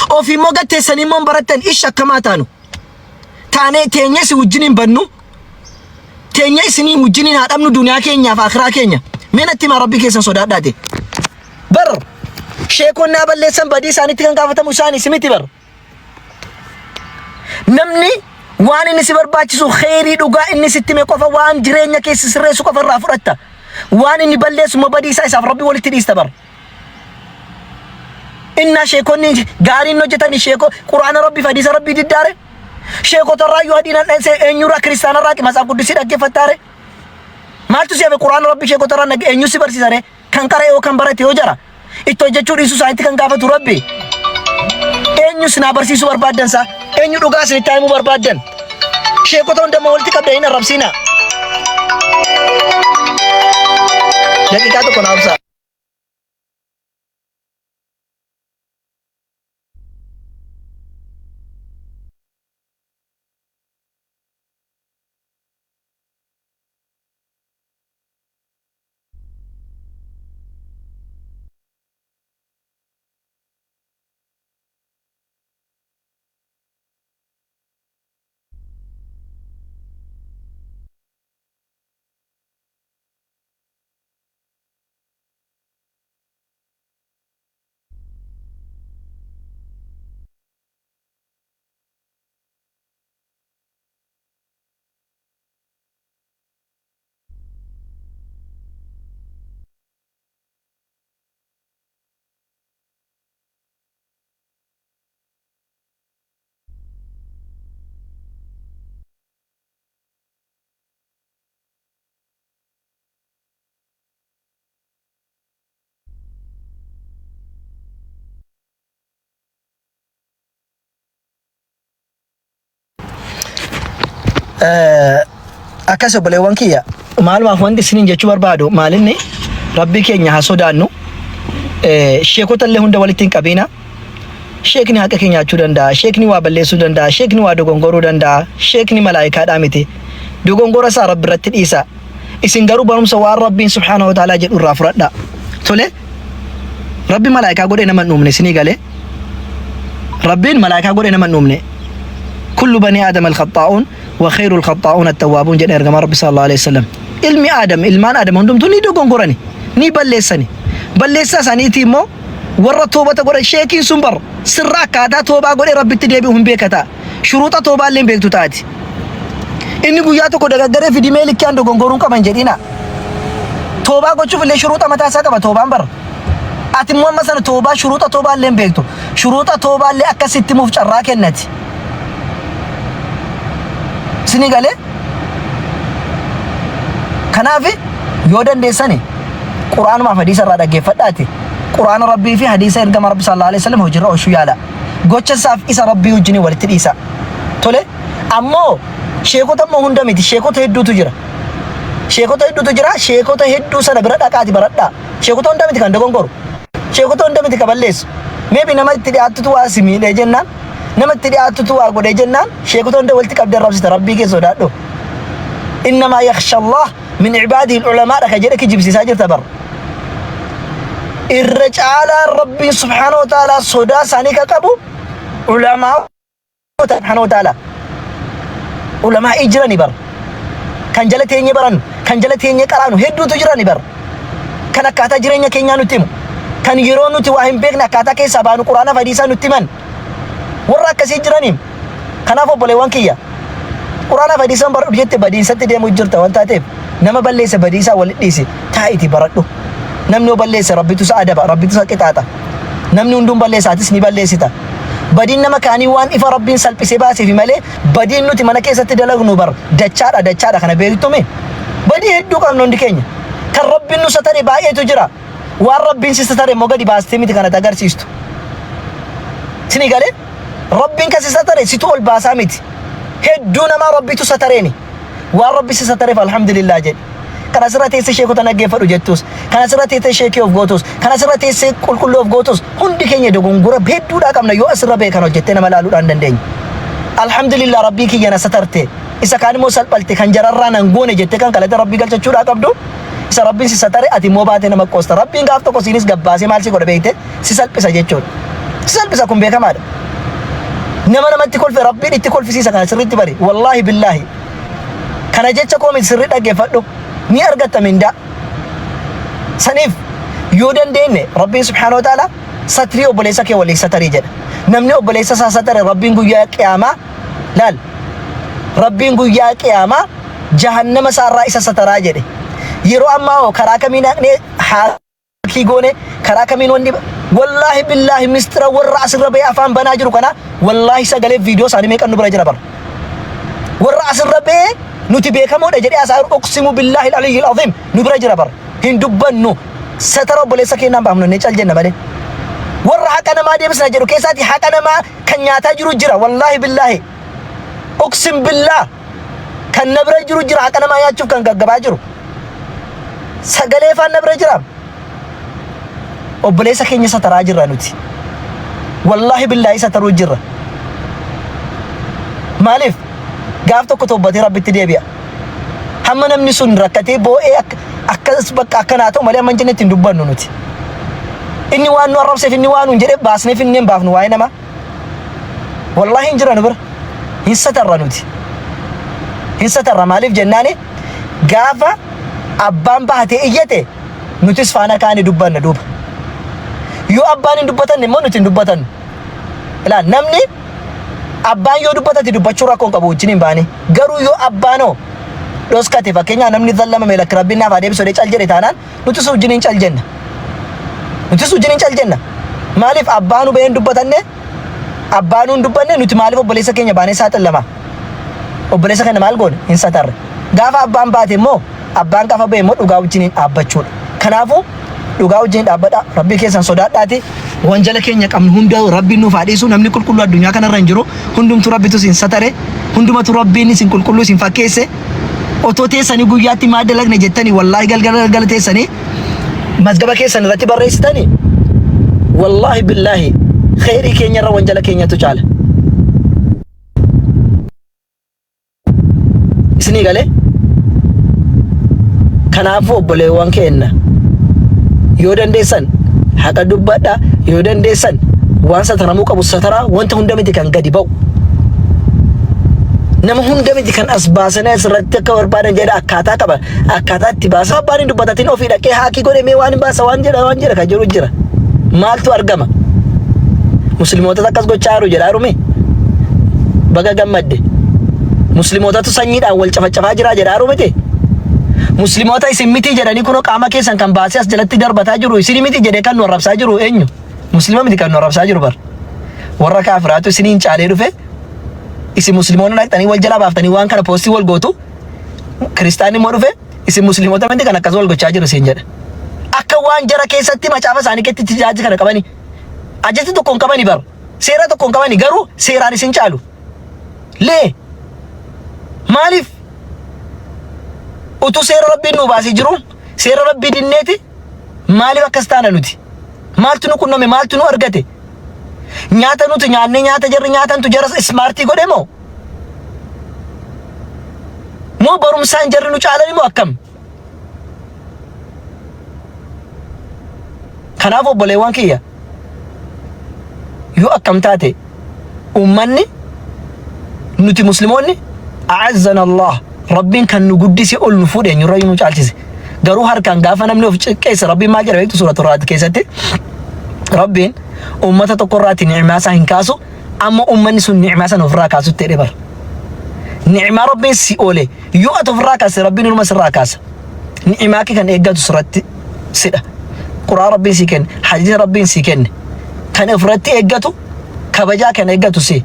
Ofii immoo gad teessanii immoo hin barattan ish akkamaa taanu. Taanee teenya isin wajjin hin bannu. Teenya isinii wajjin hin haadhamnu duniyaa keenyaaf akiraa keenya. Mee natti himaa rabbii keessan sodaadhaati. Bar sheekonni haa balleessan badii isaanitti kan gaafatamu isaanii si miti bar. Namni waan inni si barbaachisu kheyrii dhugaa inni sitti hime qofa waan jireenya kee si sirreessu qofa irraa fudhatta. Waan inni balleessu immoo badii isaa isaaf rabbi walitti dhiista bar. Innaa sheekonni gaariin hojjetanii sheeko quraana rabbi fi hadiisa rabbii diddaare. Sheekota irraa yoo hadiin handhensee eenyurraa kiristaana irraa matsaaf quddusii dhaggeeffattaare. Maaltu si hafe quraana rabbi sheekota irraa eenyu si barsiisare? Kan qara'e yoo kan barate yoo jara. Itti hojjechuu dhiisuu isaaniitti kan gaafatu Rabbi. Eenyu isin haa barsiisuu barbaaddan isaa? Eenyu dhugaa isinitti haa himuu barbaaddan? Sheekota hunda immoo walitti qabdanii hin arrabsiinaa. Daqiiqaa tokko naa obsaa. Akkas obboleewwan kiyya maalumaaf wanti isiniin jechuu barbaadu maalinni rabbii keenya haa sodaannu sheekota illee hunda walitti hin qabiina sheekni haqa keenya nyaachuu danda'a sheekni waa balleessuu danda'a sheekni waa dogongoruu danda'a sheekni malaayikaadhaa miti dogongora isaa rabbi irratti dhiisa isin garuu barumsa waan rabbiin subhaanahu wa ta'aalaa jedhu irraa fudhadha tole rabbi malaayikaa godhee nama hin uumne isinii galee Rabbiin malaayikaa godhee nama hin uumne. Kullu banii Aadam al-khaxaa'uun wa khayrul khaxaa'uun at-tawwaabuun jedhe ergamaan Rabbi sallallahu alaihi wasallam. Ilmi Aadam ilmaan Aadam hundumtuu ni dogongorani ni balleessani. Balleessaa isaaniitii immoo warra toobata godhan sheekiin sun bar sirra akkaataa toobaa godhee Rabbitti deebi'u hin beeka ta'a. Shuruuxa toobaa illee hin beektu taati. Inni guyyaa tokko dagaggaree fidimee likkiyaan dogongoruun qaban jedhina. Toobaa gochuuf illee shuruuxa mataa isaa qaba toobaan bar. Ati immoo amma sana toobaa shuruuxa toobaa illee hin beektu. Shuruuxa toobaa illee akka sitti himuuf carraa kennati. Isinii galee? Kanaaf yoo dandeessani Qur'aanumaaf hadiisa irraa dhaggeeffadhaati. Qur'aana Rabbii fi hadiisa ergama Rabbi sallallahu alaihi wasallam hojiirra oolchuu yaala. Gocha isaaf isa Rabbii wajjin walitti dhiisa. Tole ammoo sheekota immoo hunda miti sheekota hedduutu jira. Sheekota hedduutu jira sheekota hedduu sana bira dhaqaati baradhaa. Sheekota hunda miti kan dogongoru. Sheekota hunda miti kan balleessu. Maybe nama itti dhiyaattutu waa si miidhee jennaan, nama itti dhiyaattutu waa godhee jennaan sheekota hunda walitti qabdee arrabsita Rabbii kee sodaadhu. Innamaa yakhsha Allah min ibaadihi ulamaa dha ka jedhe kijibsiisaa jirta bar. Irra caalaan Rabbiin subhaanahu wa ta'aalaa sodaa isaanii ka qabu ulamaa subhaanahu wa ta'ala ulamaa'ii jirani bar kan jala teenyee barannu kan jala teenyee qaraanu hedduutu jirani bar kan akkaataa jireenya keenyaa nutti himu kan yeroo nuti waa hin beekne akkaataa keessaa baanu quraana fi hadiisaa nutti himan warra akkasii jiraniin kanaaf obboleewwan kiyya quraana fi hadiisaan baradhu jette badiinsatti deemuu jirta waan taateef nama balleesse badiisaa walitti dhiisi taa'iti baradhu namni yoo balleesse rabbitu isa adaba rabbitu isa qixaaxa Namni hunduu hin balleessa atis ni balleessita. Badiin nama kaanii waan ifa Rabbiin salphisee baaseefi malee badiin nuti mana keessatti dalagnu bar dachaadha dachaadha kana beektume. Badii hedduu qabna hundi keenya. Kan Rabbiin nu satare baay'eetu jira. Waan Rabbiin si satare immoo gadi baastee miti kanatti agarsiistu. Isinii galee? Rabbiin kan si satare situ ol baasaa miti. Hedduu namaa Rabbitu satareeni. Waan Rabbi si satareef alhamdulillah jedhi. Kan asirra teessee sheekota naggeeffadhu jettus, kan asirra teessee sheekii of gootus, kan asirra teessee qulqulluu of gootus, hundi keenya dogongora hedduudhaa qabna yoo asirra ba'e kan hojjettee nama laaluudhaan dandeenya. Alhamdulillah Rabbii kiyya na satarte, isa kaan immoo salphalte kan jararraa nan goone jettee kan kalata Rabbii galchachuudhaa qabdu, isa Rabbiin si satare ati immoo baatee nama qoosta. Rabbiin gaaf tokko siinis gabbaasee maal si godha beekte si salphisa jechuudha. Si salphisa kun beekamaadha. Nama namatti kolfe Rabbiin itti kolfisiisa kana sirriitti bari. Wallaahi billaahi. Kana jecha koo miti sirrii dhaggeeffadhu. Ni argatta mindaa. Saniif yoo dandeenye Rabbiin subhaanahu wa ta'ala satrii obboleessa kee walii satarii jedha. Namni obboleessa isaa satare Rabbiin guyyaa qiyaamaa laal Rabbiin guyyaa qiyaamaa jahannama isaarraa isa sataraa jedhe. Yeroo ammaa hoo karaa kamiin haqnee haa kii goone karaa kamiin wanni wallaahi billaahi mistira warra asirra ba'ee afaan banaa jiru kana wallaahi sagalee viidiyoo isaanii meeqan nu bira jira bara warra asirra ba'ee nuti beekamoodha jedhee asaa jiru uqsimu billaahi aliyyi alazim nu bira jira bara hin dubbannu satara obboleessa keenyaan baafnu inni cal jenna malee warra haqa namaa deebisna jedhu keessaati haqa namaa kan nyaataa jiru jira wallaahi billaahi uqsim billaah kan na bira jiru jira haqa namaa nyaachuuf kan gaggabaa jiru. Sagalee faan na bira jira. Obboleessa keenya sataraa jirra nuti. Wallaahi billaahi sataruu jirra. Maaliif? Gaaf tokko toobbatee Rabbitti deebi'a. Hamma namni sun rakkatee boo'ee akka akkas bakka akkanaa ta'u malee amma hin jennetti hin dubbannu nuti. Inni waan nu arrabseef inni waan nuun jedheef baasnee finnee hin baafnu waa'ee namaa. Wallaahi hin jira nu bira. Hin satarra nuti. Hin satarra maaliif jennaani gaafa abbaan bahatee iyyate nutis faana kaane dubbanna duuba. Yoo abbaan hin dubbatanne immoo nuti hin dubbatannu. Ilaa namni abbaan yoo dubbatate dubbachuu rakkoo hin qabu wajjin hin baane. Garuu yoo abbaanoo dhoskate fakkeenyaaf namni zallamame lakki rabbiin naaf haa deebisu jedhee cal jedhe taanaan nutis wajjin hin cal jenna. Nutis wajjin hin cal jenna. Maaliif abbaanu bahee hin dubbatanne abbaanu hin dubbanne nuti maaliif obboleessa keenya baanee saaxillama? Obboleessa keenya maal goone? Hin satarre. Gaafa abbaan baate immoo abbaan gaafa bahe immoo dhugaa wajjin hin dhaabbachuudha. Kanaafuu dhugaa wajjin dhaabbadha. Rabbii keessan sodaadhaati. Wanjala keenya qabnu hunda Rabbiin nuuf haa dhiisu. Namni qulqulluu addunyaa kanarra hin jiru. Hundumtuu Rabbitu isin satare. Hundumatu Rabbiin isin qulqulluu isin fakkeesse. Otoo teessanii guyyaatti maal dalagne jettanii wallaahi galgala galgala teessanii mazgaba keessan irratti barreessitanii wallaahi billaahi kheyrii keenyarra wanjala keenyatu caala. Isinii galee? Kanaafuu obboleewwan keenna yoo dandeessan haqa dubbadha, yoo dandeessan waan sataramuu qabu sataraa, wanta hunda miti kan gadi ba'u. Nama hunda miti kan as baasanii asirratti akka barbaadan jedha akkaataa qaba. Akkaataa itti baasa. Abbaan hin dubbatatin ofii dhaqee haakii godhe mee waan hin baasa waan jedha waan jedha kan jiru jira. Maaltu argama? Musliimootatu akkas gochaa jiru jedhaa jiru Baga gammadde. Musliimootatu sanyiidhaan wal cafacafaa jira jedhaa jiru miti. Musliimoota isin miti jedhanii kunoo qaama keessan kan baasee as jalatti darbataa jiru isin miti jedhee kan nu arrabsaa jiru eenyu? Muslima miti kan nu arrabsaa jiru bar. Warra kaafiraatu isiniin caalee dhufe isin musliimoonni dhaqxanii wal jalaa baaftanii waan kana poostii wal gootu kiristaanni immoo dhufe isin musliimoota miti kan akkas wal gochaa jiru isin jedha. Akka waan jara keessatti macaafa isaanii keessatti tijaaji kana qabani. Ajajni tokko hin qabani bar. Seera tokko hin qabani garuu seeraan isin caalu. Lee maaliif utuu seera rabbiin nuu baasee jiru seera rabbii dinneeti maaliif akkas taana nuti? Maaltu nu qunname? Maaltu nu argate? Nyaata nuti nyaannee nyaata jarri nyaatantu jara ismaartii godhe moo? Moo barumsaan jarri nu caalani moo akkam? Kanaaf obboleewwan kiyya yoo akkam taate ummanni nuti muslimoonni a'azzana Allah Rabbiin kan nu guddise ol nu fuudhe eenyurra nu caalchise. Garuu harkaan gaafa namni of xiqqeesse Rabbiin maal jedha beektu suuratu Raad keessatti Rabbiin ummata tokko irraati ni'maa isaa hin kaasu amma ummanni sun ni'maa sana ofirraa kaasutti jedhe bara. Ni'maa Rabbiin si oole yoo ati ofirraa kaaste Rabbiin inuma sirraa kaasa. Ni'imaa kee kan eeggatu sirratti sidha. Quraan Rabbiin sii kenne, hadiisa Rabbiin sii kenne. Kan ofirratti eeggatu kabajaa kan eeggatu si.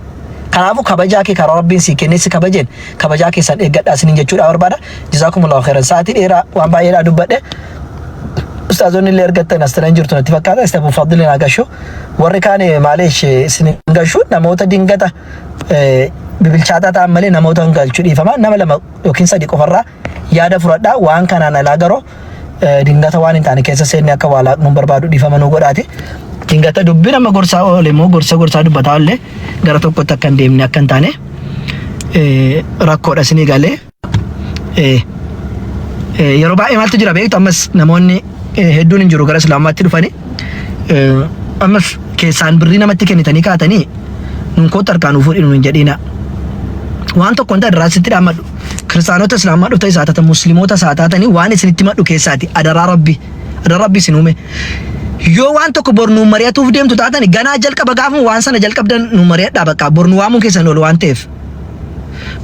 Kanaafuu kabajaa kee karaa Rabbiin sii kennee si kabajeen kabajaa keessan eeggadhaa isiniin jechuudha barbaada. Jazaakumullahu khairan. Sa'aatii dheeraa waan baay'eedhaa dubbadhe. Ustaazonni illee argattan as turan jirtu natti fakkaata. Isa Abu Fadli naa gashu. Warri kaan maaleesh isin hin gashu namoota dingata bibilchaataa ta'an malee namoota hin galchu dhiifama. Nama lama yookiin sadi qofarraa yaada fudhadhaa. Waan kanaan alaa garuu dingata waan hin taane keessa seenne akka waa laaqnu hin barbaadu dhiifama nuu godhaati. Dingata dubbii nama gorsaa oole immoo gorsa gorsaa dubbataa olle gara tokkotti akka hin deemne akka hin taane rakkoodha isinii galee. Yeroo baay'ee maaltu jira beektu ammas namoonni hedduun hin jiru gara islaamummaatti dhufanii ammas keessaan birrii namatti kennitanii kaatanii nun kootti harkaan nu fuudhi nun hin jedhiina. Waan tokko hin ta'e sitti dhaammadhu. Kiristaanota islaamaa dhuftan isaa taatan musliimoota isaa taatanii waan isinitti madhu keessaati adaraa rabbi. Adaraa rabbi isin uume. Yoo waan tokko bor nuun mari'atuuf deemtu taatani ganaa jalqaba gaafuma waan sana jalqabdan nuun mari'adhaa bakka bor nu waamuun keessan oolu waan ta'eef.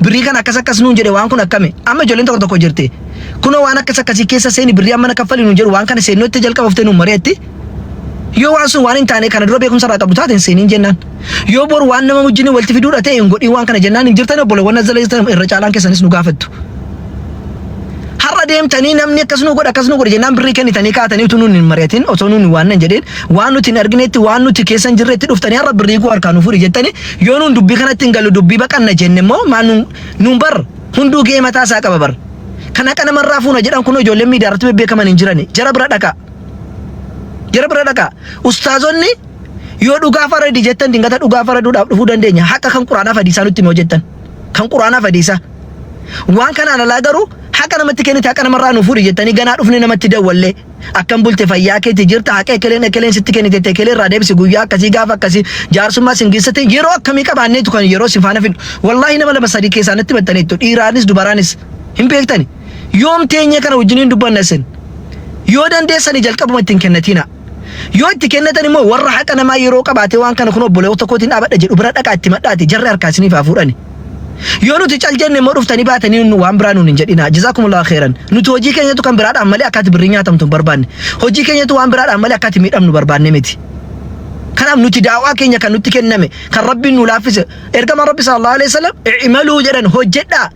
Birrii kana akkas akkas nuun jedhe waan kun akkami amma ijoolleen tokko tokko jirti. Kunoo waan akkas akkasii keessa seeni birrii amma na kaffali nuun jedhu waan kana seennootti jalqaba oftee nuun mari'atti. Yoo waan sun waan hin taane kana dura beekumsa irraa qabdu taate hin seeniin jennaan. Yoo boru waan nama wajjin walitti fiduudha ta'e hin godhiin waan kana jennaan hin jirtan obboleewwan as jala jirtan irra caalaan keessanis nu gaafattu. Har'a deemtanii namni akkas nu godha akkas nu godha jennaan birrii kennitanii kaatanii utuu nuun hin mari'atin osoo nuun waan hin jedhin waan nuti hin arginetti waan nuti keessa hin jirretti dhuftanii har'a birrii koo harkaa nu fuudhi jettanii yoo nuun dubbii kanatti hin galu dubbii baqanna jenne immoo maal nuun nuun bar hunduu ga'ee mataa isaa qaba bar. Kan haqa namarraa fuuna jedhan kun ijoolleen miidiyaa irratti bebbeekaman hin jirani. Jara bira dhaqaa. Jara bira dhaqaa. Ustaazonni yoo dhugaa faradi jettan dingata dhugaa faraduudhaaf dhufuu dandeenya. Haqa kan quraanaaf hadiisaa nutti hima jettan. Kan quraanaaf hadiisaa. Waan kanaan alaa garuu haqa namatti kennite haqa namarraa nu fuudhi jettanii ganaa dhufne namatti dawwallee akkam bulte fayyaa keetti jirta haqa ekeleen ekeleen sitti kennite ekelee irraa deebisi guyyaa akkasii gaafa akkasii jaarsummaa sin geessate yeroo akkamii qabaanneetu kan yeroo sin faana fidhu wallaahi nama lama sadii keessaa natti maxxaneettu dhiiraanis dubaraanis hin beektani yoom teenyee kana wajjiniin dubbanna isin yoo dandeessani jalqabuma ittiin kennatiina. Yoo itti kennatan immoo warra haqa namaa yeroo qabaatee waan kana kun obboleewwota kootiin dhaabadha jedhu bira dhaqaa itti madhaati jarri harkaa isiniif haa fuudhani. Yoo nuti cal jenne immoo dhuftanii baatanii nu waan biraa nuun hin jedhinaa. Jazaakumullahu khairan. Nuti hojii keenyatu kan biraadhaan malee akka ati birrii nyaatamtu hin barbaanne. Hojii keenyatu waan biraadhaan malee akka ati miidhamnu barbaanne miti. Kanaaf nuti daawaa keenya kan nutti kenname kan Rabbiin nu laaffise ergamaan Rabbi sallallahu alaihi wasallam i'maluu jedhan hojjedhaa.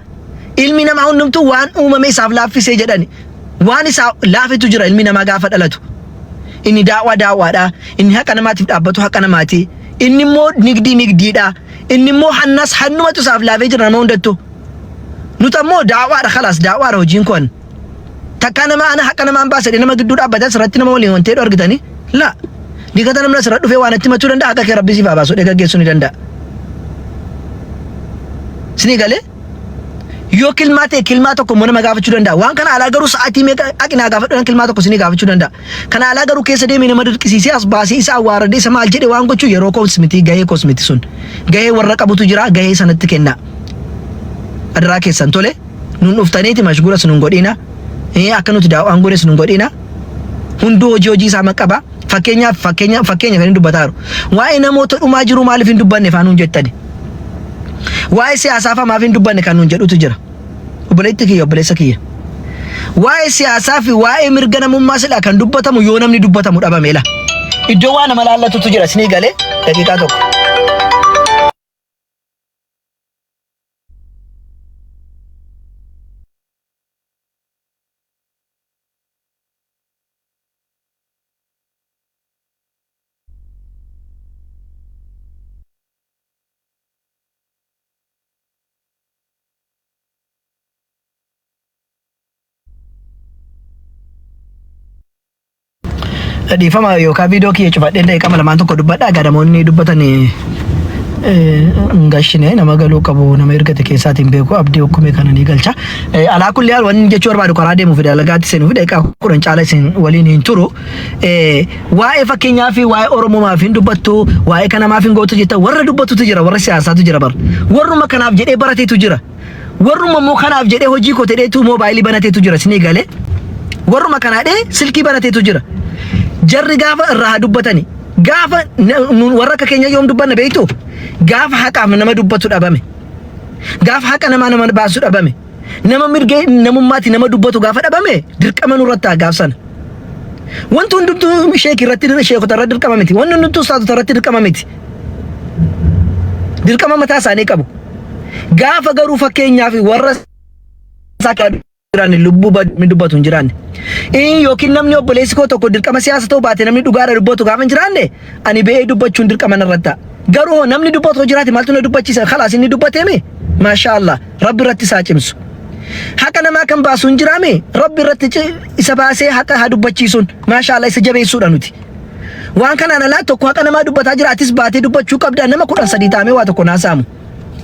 Ilmi namaa hundumtuu waan uumame isaaf laaffisee jedhani. Waan isaa laafetu jira ilmi namaa gaafa dhalatu. Inni daawaa daawaadha. Inni haqa namaatiif dhaabbatu haqa namaati. Inni immoo nigdii nigdiidha. Inni immoo hannas hannumatu isaaf laafee jira nama hundattu. Nuti ammoo daawaadha khalaas daawaadha hojiin kun. Takkaa nama ana haqa namaan baasa jedhee nama gidduu dhaabbate asirratti nama waliin wantee argitanii? La. Digata namni asirra dhufee waan itti himachuu danda'a haqa kee rabbi siif haa baasu jedhee gaggeessuu ni danda'a. Isinii galee? Yoo kilmaa ta'e kilmaa tokko immoo nama gaafachuu danda'a. Waan kana alaa garuu sa'aatii meeqa haqi naa gaafadhu kilmaa tokko isinii gaafachuu danda'a. Kana alaa garuu keessa deemee nama dirqisiisee as baasee isa awwaaradee isa maal jedhe waan gochuu yeroo koos miti gahee koos miti sun. Gahee warra qabutu jira gahee sanatti kennaa. Adaraa keessan tole nun dhuftaniiti mashguulas nun godhina. Akka nuti daawwaan goones nun godhina. Hunduu hojii hojii isaa qaba. Fakkeenyaaf fakkeenya fakkeenya kan hin dubbataa jiru. Waa'ee namoota dhumaa jiru maaliif hin dubbanne faa nuun jettani. Waa'ee siyaasaa faa maaf hin dubbanne kan nuun jedhutu jira. Obboleetti kiyya obboleessa kiyya. Waa'ee siyaasaa fi waa'ee mirga namummaa silaa kan dubbatamu yoo namni dubbatamu dhabame la. Iddoo waa nama laallatutu jira isinii galee daqiiqaa tokko. Dhiifama yookaan viidiyoo kiyya cufadheen daqiiqama lamaan tokko dubbadha. Egaa namoonni dubbatan hin gashine nama galuu qabu nama ergate keessaatiin beeku abdii hukkumee kana ni galcha. Alaa kulli haal wanni jechuu barbaadu karaa deemuu fi dalagaatti seenuu fi daqiiqaa 10 caala isin waliin hin turu. Waa'ee fakkeenyaa fi waa'ee Oromumaaf hin dubbattu, waa'ee kanamaaf hin gootu jetta warra dubbatutu jira, warra siyaasaatu jira bar. Warruma kanaaf jedhee barateetu jira. Warruma immoo kanaaf jedhee hojii koo ta'eetu moobaayilii banateetu jira isinii galee. Warruma kanaa dhee silkii banateetu jira. Jarri gaafa irraa haa dubbatani. Gaafa warra akka keenya yoom dubbanna beektu? Gaafa haqaaf nama dubbatu dhabame. Gaafa haqa namaa nama baasu dhabame. Nama mirga namummaatti nama dubbatu gaafa dhabame dirqama nurratti ta'a gaaf sana. Wanti hundumtuu sheekii irratti sheekota irratti dirqama miti. Wanti hundumtuu ustaazota irratti dirqama miti. Dirqama mataa isaanii qabu. Gaafa garuu fakkeenyaaf warra isaa jiraanne lubbuu namni dubbatu hin jiraanne. Yookiin namni obboleessi koo tokko dirqama siyaasa ta'uu baate namni dhugaadha dubbatu gaafa hin jiraanne ani ba'ee dubbachuun dirqama narratti ta'a. Garuu hoo namni dubbatu hoo jiraate maaltu na dubbachiisa? Khalaas inni dubbateemi? Maashaa Allah. Rabbi irratti isaa cimsu. Haqa namaa kan baasu hin jiraame Rabbi irratti isa baasee haqa haa dubbachiisuun. Maashaa Allah isa jabeessuudha nuti. Waan kanaan alaa tokko haqa namaa dubbataa jira atis baatee dubbachuu qabda nama 13 taamee waa tokko naasaamu.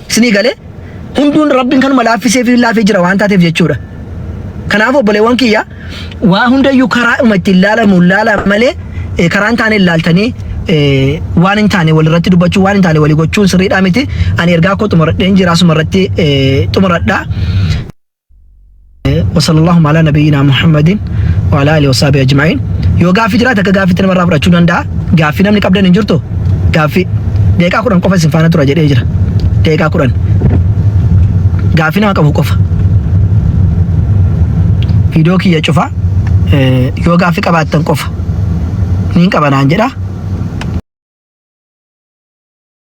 Isinii galee hunduun Rabbiin kanuma laaffisee fi laafee jira waan taateef jechuudha. Kanaaf obboleewwan kiyya waa hundayyuu karaa dhuma ittiin laalamu laala malee karaa hin taane laaltanii waan hin taane walirratti dubbachuu waan hin taane walii gochuun sirriidhaa miti. Ani ergaa koo xumuradheen jira asuma irratti xumuradha. وصلى الله على نبينا محمد وعلى آله وصحبه أجمعين yoo gaaffii jiraate akka gaaffiitti namarraa fudhachuu danda'a gaaffii namni qabdan hin jirtu gaaffii daqiiqaa 10 qofa isin faana tura jedhee jira daqiiqaa 10 gaaffii nama qabu qofa viidiyoo kiyya cufa yoo gaaffii qabaattan qofa niin qaba naan jedha.